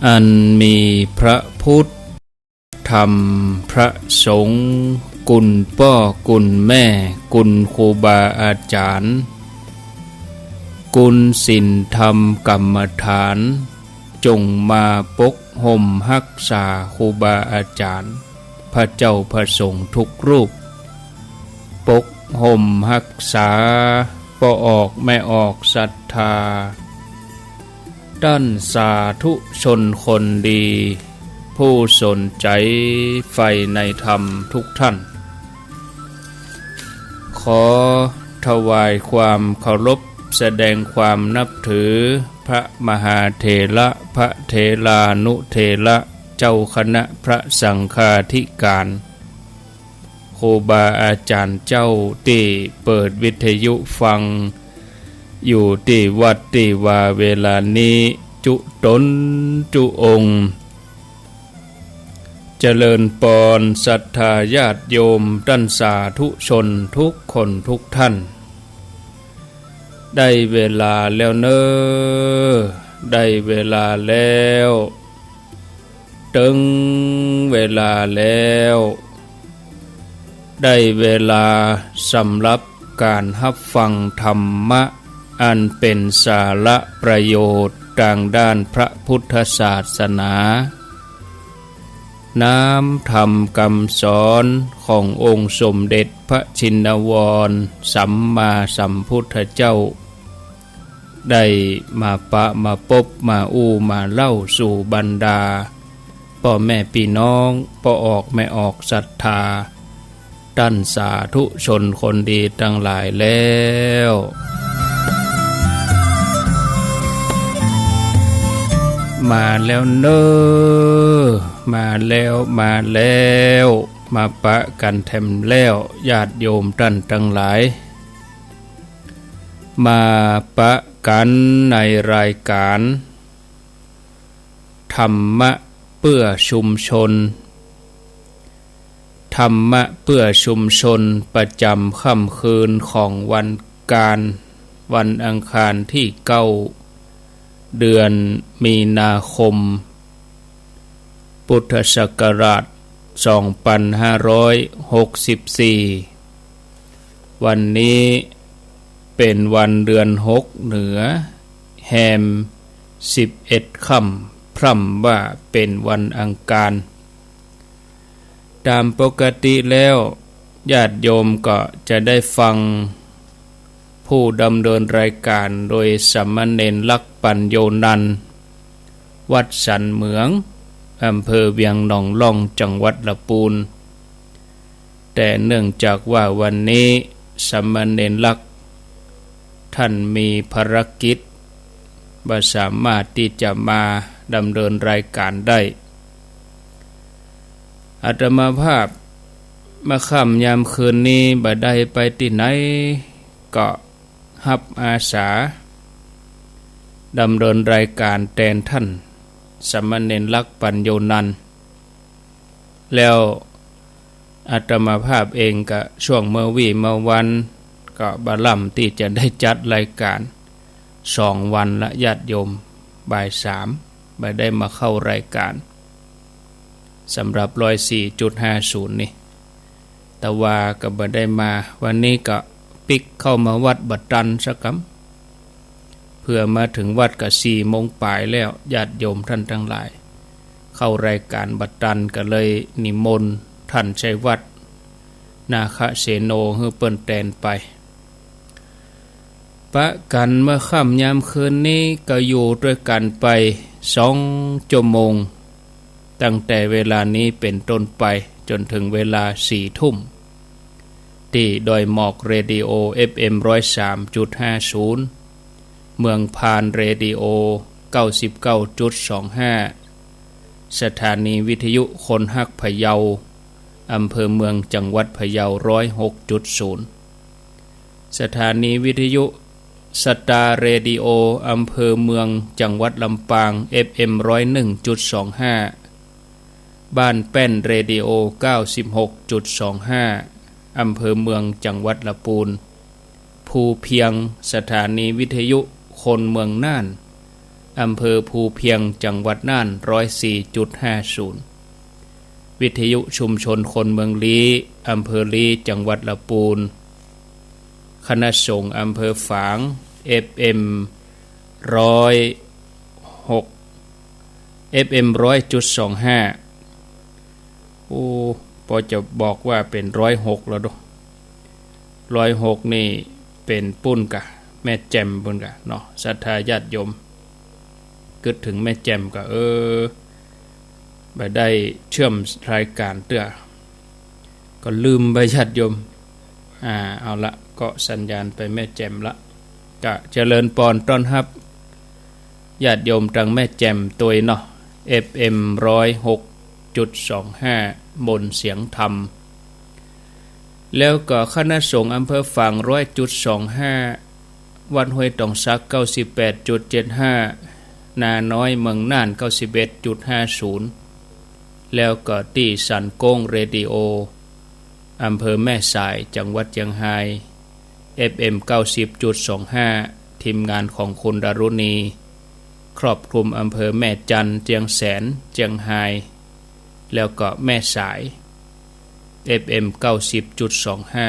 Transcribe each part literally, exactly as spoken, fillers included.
อันมีพระพุทธ ธรรม พระสงฆ์ กุณป้อ กุณแม่ กุณครูบาอาจ๋ารย์ กุณศีลธรรมกรรมฐาน จงมาปกห่มฮักษาครูบาอาจ๋ารย์ พระเจ้าพระสงฆ์ทุกรูป ปกห่มฮักษาป้อออกแม่ออกศรัทธา ต้านสาธุชนคนดี ผู้สนใจ๋ใฝ่ในธรรมทุกท่าน ขอถวายความเคารพ แสดงความนับถือ พระมหาเถระ พระเถรานุเถระ เจ้าคณะพระสังฆาธิการ ครูบาอาจ๋ารย์เจ้าตี้เปิดวิทยุฟัง อยู่ตี้วัดตี้วาเวลานี้ จุ๊ต๋นจุ๊องค์ เจริญปอนศรัทธาญาติโยมต้านสาธุชนทุกคนทุกท่าน ได้เวลาแล้วเน่อ ได้เวลาแล้ว เถิงเวลาแล้ว ได้เวลาสำหรับก๋านฮับฟังธรรมะ อันเป๋นสาระประโยชน์ตางด้านพระพุทธศาสนา น้ำธรรมกำสอนขององค์สมเด็จพระชินวรสัมมาสัมพุทธเจ้า ได้มาปะมาปบมาอู้มาเล่าสู่บรรดาป้อแม่ปี้น้องป้อออกแม่ออกศรัทธา ต้านสาธุชนคนดีตังหลายแล้ว มาแล้วเน่อ มาแล้ว มาแล้ว มาปะกั๋นแถมแล้ว ญาติโยมต้านตังหลาย มาปะกั๋นในรายก๋าน ธรรมะเปื้อชุมชน ธรรมะเปื้อชุมชนประจ๋ำค่ำคืนของวันก๋าน วันอังคารตี้เก้า เดือนมีนาคม พุทธศักราชสองปันห้าร้อยหกสิบสี่ วันนี้เป๋นวันเดือนหกเหนือ แฮมสิบเอ็ดค่ำ พร่ำว่าเป๋นวันอังคาร ต๋ามปกติแล้ว ญาติโยมก็จะได้ฟัง ผู้ดำเนินรายก๋านโดยสามเณรลักษณ์ ปัญโญนันท์ วัดสันเหมือง อำเภอเวียงหนองล่อง จังหวัดละปูน แต่เนื่องจากว่าวันนี้สามเณรลักษณ์ ต้านมีภารกิจ บ่สามารถตี้จะมาดำเนินรายก๋านได้ อาตมาภาพ เมื่อค่ำยามคืนนี้บ่ได้ไปตี้ไหน ก็ฮับอาสา ดำเนินรายก๋านแตนต้านสามเณรลักษณ์ ปัญโญนันท์ แล้วอาตมาภาพเองก็ช่วงเมื่อวี้เมื่อวัน ก็บ่ล่ำตี้จะได้จัดรายก๋าน สองวันละญาติโยม บ่ายสาม บ่ได้มาเข้ารายก๋าน สำหรับร้อยสี่จุดห้าศูนย์นี่ แต่ว่าก็บ่ได้มา วันนี้ก็ปิ๊กเข้ามาวัดบ่ตันสักกำ เผื่อมาเถิงวัดก็สี่โมงป๋ายแล้ว ญาติโยมต้านตังหลาย เข้ารายก๋านบ่ตันก็เลยนิมนต์ต้านชัยวัฒน์ นาคเสโน หื้อเปิ้นแตนไป ปะกั๋นเมื่อค่ำยามคืนนี้ก็อยู่ตวยกั๋นไปสองจั่วโมง ตั้งแต่เวลานี้เป๋นต้นไปจ๋นเถิงเวลาสี่ทุ่ม ตี้ดอยหมอกเรดิโอ เอฟเอ็ม ร้อยสามจุดห้าศูนย์ เมืองพานเรดิโอ เก้าสิบเก้าจุดสองห้า สถานีวิทยุคนฮักพะเยา อำเภอเมือง จังหวัดพะเยา ร้อยหกจุดศูนย์ สถานีวิทยุสตาร์เรดิโอ อำเภอเมือง จังหวัดลำปาง เอฟเอ็ม ร้อยหนึ่งจุดสองห้า บ้านแป้นเรดิโอ เก้าสิบหกจุดสองห้า อำเภอเมือง จังหวัดละปูน ภูเพียง สถานีวิทยุคนเมืองน่าน อำเภอภูเพียง จังหวัดน่าน ร้อยสี่จุดห้าศูนย์ วิทยุชุมชนคนเมืองลี้ อำเภอลี้ จังหวัดละปูน คณะสงฆ์อำเภอฝาง เอฟเอ็ม ร้อยหก เอฟเอ็ม ร้อยจุดสองห้า โอ้ ปอจะบอกว่าเป๋นร้อยหกแล้วเนาะ ร้อยหกนี่เป๋นปู๊นก่ะ แม่แจ่มปู๊นก่ะเนาะ ศรัทธาญาติโยม กึ๊ดเถิงแม่แจ่มก็ เออ บ่ได้เชื่อมรายก๋านเตื้อ ก็ลืมไปญาติโยม อ่า เอาละ ก็สัญญาณไปแม่แจ่มละ ก็เจริญปอนต้อนฮับ ญาติโยมตางแม่แจ่มตวยเนาะ เอฟเอ็ม ร้อยหกจุดสองห้า มนต์เสียงธรรม แล้วก็คณะสงฆ์อำเภอฝาง ร้อยจุดสองห้า วัดห้วยตองสัก เก้าสิบแปดจุดเจ็ดห้า นาน้อย เมืองน่าน เก้าสิบเอ็ดจุดห้าศูนย์ แล้วก็ตี้สันโก้งเรดิโอ อำเภอแม่สาย จังหวัดเจียงฮาย เอฟเอ็ม เก้าสิบจุดสองห้า ทีมงานของคุณดารุณี ครอบคลุมอำเภอแม่จันทน์ เจียงแสน เจียงฮาย แล้วก็แม่สาย เอฟเอ็ม เก้าสิบจุดสองห้า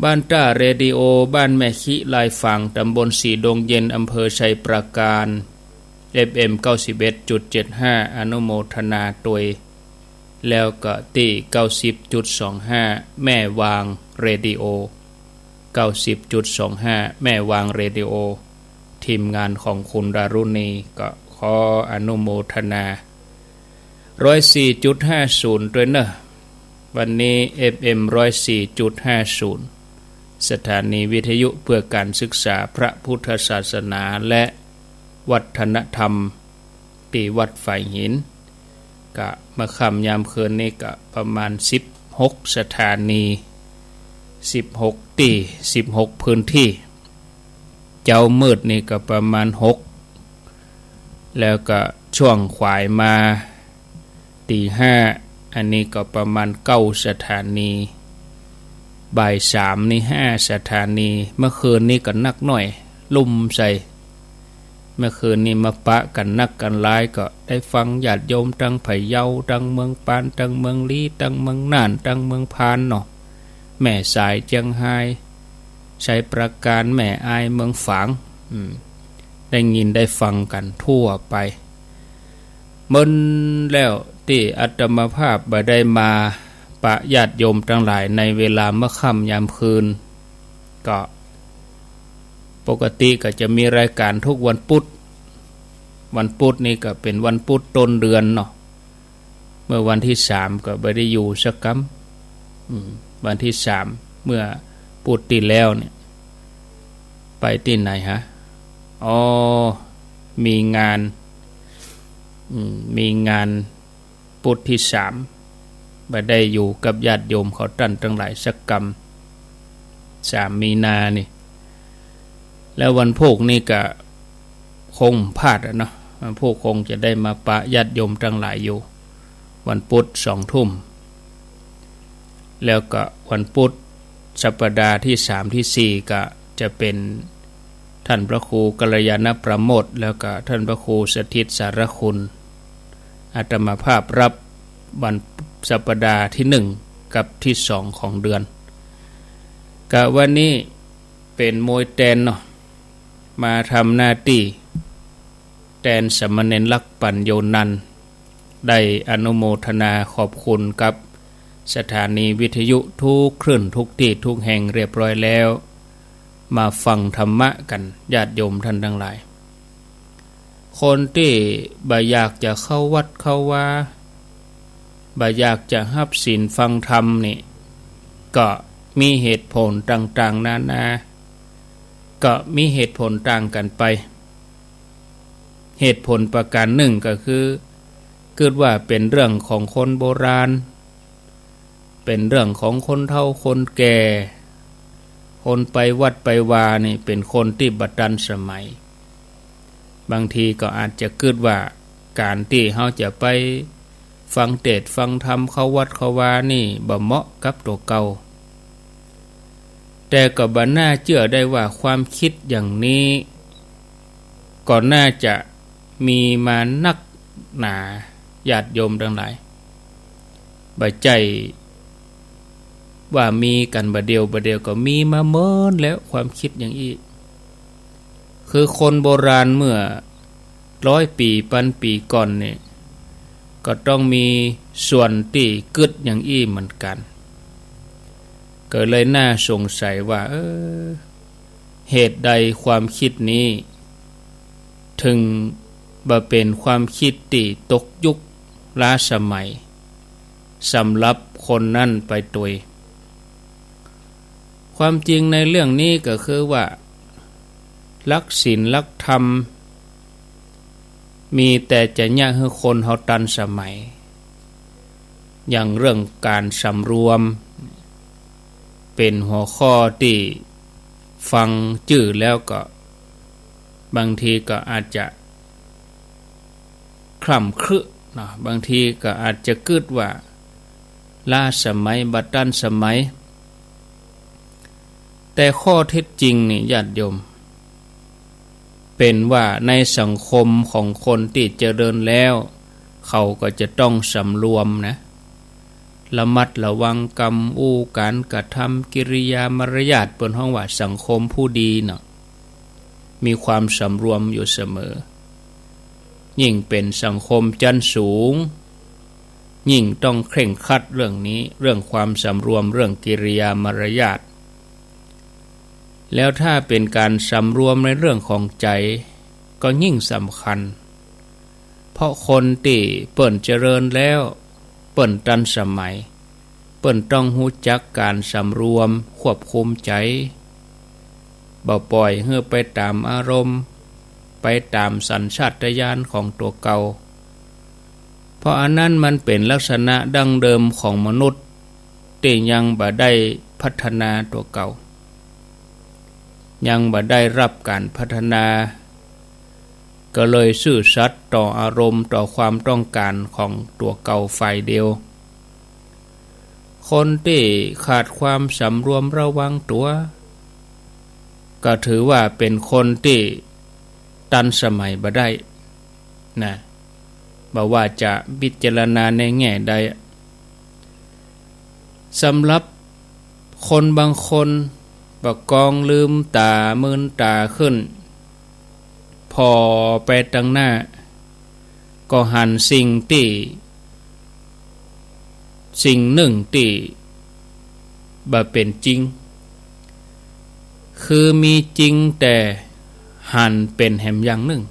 บ้านต้าเรดิโอ บ้านแม่ขี้ ลายฝาง ตำบลสีดงเย็น อำเภอชัยปราการ เอฟเอ็ม เก้าสิบเอ็ดจุดเจ็ดห้า อนุโมทนาตวย แล้วก็ตี้ เก้าสิบจุดสองห้า แม่วางเรดิโอ เก้าสิบจุดสองห้า แม่วางเรดิโอ ทีมงานของคุณดารุณี ก็ขออนุโมทนา ร้อยสี่จุดห้าศูนย์ ตวยเนาะ วันนี้ เอฟเอ็ม ร้อยสี่จุดห้าศูนย์ สถานีวิทยุเพื่อการศึกษาพระพุทธศาสนาและวัฒนธรรม ตี้วัดฝายหิน ก็เมื่อค่ำยามคืนนี้ก็ประมาณสิบหกสถานี สิบหกตี้ สิบหกพื้นที่ เจ๊ามืดนี่ก็ประมาณหก แล้วก็ช่วงขวายมาตีห้า อันนี้ก็ประมาณเก้าสถานี บ่ายสามนี่ห้าสถานี เมื่อคืนนี้ก็นักหน้อย ลุ่มใส่ เมื่อคืนนี้มาปะกั๋นนักกั๋นหลาย ก็ได้ฟังญาติโยมตังพะเยา ตังเมืองปาน ตังเมืองลี้ ตังเมืองน่าน ตังเมืองพานเนาะ แม่สาย เจียงฮาย ชัยปราการ แม่อาย เมืองฝาง อืม ได้ยินได้ฟังกั๋นทั่วไป เมินแล้วตี้อาตมาภาพบ่ได้มาปะญาติโยมตังหลายในเวลาเมื่อค่ำยามคืน ก็ปกติก็จะมีรายก๋านทุกวันพุธ วันพุธนี่ก็เป๋นวันพุธต้นเดือนเนาะ เมื่อวันตี้สามก็บ่ได้อยู่สักกำ อืม วันตี้สาม เมื่อพุธตี้แล้วเนี่ย ไปตี้ไหนฮะ อ๋อ มีงาน อืม มีงานพุธตี้สาม บ่ได้อยู่กับญาติโยมเขาต้านตังหลายสักกำ สามมีนานี่ แล้ววันพูกนี่ก็คงบ่พลาดอะเนาะ วันพูกคงจะได้มาปะญาติโยมตังหลายอยู่ วันพุธสองทุ่ม แล้วก็วันพุธสัปดาห์ตี้สามตี้สี่ก็จะเป๋น ท่านพระครูกัลยาณประโมทย์ แล้วก็ท่านพระครูสถิตสารคุณ อาตมาภาพรับวันสัปดาห์ตี้หนึ่งกับตี้สองของเดือน ก็วันนี้เป๋นมวยแตนเนาะ มาทำหน้าตี้แตนสามเณรลักษณ์ ปัญโญนันท์ ได้อนุโมทนาขอบคุณกับสถานีวิทยุทุกคลื่นทุกตี้ทุกแห่งเรียบร้อยแล้ว มาฟังธรรมะกั๋นญาติโยมต้านตังหลาย คนตี้บ่อยากจะเข้าวัดเข้าวา บ่อยากจะฮับศีลฟังธรรมนี่ ก็มีเหตุผลต่างๆ นานา ก็มีเหตุผลต่างกั๋นไป เหตุผลประก๋านนึ่งก็คือ กึ๊ดว่าเป๋นเรื่องของคนโบราณ เป๋นเรื่องของคนเฒ่าคนแก่ คนไปวัดไปวานี่เป๋นคนตี้บ่ตันสมัย บางทีก็อาจจะกึ๊ดว่าก๋านตี้เฮาจะไปฟังเตสน์ฟังธรรมเข้าวัดเข้าวานี่บ่เหมาะกับตั๋วเก่า แต่ก็บ่น่าเจื้อได้ว่าความกึ๊ดอย่างนี้ ก็น่าจะมีมานักหนา ญาติโยมตังหลาย บ่ใจ้ว่ามีกั๋นบ่าเดี่ยว บ่าเดี่ยวก็มีมาเมินแล้ว ความกึ๊ดอย่างอี้ คือคนโบราณเมื่อร้อยปี๋ปันปี๋ก่อนนี่ ก็ต้องมีส่วนตี้กึ๊ดอย่างอี้เหมือนกั๋น ก็เลยน่าสงสัยว่า เออ เหตุใดความกึ๊ดนี้ เถิงบ่เป๋นความกึ๊ดตี้ตกยุคล้าสมัย สำหรับคนนั้นไปตวย ความจริงในเรื่องนี้ก็คือว่า หลักศีลหลักธรรม มีแต่จะเยียะหื้อคนเฮาตันสมัย อย่างเรื่องก๋านสำรวม เป๋นหัวข้อตี้ฟังจื้อแล้วก็ บางทีก็อาจจะคร่ำครึเนาะ บางทีก็อาจจะกึ๊ดว่าล้าสมัย บ่ตันสมัย แต่ข้อเท็จจริงนี่ ญาติโยม เป๋นว่าในสังคมของคนตี้เจริญแล้ว เขาก็จะต้องสำรวมนะ ระมัดระวังกำอู้ ก๋านกระทำ กิริยามารยาท เปิ้นฮ้องว่าสังคมผู้ดีเนาะ มีความสำรวมอยู่เสมอ ยิ่งเป๋นสังคมจั๊นสูง ยิ่งต้องเคร่งครัดเรื่องนี้ เรื่องความสำรวม เรื่องกิริยามารยาท แล้วถ้าเป๋นก๋านสำรวมในเรื่องของใจ๋ ก็ยิ่งสำคัญ เพราะคนตี้เปิ้นเจริญแล้ว เปิ้นตันสมัย เปิ้นต้องฮู้จักก๋านสำรวมควบคุมใจ๋ บ่ป่อยหื้อไปต๋ามอารมณ์ ไปต๋ามสัญชาตญาณของตั๋วเก่า เพราะอันนั้นมันเป๋นลักษณะดั้งเดิมของมนุษย์ ตี้ยังบ่ได้พัฒนาตั๋วเก่า ยังบ่ได้รับก๋านพัฒนา ก็เลยซื่อสัตย์ต่ออารมณ์ ต่อความต้องก๋านของตั๋วเก่าฝ่ายเดียว คนตี้ขาดความสำรวมระวังตั๋ว ก็ถือว่าเป๋นคนตี้ตันสมัยบ่ได้นะ บ่ว่าจะพิจารณาในแง่ใด สำหรับคนบางคน ปะกองลืมต๋า มืนต๋าขึ้น ผ่อไปตังหน้า ก็หันสิ่งตี้ สิ่งนึ่งตี้บ่เป๋นจริง คือมีจริงแต่หันเป๋นแหมอย่างนึ่ง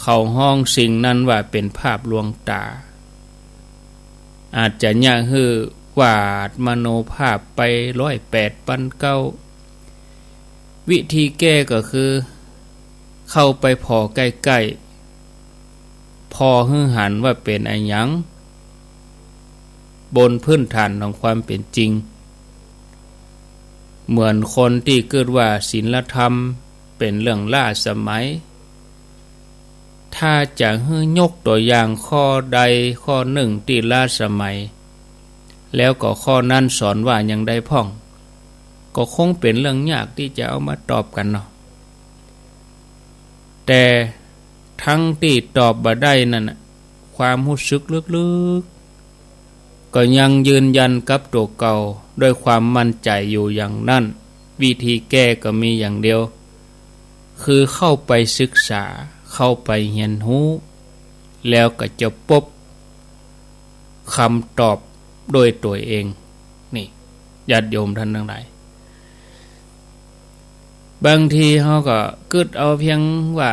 เขาฮ้องสิ่งนั้นว่าเป๋นภาพลวงต๋า อาจจะเยียะหื้อวาดมโนภาพไปร้อยแปดปันเก้า วิธีแก้ก็คือ เข้าไปผ่อใก้ๆ ผ่อหื้อหันว่าเป๋นอะหยัง บนพื้นฐานของความเป๋นจริง เหมือนคนตี้กึ๊ดว่าศีลธรรมเป๋นเรื่องล้าสมัย ถ้าจะหื้อยกตั๋วอย่างข้อใดข้อนึ่งตี้ล้าสมัย แล้วก็ข้อนั้นสอนว่าอย่างใดพ่อง ก็คงเป๋นเรื่องยากตี้จะเอามาตอบกั๋นเนาะ แต่ทั้งตี้ตอบบ่ได้นั้นน่ะ ความฮู้สึกลึกๆ ก็ยังยืนยันกับตั๋วเก่าด้วยความมั่นใจ๋อยู่อย่างนั้น วิธีแก้ก็มีอย่างเดียว คือเข้าไปศึกษา เข้าไปเฮียนฮู้ แล้วก็จะปบ คำตอบด้วยตั๋วเอง นี่ ญาติโยมท่านตังหลาย บางทีเฮาก็กึ๊ดเอาเพียงว่า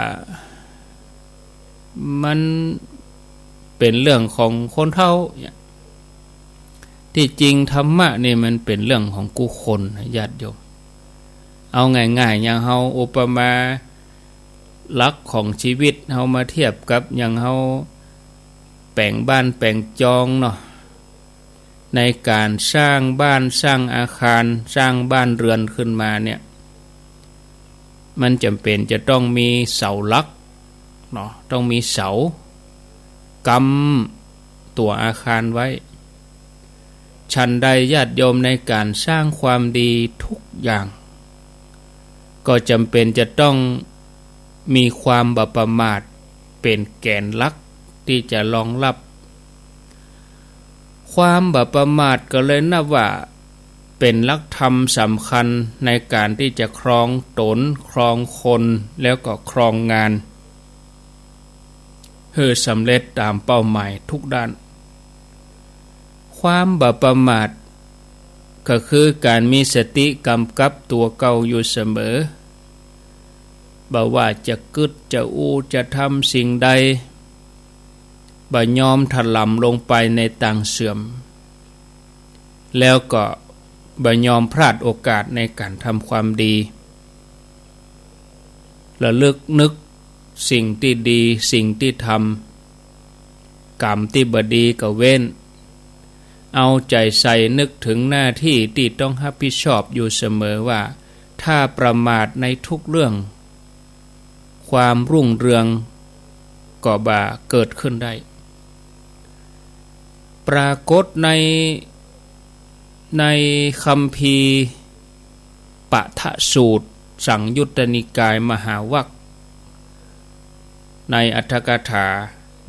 มันเป๋นเรื่องของคนเฒ่าเนี่ย ตี้จริงธรรมะนี่มันเป๋นเรื่องของกู้คนนะญาติโยม เอาง่ายๆ อย่างเฮาอุปมาหลักของชีวิตเฮามาเทียบกับอย่างเฮาแป๋งบ้านแป๋งจองเนาะ ในก๋านสร้างบ้านสร้างอาคารสร้างบ้านเรือนขึ้นมาเนี่ย มันจ๋ำเป๋นจะต้องมีเสาหลักเนาะ ต้องมีเสา ก๊ำตั๋วอาคารไว้ ฉันใดญาติโยมในก๋านสร้างความดีทุกอย่าง ก็จ๋ำเป๋นจะต้อง มีความบ่ประมาทเป๋นแก๋นหลักตี้จะรองฮับ ความบ่ประมาทก็เลยนับว่าเป๋นหลักธรรมสำคัญในก๋านตี้จะครองต๋น ครองคน แล้วก็ครองงาน หื้อสำเร็จต๋ามเป้าหมายทุกด้าน ความบ่ประมาทก็คือก๋านมีสติก๋ำกับตั๋วเก่าอยู่เสมอ บ่ว่าจะกึ๊ดจะอู้จะทำสิ่งใด บ่ยอมถลำลงไปในตางเสื่อม แล้วก็บ่ยอมพลาดโอกาสในก๋านทำความดี ระลึกนึกสิ่งตี้ดี สิ่งตี้ทำ ก๋รรมตี้บ่ดีก็เว้น เอาใจ๋ใส่นึกเถิงหน้าตี้ตี้ต้องฮับผิดชอบอยู่เสมอว่า ถ้าประมาทในทุกเรื่อง ความรุ่งเรืองก็บ่เกิดขึ้นได้ ปรากฏใน ในคัมภีร์ปฐสูตร สังยุตตนิกายมหาวัก ในอรรถกถา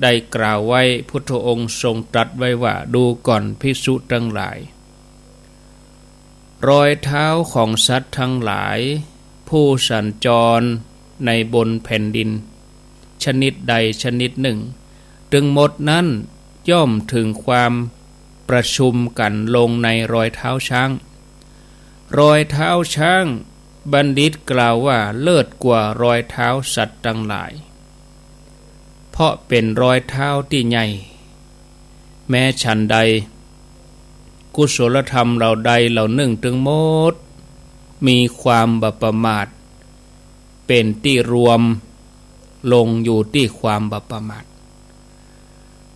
ได้กล่าวไว้ พุทธองค์ทรงตรัสไว้ว่า ดูก่อนภิกษุทั้งหลาย รอยเท้าของสัตว์ทั้งหลาย ผู้สัญจรในบนแผ่นดิน ชนิดใดชนิดหนึ่ง ตึงหมดนั้นย่อมถึงความประชุมกั๋นลงในรอยเท้าช้าง รอยเท้าช้าง บัณฑิตกล่าวว่าเลิศกว่ารอยเท้าสัตว์ทั้งหลาย เพราะเป๋นรอยเท้าตี้ใหญ่ แม้ฉันใด กุศลธรรมเหล่าใดเหล่านึ่งตึงหมด มีความบ่ประมาท เป๋นตี้รวมลงอยู่ตี้ความบ่ประมาท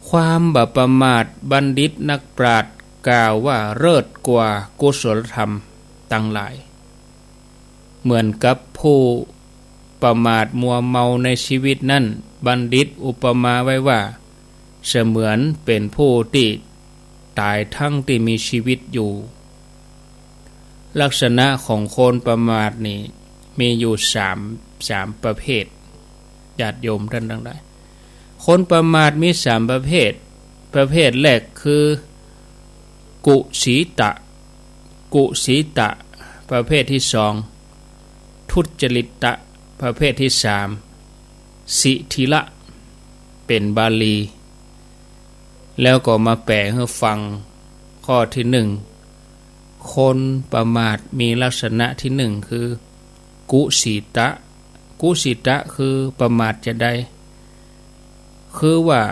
ความบ่ประมาทบัณฑิตนักปราชญ์กล่าวว่าเลิศกว่ากุศลธรรมตังหลาย เหมือนกับผู้ประมาทมัวเมาในชีวิตนั้น บัณฑิตอุปมาไว้ว่า เสมือนเป๋นผู้ตี้ต๋ายทั้งตี้มีชีวิตอยู่ ลักษณะของคนประมาทนี่มีอยู่สาม สามประเภท ญาติโยมท่านทั้งหลาย คนประมาทมีสามประเภท ประเภทแรกคือ กุสีตะ กุสีตะ ประเภทที่สอง ทุจริตะ ประเภทที่สาม สิถิละ เป๋นบาลี แล้วก็มาแปลหื้อฟัง ข้อที่หนึ่ง คนประมาทมีลักษณะที่หนึ่งคือ กุสีตะ กุสีตะคือประมาทจาใด คือว่า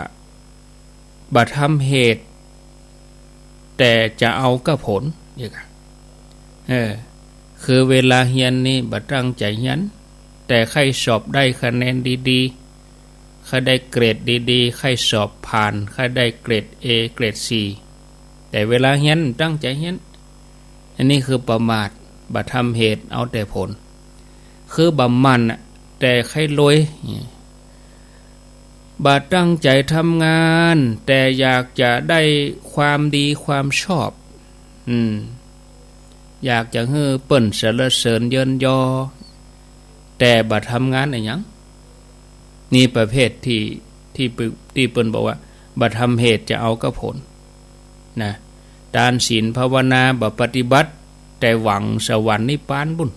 บ่ทำเหตุ แต่จะเอาก้าผล อย่างนั้น เออ คือเวลาเฮียนนี่บ่ตั้งใจ๋เฮียน แต่ใค่สอบได้คะแนนดีๆ ใค่ได้เกรดดีๆ ใค่สอบผ่าน ใค่ได้เกรดเอ เกรดสี่ แต่เวลาเฮียนบ่ตั้งใจ๋เฮียน อันนี้คือประมาท บ่ทำเหตุเอาแต่ผล คือบ่หมั่นน่ะ แต่ใค่รวย บ่ตั้งใจ๋ทำงาน แต่อยากจะได้ความดีความชอบ อืม อยากจะหื้อเปิ้นสรรเสริญเยินยอ แต่บ่ทำงานอะหยัง นี่ประเภทที่ ที่ปึ ตี้เปิ้นบอกว่า บ่ทำเหตุจะเอาก้าผล นะ ทานศีลภาวนาบ่ปฏิบัติ แต่หวังสวรรค์นิพพานปู้น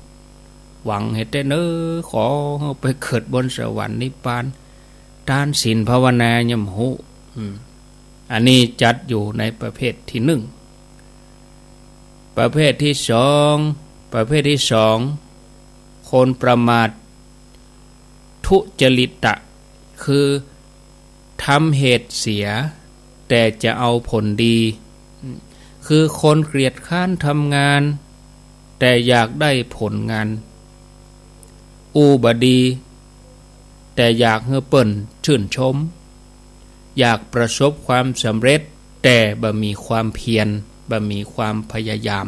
หวังเฮ็ดแต่เน้อ ขอหื้อไปเกิดบนสวรรค์นิพพาน ทานศีลภาวนายังบ่ฮู้ อืม อันนี้จัดอยู่ในประเภทที่หนึ่ง ประเภทที่สอง ประเภทที่สอง คนประมาท ทุจริตะ คือทำเหตุเสีย แต่จะเอาผลดี คือคนเกียจคร้านทำงาน แต่อยากได้ผลงาน อู้บ่ดี แต่อยากหื้อเปิ้นชื่นชม อยากประสบความสำเร็จ แต่บ่มีความเพียร บ่มีความพยายาม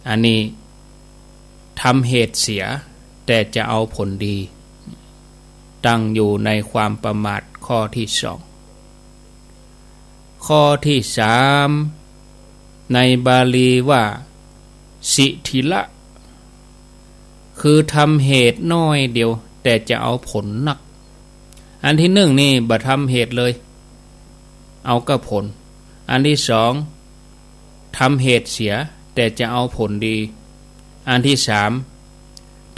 อันนี้ทำเหตุเสีย แต่จะเอาผลดี ตั้งอยู่ในความประมาทข้อที่สอง ข้อที่สาม ในบาลีว่า สิถิละ คือทำเหตุน้อยเดียว แต่จะเอาผลนัก อันตี้นึ่งนี่บ่ทำเหตุเลย เอาก้าผล อันตี้สอง ทำเหตุเสีย แต่จะเอาผลดี อันตี้สาม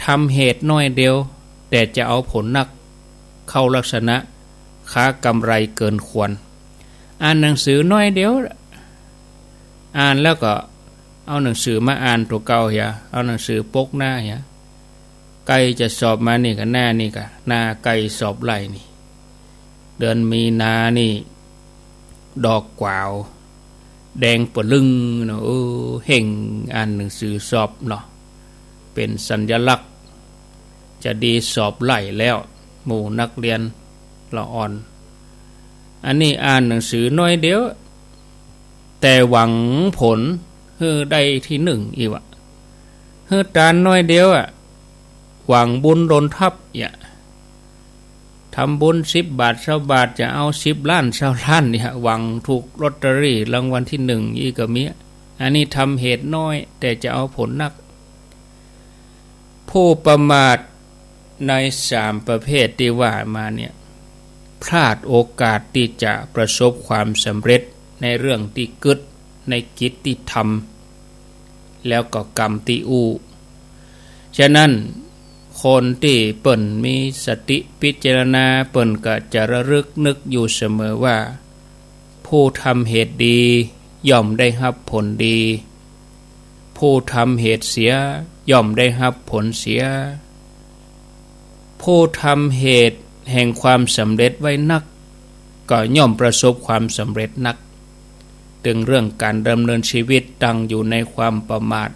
ทำเหตุน้อยเดียว แต่จะเอาผลนัก เข้าลักษณะค้ากำไรเกินควร อ่านหนังสือน้อยเดียว อ่านแล้วก็เอาหนังสือมาอ่านตั๋วเก่าเหีย เอาหนังสือปกหน้าเหีย ใก้จะสอบมานี่ก็หน้านี่ก็ หน้าใก้สอบไล่นี่ เดือนมีนานี่ ดอกกวาว แดงปะลึ่งเนาะ เออ เฮ่งอ่านหนังสือสอบเนาะ เป๋นสัญลักษณ์ จะดีสอบไล่แล้ว หมู่นักเรียนละอ่อน อันนี้อ่านหนังสือน้อยเดียว แต่หวังผลหื้อได้ตี้นึ่งอี้วะ หื้อตานน้อยเดียวอะ หวังบุญดลทัพเหีย ทำบุญสิบบาทซาวบาท จะเอาสิบล้านซาวล้านเหีย หวังถูกลอตเตอรี่รางวัลตี้นึ่งอี้ก็มี อันนี้ทำเหตุน้อย แต่จะเอาผลนัก ผู้ประมาทในสามประเภทตี้ว่ามาเนี่ย พลาดโอกาสตี้จะประสบความสำเร็จในเรื่องตี้กึ๊ด ในกิจตี้ทำ แล้วก็กำตี้อู้ ฉะนั้นคนตี้เปิ้นมีสติพิจารณา เปิ้นก็จะระลึกนึกอยู่เสมอว่า ผู้ทำเหตุดีย่อมได้ฮับผลดี ผู้ทำเหตุเสียย่อมได้ฮับผลเสีย ผู้ทำเหตุแห่งความสำเร็จไว้นัก ก็ย่อมประสบความสำเร็จนัก ตึงเรื่องก๋านดำเนินชีวิตตั้งอยู่ในความประมาท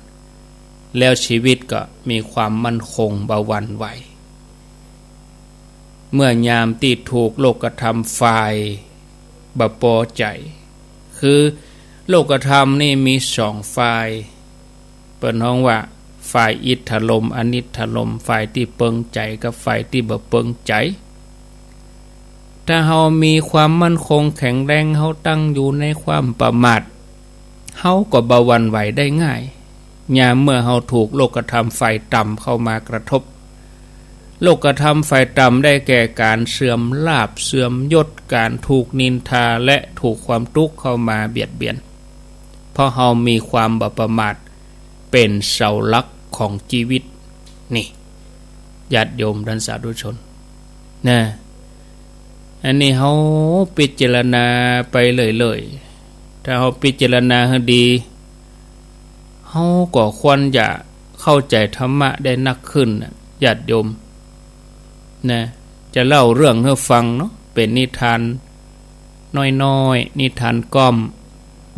แล้วชีวิตก็มีความมั่นคงบ่หวั่นไหว เมื่อยามตี้ถูกโลกธรรมฝ่ายบ่ปอใจ๋ คือโลกธรรมนี่มีสองฝ่าย เปิ้นฮ้องว่าฝ่ายอิทธารมณ์ อนิทธารมณ์ ฝ่ายตี้เปิงใจ๋กับฝ่ายตี้บ่เปิงใจ๋ ถ้าเฮามีความมั่นคงแข็งแรง เฮาตั้งอยู่ในความประมาท เฮาก็บ่หวั่นไหวได้ง่าย ยามเมื่อเฮาถูกโลกธรรมฝ่ายต่ำเข้ามากระทบ โลกธรรมฝ่ายต่ำได้แก่ก๋านเสื่อมลาภ เสื่อมยศ ก๋านถูกนินทา และถูกความตุ๊กข์เข้ามาเบียดเบียน เพราะเฮามีความบ่ประมาทเป๋นเสาหลักของจีวิต นี่ ญาติโยมท่านสาธุชน นะ อันนี้เฮาพิจารณาไปเรื่อยๆ ถ้าเฮาพิจารณาหื้อดี เฮาก็ควรจะเข้าใจ๋ธรรมะได้นักขึ้นน่ะ ญาติโยม นะ จะเล่าเรื่องหื้อฟังเนาะ เป๋นนิทานน้อยๆ นิทานก้อม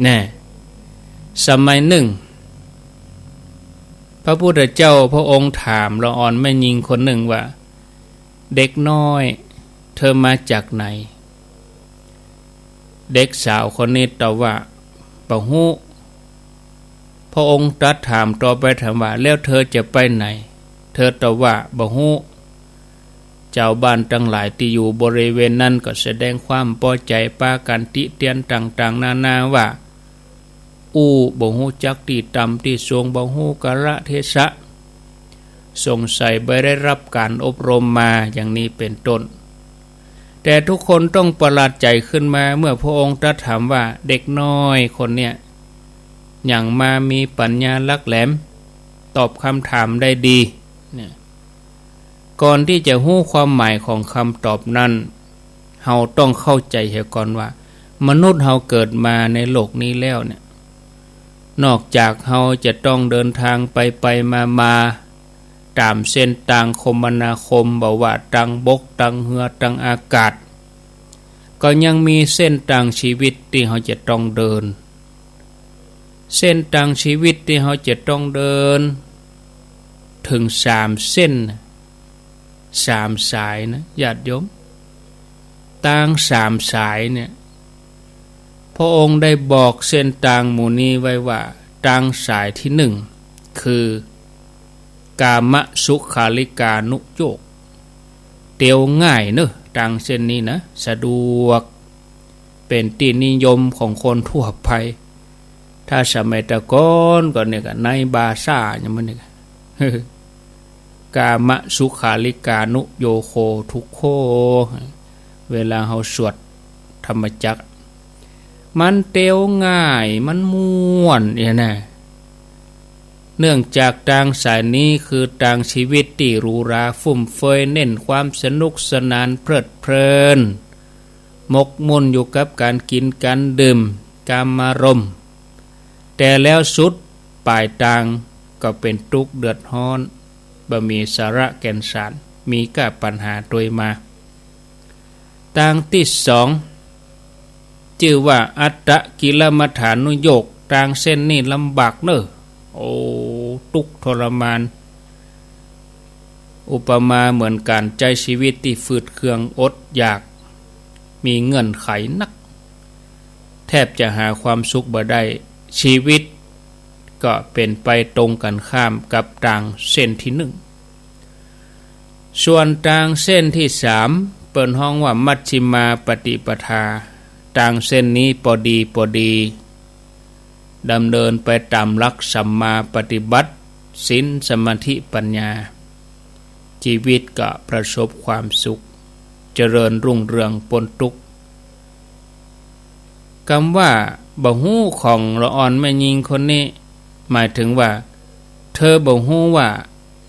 นะ สมัยนึ่ง พระพุทธเจ้าพระองค์ถามละอ่อนแม่ญิงคนนึ่งว่า เด็กน้อย เธอมาจากไหน เด็กสาวคนนี้ตอบว่า บ่ฮู้ พระองค์ตรัสถามต่อไปถามว่า แล้วเธอจะไปไหน เธอตอบว่า บ่ฮู้ จาวบ้านตังหลายตี้อยู่บริเวณนั้นก็แสดงความปอใจ๋ ปากั๋นติเตียนต่างๆ นานาว่า อู้บ่ฮู้จักตี้ต่ำตี้สูง บ่ฮู้กาละเทศะ สงสัยบ่ได้ฮับก๋านอบรมมา อย่างนี้เป๋นต้น แต่ทุกคนต้องประหลาดใจ๋ขึ้นมา เมื่อพระองค์ตรัสถามว่า เด็กน้อยคนเนี้ย หยังมามีปั๋ญญาหลักแหลม ตอบกำถามได้ดี เนี่ย ก่อนตี้จะฮู้ความหมายของกำตอบนั้น เฮาต้องเข้าใจ๋เหียก่อนว่า มนุษย์เฮาเกิดมาในโลกนี้แล้วเนี่ย นอกจากเฮาจะต้องเดินตางไปไปมามา ต๋ามเส้นตางคมนาคม บ่ว่าตางบก ตางเฮือ ตางอากาศ ก็ยังมีเส้นตางจีวิตตี้เฮาจะต้องเดิน เส้นตางจีวิตตี้เฮาจะต้องเดิน เถิงสามเส้นน่ะ สามสายนะ ญาติโยม ตางสามสายเนี่ย พระองค์ได้บอกเส้นตางหมู่นี้ไว้ว่า ตางสายตี้นึ่ง คือ กามสุขาริกานุโยค เตียวง่ายเนาะ ตางเส้นนี้นะ สะดวก เป๋นตี้นิยมของคนทั่วไป ถ้าสมัยตะก่อนก็เนี่ยก็ในบาซ่าอย่างมันเนี่ย กามสุขาริกานุโยโคทุกโข เวลาเฮาสวดธรรมจักร มันเตียวง่าย มันม่วนเนี่ยนะ เนื่องจากตางสายนี้คือตางชีวิตตี้หรูหราฟุ่มเฟือย เน้นความสนุกสนานเพลิดเพลิน หมกมุ่นอยู่กับก๋านกิ๋นก๋านดื่ม กามารมณ์ แต่แล้วสุดป๋ายตางก็เป๋นตุ๊กข์เดือดฮ้อน บ่มีสาระแก่นสาร มีก้าปัญหาตวยมา ตางตี้สอง จื้อว่าอัตตกิลมัฏฐานุโยค ตางเส้นนี้ลำบากเน่อ โอ้ ตุ๊กข์ทรมาน อุปมาเหมือนก๋านใจ๊ชีวิตตี้ฝืดเคืองอดอยาก มีเงื่อนไขนัก แทบจะหาความสุขบ่ได้ ชีวิตก็เป๋นไปตรงกั๋นข้ามกับตางเส้นตี้นึ่ง ส่วนตางเส้นตี้สาม เปิ้นฮ้องว่ามัชฌิมาปฏิปทา ตางเส้นนี้ปอดีปอดี ดำเนินไปต๋ามหลักสัมมาปฏิบัติ ศีล สมาธิ ปัญญา ชีวิตก็ประสบความสุข เจริญรุ่งเรืองป๊นตุ๊กข์ กำว่าบ่ฮู้ของละอ่อนแม่ญิงคนนี้ หมายถึงว่า เธอบ่ฮู้ว่า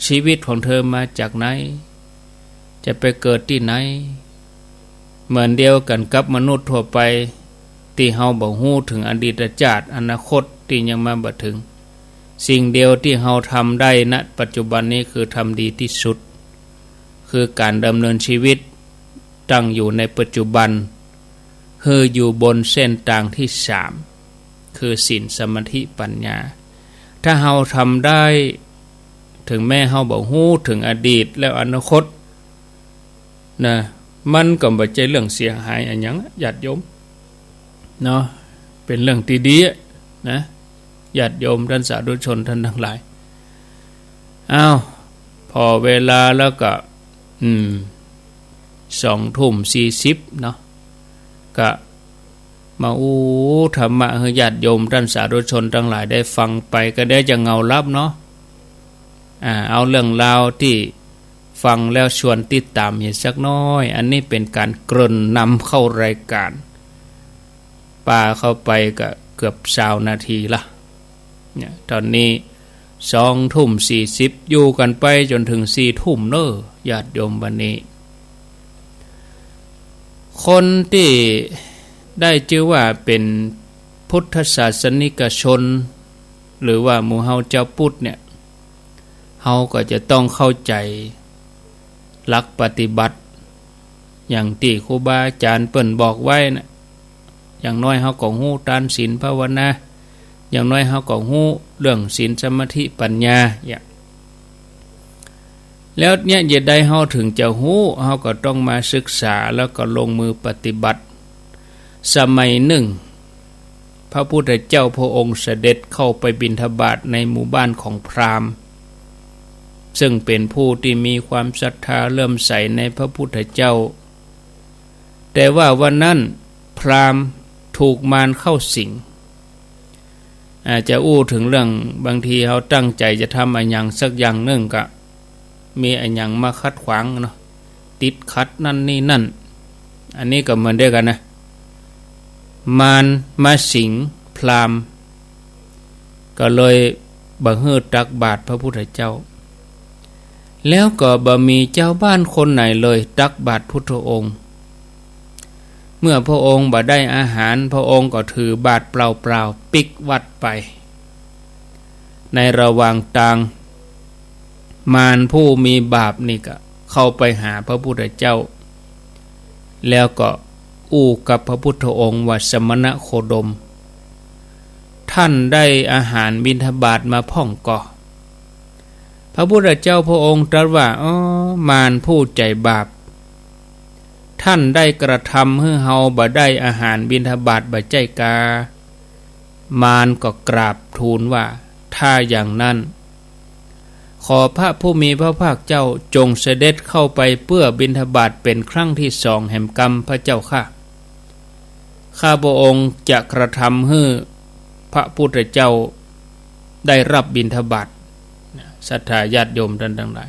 ชีวิตของเธอมาจากไหน จะไปเกิดตี้ไหน เหมือนเดียวกั๋นกับมนุษย์ทั่วไป ตี้เฮาบ่ฮู้เถิงอดีตจาติ อนาคตตี้ยังมาบ่เถิง สิ่งเดียวตี้เฮาทำได้ ณ ปัจจุบันนี้คือทำดีตี้สุด คือก๋านดำเนินชีวิต ตั้งอยู่ในปัจจุบัน หื้ออยู่บนเส้นตางตี้สาม คือศีล สมาธิ ปัญญา ถ้าเฮาทำได้ เถิงแม้เฮาบ่ฮู้เถิงอดีตและอนาคต นะ มันก็บ่ใจ้เรื่องเสียหายอะหยัง ญาติโยม เนาะ เป๋นเรื่องตี้ดีอะ นะ ญาติโยมต้านสาธุชนต้านตังหลาย อ้าว ผ่อเวลาแล้วก็ อืม สองทุ่มสี่สิบเนาะ ก็มาอู้ธรรมะหื้อญาติโยมต้านสาธุชนตังหลายได้ฟังไป ก็ได้จะเหงาหลับเนาะ อ่า เอาเรื่องราวตี้ฟังแล้วชวนติดต๋ามอีกสักหน้อย อันนี้เป๋นก๋านเกริ่นนำเข้ารายก๋าน ปาเข้าไปก็เกือบซาวนาทีละ เนี่ย ต๋อนนี้สองทุ่มสี่สิบ อยู่กั๋นไปจ๋นเถิงสี่ทุ่มเน่อ ญาติโยม วันนี้ คนตี้ได้จื้อว่าเป๋นพุทธศาสนิกชน หรือว่าหมู่เฮาจาวพุทธเนี่ย เฮาก็จะต้องเข้าใจ๋หลักปฏิบัติ อย่างตี้ครูบาอาจ๋ารย์เปิ้นบอกไว้นะ อย่างน้อยเฮาก็ฮู้ตานศีลภาวนา อย่างน้อยเฮาก็ฮู้เรื่องศีลสมาธิปัญญา อย่าง แล้วเนี่ยจะใดเฮาเถิงจะฮู้ เฮาก็ต้องมาศึกษาแล้วก็ลงมือปฏิบัติ สมัยนึ่ง พระพุทธเจ้าพระองค์เสด็จเข้าไปบิณฑบาตในหมู่บ้านของพราหมณ์ ซึ่งเป๋นผู้ตี้มีความศรัทธาเลื่อมใสในพระพุทธเจ้า แต่ว่าวันนั้นพราหมณ์ถูกมารเข้าสิง อาจจะอู้เถิงเรื่องบางทีเฮาตั้งใจ๋จะทำอะหยังสักอย่างนึ่งก็มีอะหยังมาขัดขวางเนาะ ติดขัดนั่นนี่นั่น อันนี้ก็เหมือนเดียวกั๋นนะ มารมาสิงพราหมณ์ ก็เลยบ่หื้อตักบาตรพระพุทธเจ้า แล้วก็บ่มีจาวบ้านคนไหนเลยตักบาตรพุทธองค์ เมื่อพระองค์บ่ได้อาหาร พระองค์ก็ถือบาตรเปล่าๆ ปิ๊กวัดไป ในระหว่างตาง มารผู้มีบาปนี่ก็เข้าไปหาพระพุทธเจ้า แล้วก็อู้กับพระพุทธองค์ว่า สมณโคดม ท่านได้อาหารบิณฑบาตมาพ่องก่อ พระพุทธเจ้าพระองค์ตรัสว่า อ๋อ มารผู้ใจ๋บาป ท่านได้กระทำหื้อเฮาบ่ได้อาหารบิณฑบาตบ่ใจ้กา มารก็กราบทูลว่า ถ้าอย่างนั้น ขอพระผู้มีพระภาคเจ้าจงเสด็จเข้าไปเพื่อบิณฑบาตเป๋นครั้งที่สองแหมกำพระเจ้าข้า ข้าพระองค์จะกระทำหื้อพระพุทธเจ้าได้รับบิณฑบาต ศรัทธาญาติโยมต้านตังหลาย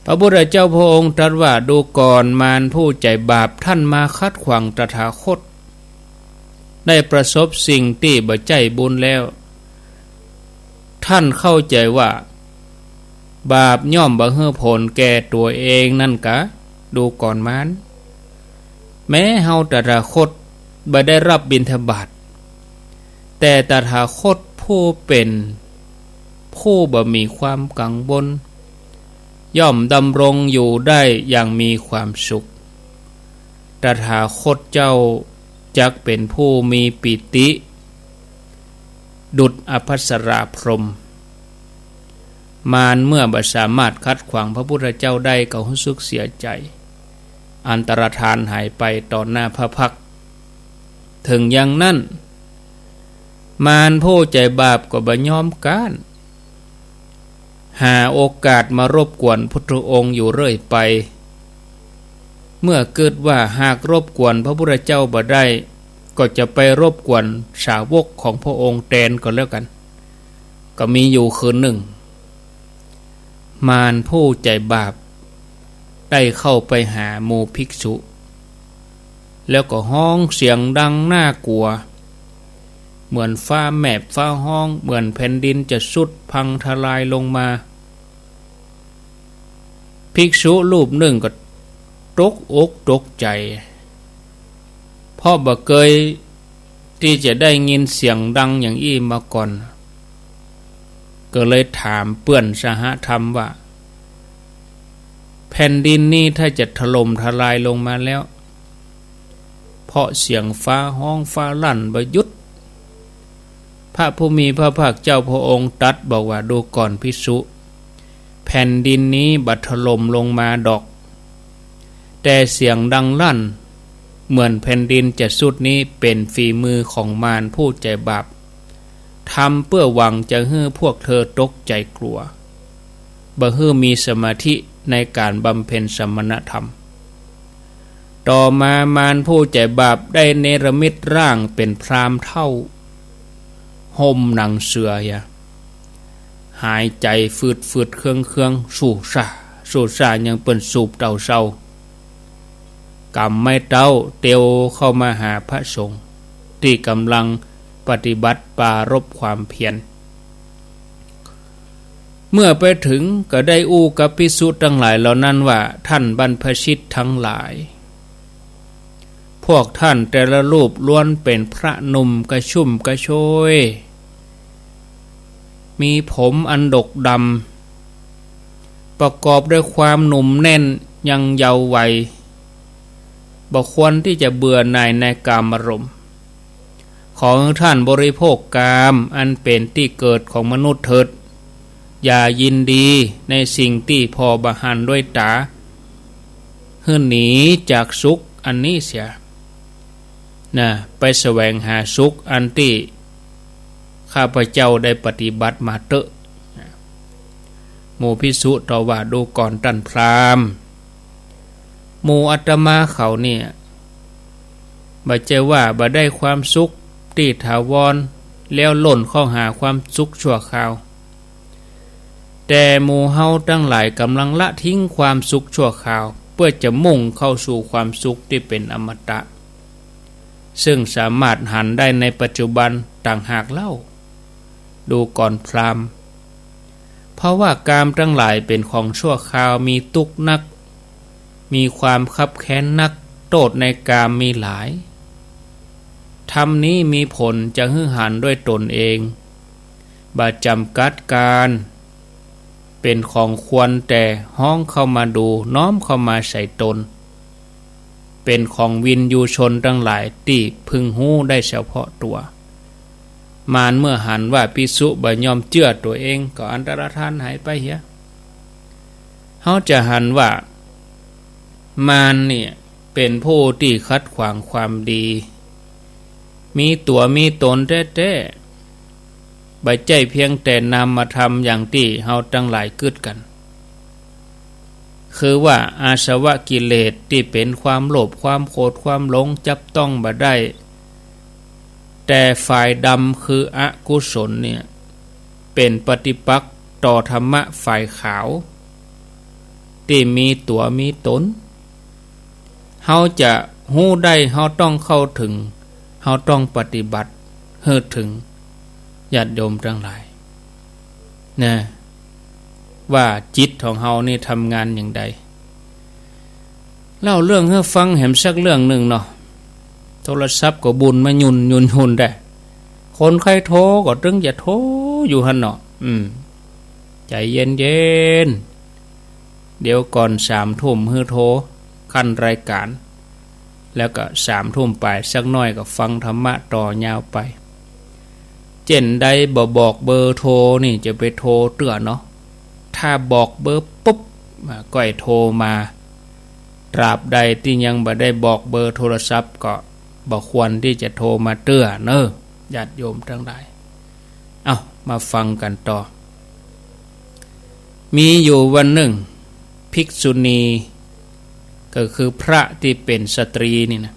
พระพุทธเจ้าพระองค์ตรัสว่า ดูก่อนมารผู้ใจ๋บาป ท่านมาขัดขวางตถาคต ได้ประสบสิ่งตี้บ่ใจ้บุญแล้ว ท่านเข้าใจ๋ว่า บาปย่อมบ่หื้อผลแก่ตั๋วเองนั้นกา ดูก่อนมาร แม้เฮาตถาคตบ่ได้รับบิณฑบาต แต่ตถาคตผู้เป๋นผู้บ่มีความกังวล ย่อมดำรงอยู่ได้อย่างมีความสุข ตถาคตเจ้าจักเป๋นผู้มีปีติ ดุจอภัสราพรหม มารเมื่อบ่สามารถขัดขวางพระพุทธเจ้าได้ก็ฮู้สึกเสียใจ๋ อันตรธานหายไปต่อหน้าพระพักตร์ เถิงอย่างนั้น มารผู้ใจ๋บาปก็บ่ยอมก๊าน หาโอกาสมารบกวนพุทธองค์อยู่เรื่อยไป เมื่อกึ๊ดว่าหากรบกวนพระพุทธเจ้าบ่ได้ ก็จะไปรบกวนสาวกของพระองค์แตนก็แล้วกั๋น ก็มีอยู่คืนนึ่ง มารผู้ใจ๋บาปได้เข้าไปหาหมู่ภิกษุ แล้วก็ฮ้องเสียงดังน่ากลัว เหมือนฟ้าแหมบฟ้าฮ้อง เหมือนแผ่นดินจะทรุดพังทลายลงมา ภิกษุรูปนึ่งก็ตกอกตกใจ๋ เพราะบ่เกยตี้จะได้ยินเสียงดังอย่างอี้มาก่อน ก็เลยถามเปื้อนสหธรรมว่า แผ่นดินนี้ถ้าจะถล่มทลายลงมาแล้ว เพราะเสียงฟ้าฮ้องฟ้าลั่นบ่หยุด พระผู้มีพระภาคเจ้าพระองค์ตรัสบอกว่า ดูก่อนภิกษุ แผ่นดินนี้บ่ถล่มลงมาดอก แต่เสียงดังลั่นเหมือนแผ่นดินจะทรุดนี้เป๋นฝีมือของมารผู้ใจ๋บาป ทำเปื้อหวังจะหื้อพวกเธอตกใจ๋กลัว บ่หื้อมีสมาธิในก๋านบำเพ็ญสมณธรรม ต่อมามารผู้ใจ๋บาปได้เนรมิตร่างเป๋นพราหมณ์เฒ่า ห่มหนังเสือเหีย หายใจ๋ฟืดๆ เคืองๆ สู่ซ่าสู่ซ่า อย่างเปิ้นสูบเต้าเซา ก๋ำไม้เต๊าเตียวเข้ามาหาพระสงฆ์ตี้ก่ำลังปฏิบัติปรารภความเพียร เมื่อไปเถิงก็ได้อู้กับภิกษุตังหลายเหล่านั้นว่า ท่านบรรพชิตตังหลาย พวกท่านแต่ละรูปล้วนเป๋นพระหนุ่มกระชุ่มกระชวย มีผมอันดกดำ ประกอบด้วยความหนุ่มแน่นยังเยาว์วัย บ่ควรตี้จะเบื่อหน่ายในกามารมณ์ ขอหื้อท่านบริโภคกามอันเป๋นตี้เกิดของมนุษย์เถิด อย่ายินดีในสิ่งตี้ผ่อบ่หันด้วยต๋า หื้อหนีจากสุขอันนี้เสีย นะ ไปแสวงหาสุขอันตี้ข้าพเจ้าได้ปฏิบัติมาเต๊อะ หมู่ภิกษุตอบว่า ดูก่อนต้านพราหมณ์ หมู่อาตมาเขาเนี่ย บ่ใจ้ว่าบ่ได้ความสุขตี้ถาวร แล้วล่นเข้าหาความสุขชั่วคราว แต่หมู่เฮาตังหลายก่ำลังละทิ้งความสุขชั่วคราว เปื้อจะมุ่งเข้าสู่ความสุขตี้เป๋นอมตะ ซึ่งสามารถหันได้ในปัจจุบันต่างหากเล่า ดูก่อนพราหมณ์ เพราะว่ากามตังหลายเป๋นของชั่วคราว มีตุ๊กข์นัก มีความคับแค้นนัก โต้ษในกามมีหลาย ธรรมนี้มีผลจะหื้อหันด้วยตนเอง บ่จ๋ำกัดกาล เป๋นของควรแต่ฮ้องเข้ามาดู น้อมเข้ามาใส่ตน เป๋นของวิญญูชนตังหลายตี้พึงฮู้ได้เฉพาะตั๋ว มารเมื่อหันว่าภิกษุบ่ยอมเจื้อตั๋วเอง ก็อันตรธานหายไปเหีย เฮาจะหันว่า มารเนี่ยเป๋นผู้ตี้ขัดขวางความดี มีตั๋วมีตนแต๊ๆ บ่ใจ้เพียงแต่นามธรรมอย่างตี้เฮาตังหลายกึ๊ดกั๋น คือว่าอาสวะกิเลสตี้เป๋นความโลภ ความโกรธ ความหลง จับต้องบ่ได้ แต่ฝ่ายดำคืออกุศลเนี่ย เป๋นปฏิปักษ์ต่อธรรมะฝ่ายขาว ตี้มีตั๋วมีต๋น เฮาจะฮู้ได้ เฮาต้องเข้าเถิง เฮาต้องปฏิบัติหื้อเถิง ญาติโยมตังหลาย นะ ว่าจิตของเฮานี่ทำงานอย่างใด เล่าเรื่องหื้อฟังแหมสักเรื่องนึ่งเนาะ โทรศัพท์ก็บุนมายุ่นยุ่นยุ่นได้ คนใค่โทรก็ตึงจะโทรอยู่หั้นเนาะ อืม ใจ๋เย็นๆ เดี๋ยวก่อนสามทุ่มหื้อโทร ขั้นรายก๋าน แล้วก็สามทุ่มป๋ายสักหน้อยก็ฟังธรรมะต่อยาวไป เจ้นใดบ่บอกเบอร์โทรนี่จะไปโทรเตื้อเนาะ ถ้าบอกเบอร์ปุ๊บ อ่า ก้อยโทรมา ตราบใดตี้ยังบ่ได้บอกเบอร์โทรศัพท์ก็บ่ควรตี้จะโทรมาเตื้อเนาะ ญาติโยมตังหลาย เอ้า มาฟังกั๋นต่อ มีอยู่วันนึ่ง ภิกษุณี ก็คือพระตี้เป๋นสตรีนี่นะ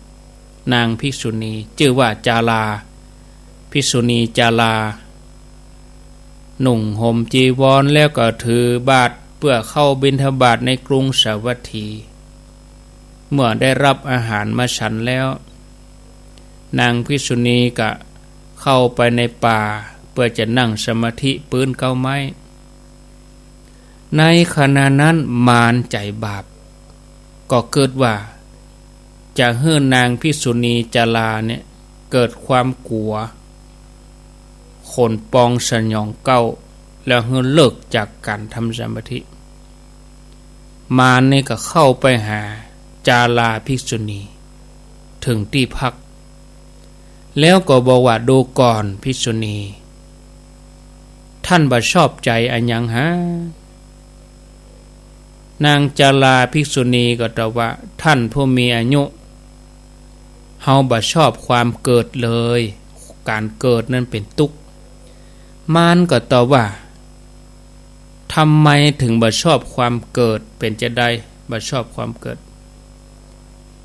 นางภิกษุณี จื้อว่าจารา ภิกษุณีจารา นุ่งห่มจีวรแล้วก็ถือบาตรเปื้อเข้าบิณฑบาตในกรุงสาวัตถี เมื่อได้รับอาหารมาฉันแล้ว นางภิกษุณีก็เข้าไปในป่าเปื้อจะนั่งสมาธิปื๊นเก๊าไม้ ในขณะนั้นมารใจ๋บาป ก็กึ๊ดว่าจะหื้อนางภิกษุณีจาราเนี่ยเกิดความกั๋ว ขนปองสยองเก๊า แล้วหื้อเลิกจากก๋านทำสมาธิ มารนี่ก็เข้าไปหาจาราภิกษุณี เถิงตี้พัก แล้วก็บอกว่า ดูก่อนภิกษุณี ท่านบ่ชอบใจ๋อะหยังหา นางจาราภิกษุณีก็ตอบว่า ท่านผู้มีอายุ เฮาบ่ชอบความเกิดเลย ก๋านเกิดนั้นเป๋นตุ๊กข์ มารก็ตอบว่า ทำไมเถิงบ่ชอบความเกิด เป๋นจาใดบ่ชอบความเกิด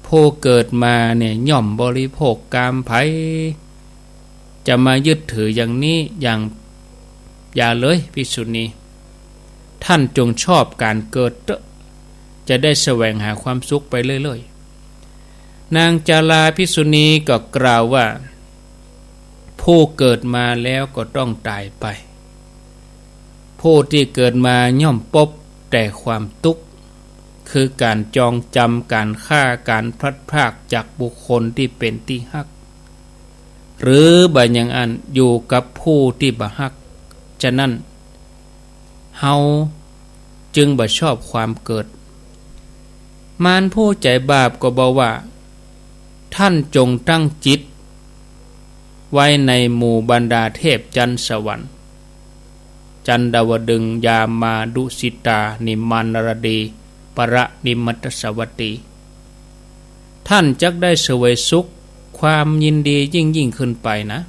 ผู้เกิดมาเนี่ยย่อมบริโภคกามใผ จะมายึดถืออย่างนี้ อย่าง อย่าเลยภิกษุณี ท่านจงชอบก๋านเกิดเต๊อะ จะได้แสวงหาความสุขไปเรื่อยๆ นางจาราภิกษุณีก็กล่าวว่า ผู้เกิดมาแล้วก็ต้องต๋ายไป ผู้ตี้เกิดมาย่อมปบแต่ความตุ๊กข์ คือก๋านจองจำ ก๋านฆ่า ก๋านพลัดพรากจากบุคคลตี้เป๋นตี้ฮัก หรือบ่อย่างอั้นอยู่กับผู้ตี้บ่ฮัก ฉะนั้น เฮาจึงบ่ชอบความเกิด มารผู้ใจ๋บาปก็บอกว่า ท่านจงตั้งจิตไว้ในหมู่บรรดาเทพจั๊นสวรรค์ จันดาวดึงส์ ยามา ดุสิตา นิมมานารดี ปรนิมมัตตสวัตตี ท่านจักได้เสวยสุข ความยินดียิ่งๆ ขึ้นไปนะ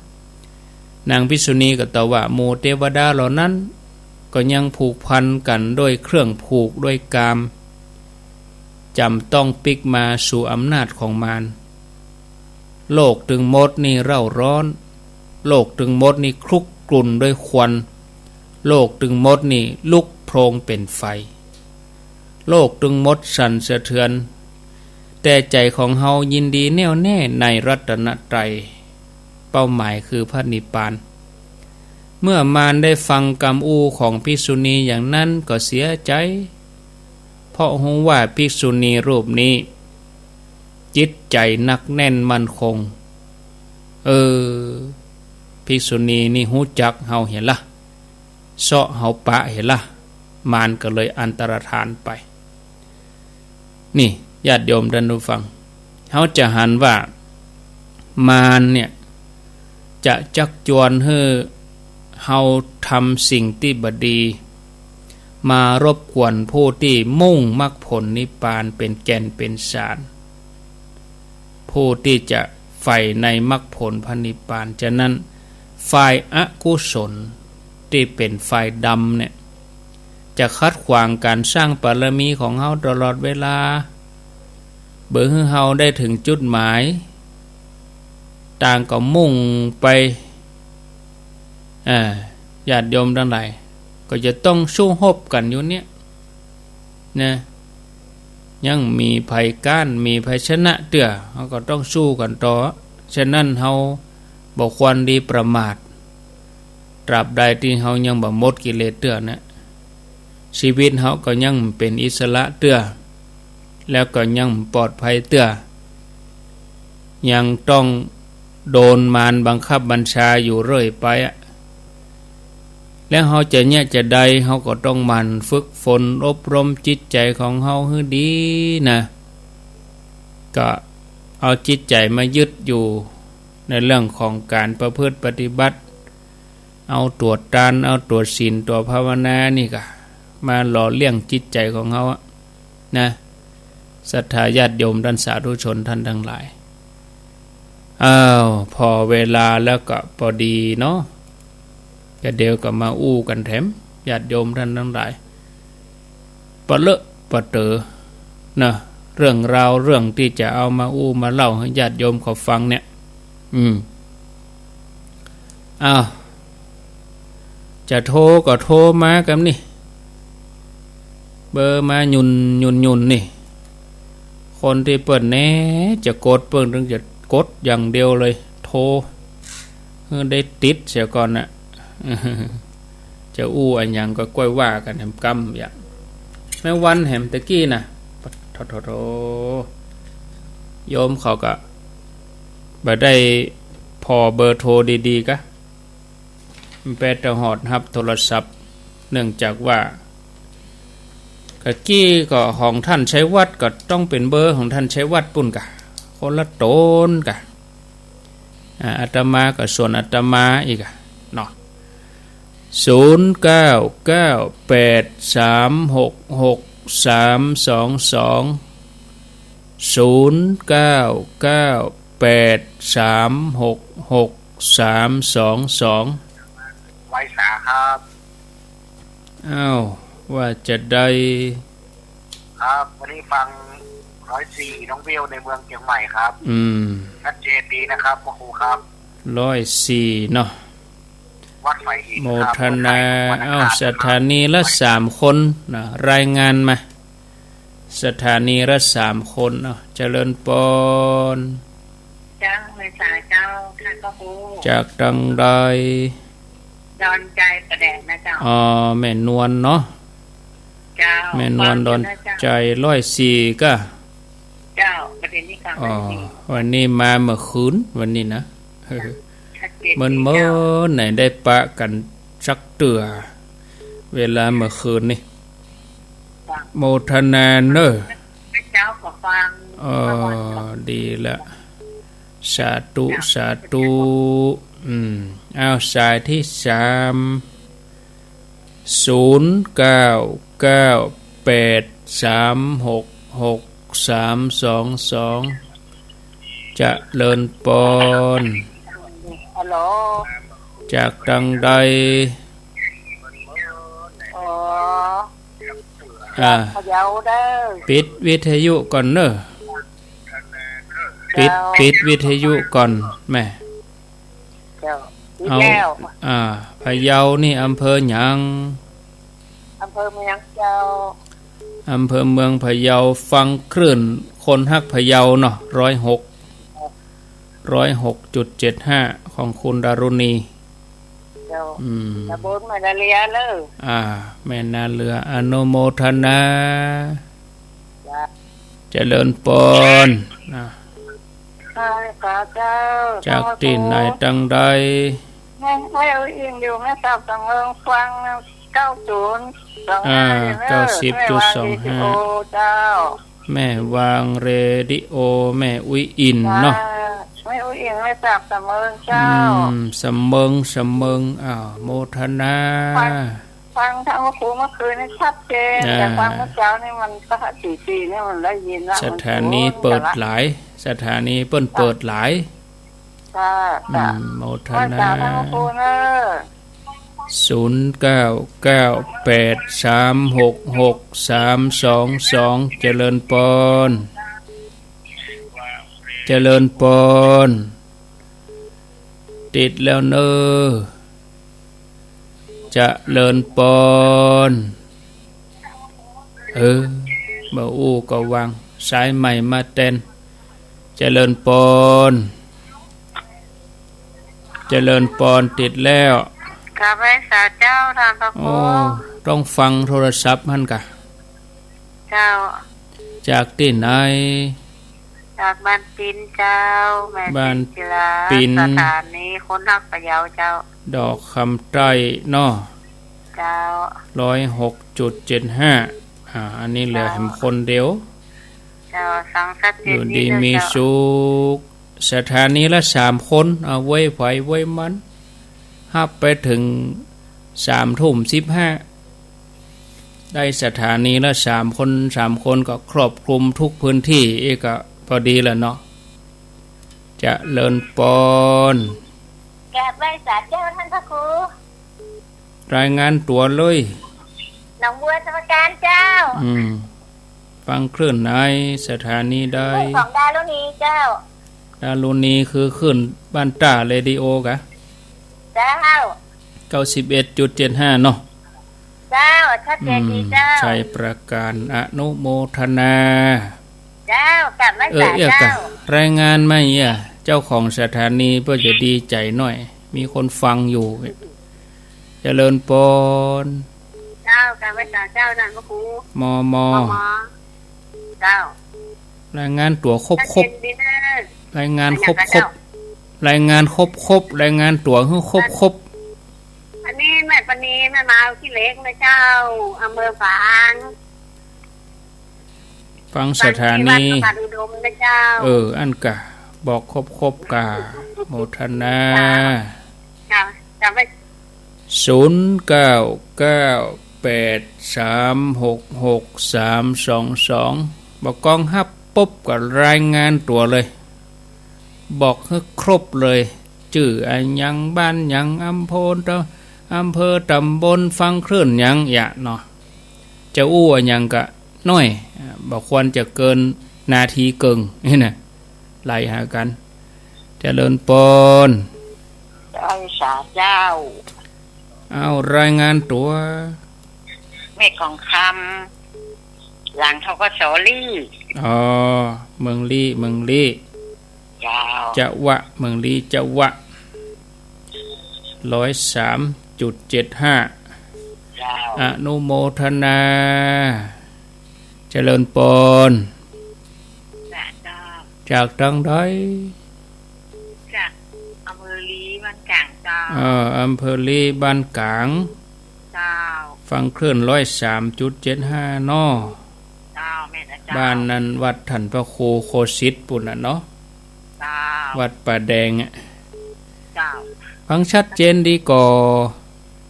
นางภิกษุณีก็ตอบว่า หมู่เตวดาเหล่านั้นก็ยังผูกพันกั๋นด้วยเครื่องผูกด้วยกาม จ๋ำต้องปิ๊กมาสู่อำนาจของมาร โลกตึงมดนี่เร่าร้อน โลกตึงมดนี่คลุกกลุ่นด้วยควัน โลกตึงมดนี่ลุกโพลงเป๋นไฟ โลกตึงมดสั่นสะเทือน แต่ใจ๋ของเฮายินดีแน่วแน่ในรัตนตรัย เป้าหมายคือพระนิพพาน เมื่อมารได้ฟังกำอู้ของภิกษุณีอย่างนั้นก็เสียใจ๋ เพราะฮู้ว่าภิกษุณีรูปนี้จิตใจ๋หนักแน่นมั่นคง เออ ภิกษุณีนี่ฮู้จักเฮาเหียละ เซาะเฮาปะเหียละ มารก็เลยอันตรธานไป นี่ ญาติโยมท่านผู้ฟัง เฮาจะหันว่า มารเนี่ย จะจักจวนหื้อเฮาทำสิ่งตี้บ่ดี มารบกวนผู้ตี้มุ่งมรรคผลนิพพานเป๋นแก่นเป๋นสาร ผู้ตี้จะใฝ่ในมรรคผลพระนิพพาน ฉะนั้น ฝ่ายอกุศลตี้เป๋นฝ่ายดำเนี่ย จะขัดขวางก๋านสร้างบารมีของเฮาตลอดเวลา บ่หื้อเฮาได้เถิงจุดหมาย ต่างก็มุ่งไป อ่า ญาติโยมตังหลาย ก็จะต้องสู้ฮบกั๋นอยู่เนี่ย นะ ยังมีภัยก๊าน มีภัยชนะเตื้อ เฮาก็ต้องสู้กั๋นต่อ ฉะนั้นเฮาบ่ควรดีประมาท ตราบใดตี้เฮายังบ่หมดกิเลสเตื้อนะ ชีวิตเฮาก็ยังเป๋นอิสระเตื้อ แล้วก็ยังปลอดภัยเตื้อ ยังต้องโดนมารบังคับบัญชาอยู่เรื่อยไปอะ แล้วเฮาจะเยียะจะใด เฮาก็ต้องหมั่นฝึกฝนอบรมจิตใจ๋ของเฮาหื้อดีนะ ก็เอาจิตใจ๋มายึดอยู่ในเรื่องของก๋านประพฤติปฏิบัติ เอาตั๋วตาน เอาตั๋วศีล ตั๋วภาวนานี่ก่ะ มาหล่อเลี้ยงจิตใจ๋ของเฮาอะนะ ศรัทธาญาติโยมต้านสาธุชนต้านตังหลาย อ้าว ผ่อเวลาแล้วก็ปอดีเนาะ ก็เดี๋ยวก็มาอู้กั๋นแถม ญาติโยมต้านตังหลาย ปะเลอะปะเต๋อนะ เรื่องราวเรื่องตี้จะเอามาอู้มาเล่าหื้อญาติโยมเขาฟังเนี่ย อืม อ้าว จะโทรก็โทรมากั๋นนี่ เบอร์มาหยุ่นหยุ่นหยุ่นนี่ คนตี้เปิ้นแน่จะกด เปิ้นตึงจะกดอย่างเดียวเลย โทร หื้อได้ติดเสียก่อนนะ จะอู้อะหยังก็ก้อยว่ากั๋นแหมกำ อย่างแม่วันแหมตะกี้นะ โถ โถ โถ โยมเขาก็บ่ได้ผ่อเบอร์โทรดีๆ กะ แป๊ดจะหอดฮับโทรศัพท์ เนื่องจากว่า กะกี้ก็ของต้านชัยวัฒน์ ก็ต้องเป๋นเบอร์ของต้านชัยวัฒน์ปู้นกะ คนละต๋นกะ อ่า อาตมาก็ส่วนอาตมาอีกอะเนาะ ศูนย์เก้าเก้าแปดสามหกหกสามสองสอง ศูนย์เก้าเก้าแปดสามหกหกสามสองสอง ไหว้สาครับ อ้าว ว่าจะใด ครับ วันนี้ฟังร้อยสี่ น้องเบลในเมืองเจียงใหม่ครับ อืม ชัดเจนดีนะครับ พระครูครับ ร้อยสี่ เนาะ วัดไผ่หินครับ โมทนา เอ้า สถานีละสามคนนะ รายงานมา สถานีละสามคน เอ้า เจริญปอน เจ้า ไหว้สาเจ้า ค่ะ พระครู จากตังใด ดอนจาย ประแดงนะเจ้า อ๋อ แม่นวลเนาะ เจ้า แม่นวล ฟังอยู่นะเจ้า ดอนจาย ร้อยสี่ กะ เจ้า ประเด็นนี้ฟัง อ๋อ ร้อยสี่ วันนี้มาเมื่อคืน วันนี้นะ ชัดเจน เมินๆ ดีเจ้า ไหนได้ปะกั๋นสักเตื้อ เวลาเมื่อคืนนี่ ฟัง โมทนาเน่อ เจ้าก็ฟัง เออ ฟังก่อน ดีละ สาธุ เจ้า สาธุ อืม อ้าว สายตี้สาม ศูนย์เก้าเก้าแปดสามหกหกสามสองสอง เจริญปอน ฮัลโหล จากตังใด อ๋อ อ่า พะเยาเด้อ ปิดวิทยุก่อนเน่อ ปิด เจ้า ปิดวิทยุก่อนแม่ เจ้า ปิด เอา แล้ว อ่า พะเยานี่อำเภอหยัง อำเภอเมืองเจ้า อำเภอเมืองพะเยา ฟังคลื่นคนฮักพะเยาเนาะ ร้อยหก ร้อยหกจุดเจ็ดห้า ของคุณดารุณี เจ้า อืม ตำบลแม่นาเรือเน่อ อ่า แม่นาเรือ อนุโมทนา จ้า เจริญปอน นะ ค่ะ เจ้า จากตี้ไหนตังใด แม่ แม่อุ๊ยอิ่มอยู่แม่สาบสำเริงฟัง เก้าศูนย์สองห้า อ่า เก้าสิบจุดสองห้า แม่วางเรดิโอเจ้า แม่วางเรดิโอ แม่อุ๊ยอิ่มเนาะ จ้า แม่อุ๊ยอิ่มแม่สาบสำเริงเจ้า อืม สำเริง สำเริง อ้าว โมทนา ฟัง ฟังทางพระครูเมื่อคืนนี่ชัดเจน อ่า แต่ฟังเมื่อเช้านี่มันปกติดีเนี่ยมันได้ยินละ สถานีเปิดหลาย สถานีเปิ้นเปิดหลาย ค่ะ อืม โมทนา ไหว้สาทางพระครูเน่อ ศูนย์เก้าเก้าแปดสามหกหกสามสองสอง เจริญปอน เจริญปอน ติดแล้วเน่อ เจริญปอน เออ บ่อู้ก็วาง สายใหม่มาแตน เจริญปอน เจริญปอน ติดแล้ว กราบไหว้สาเจ้าต้านพระครู โอ้ ต้องฟังโทรศัพท์หั้นกะ เจ้า จากตี้ไหน จากบ้านปินเจ้า แม่ บ้านปิน ศิลา ปิน สถานีคนฮักพะเยาเจ้า ดอกคำใต้เนาะ เจ้า ร้อยหกจุดเจ็ดห้า อ่า อันนี้เหลือแหมคนเดียว เจ้า ฟังชัดเจน อยู่ดี ดีเจ้า มีสุข สถานีละสามคน เอาไว้ไผไว้มัน ฮับไปเถิงสามทุ่มสิบห้า ได้สถานีละสามคน สามคนก็ครอบคลุมทุกพื้นที่ เอ๊ะ ก็พอดีแหละเนาะ เจริญปอน กราบไหว้สาเจ้าต้านพระครู รายงานตั๋วเลย หนองบัวสมุทรปราการเจ้า อืม ฟังคลื่นไหน สถานีใด คลื่นของดารุณีเจ้า ดารุณีคือคลื่นบ้านต้าเรดิโอกะ เจ้า เก้าสิบเอ็ดจุดเจ็ดห้า เนาะ เจ้า ชัดเจนดีเจ้า อืม ชัยปราการ อนุโมทนา เจ้า กราบไหว้ เออ สา เอื้อกะ เจ้า รายงานมาเอี้ย เจ้าของสถานีเปิ้นจะดีใจ๋หน้อย มีคนฟังอยู่ เจริญปอน เจ้า กราบไหว้สาเจ้าต้านพระครู มอมอ มอมอ เจ้า รายงานตั๋วครบครบ ชัดเจนดีนะ รายงานครบครบ รายงานตั๋วหื้อครบครบ อันนี้แม่ปณี แม่มาเอาขี้เหล็กนะเจ้า อำเภอฝาง ฟังสถานี ฟังที่วัดสมบัติอุดมนะเจ้า เออ อั้นกะ บอกครบครบกะ โมทนา เจ้า เจ้า เจ้า ศูนย์เก้าเก้าแปดสามหกหกสามสองสอง บ่กองฮับปุ๊บก็รายงานตั๋วเลย บอกหื้อครบเลย จื้ออะหยัง บ้านหยัง อำเภอตะ อำเภอ ตำบล ฟังคลื่นหยังเอี้ยเนาะ จะอู้อะหยังกะน้อย อ่า บ่ควรจะเกินนาทีเกิ่ง นี่นะ ไล่หากั๋น เจริญปอน เจ้า สาเจ้า เอา รายงานตั๋ว แม่กองคำ หลัง ธ.ก.ส. ลี้ อ๋อ เมืองลี้ เมืองลี้ เจ้า จวะ เมืองลี้ จวะ ร้อยสามจุดเจ็ดห้า เจ้า อนุโมทนา เจริญปอน สาเจ้า จากตางใด จากอำเภอลี้บ้านก๋างเจ้า เออ อำเภอลี้บ้านก๋าง เจ้า ฟังคลื่นร้อยสามจุดเจ็ดห้า เนาะ เจ้า แม่นนะเจ้า บ้านนั้นวัดถ่านพระครูโคสิตปุ้นน่ะเนาะ เจ้า วัดป่าแดงอะ เจ้า ฟังชัดเจนดีก่อ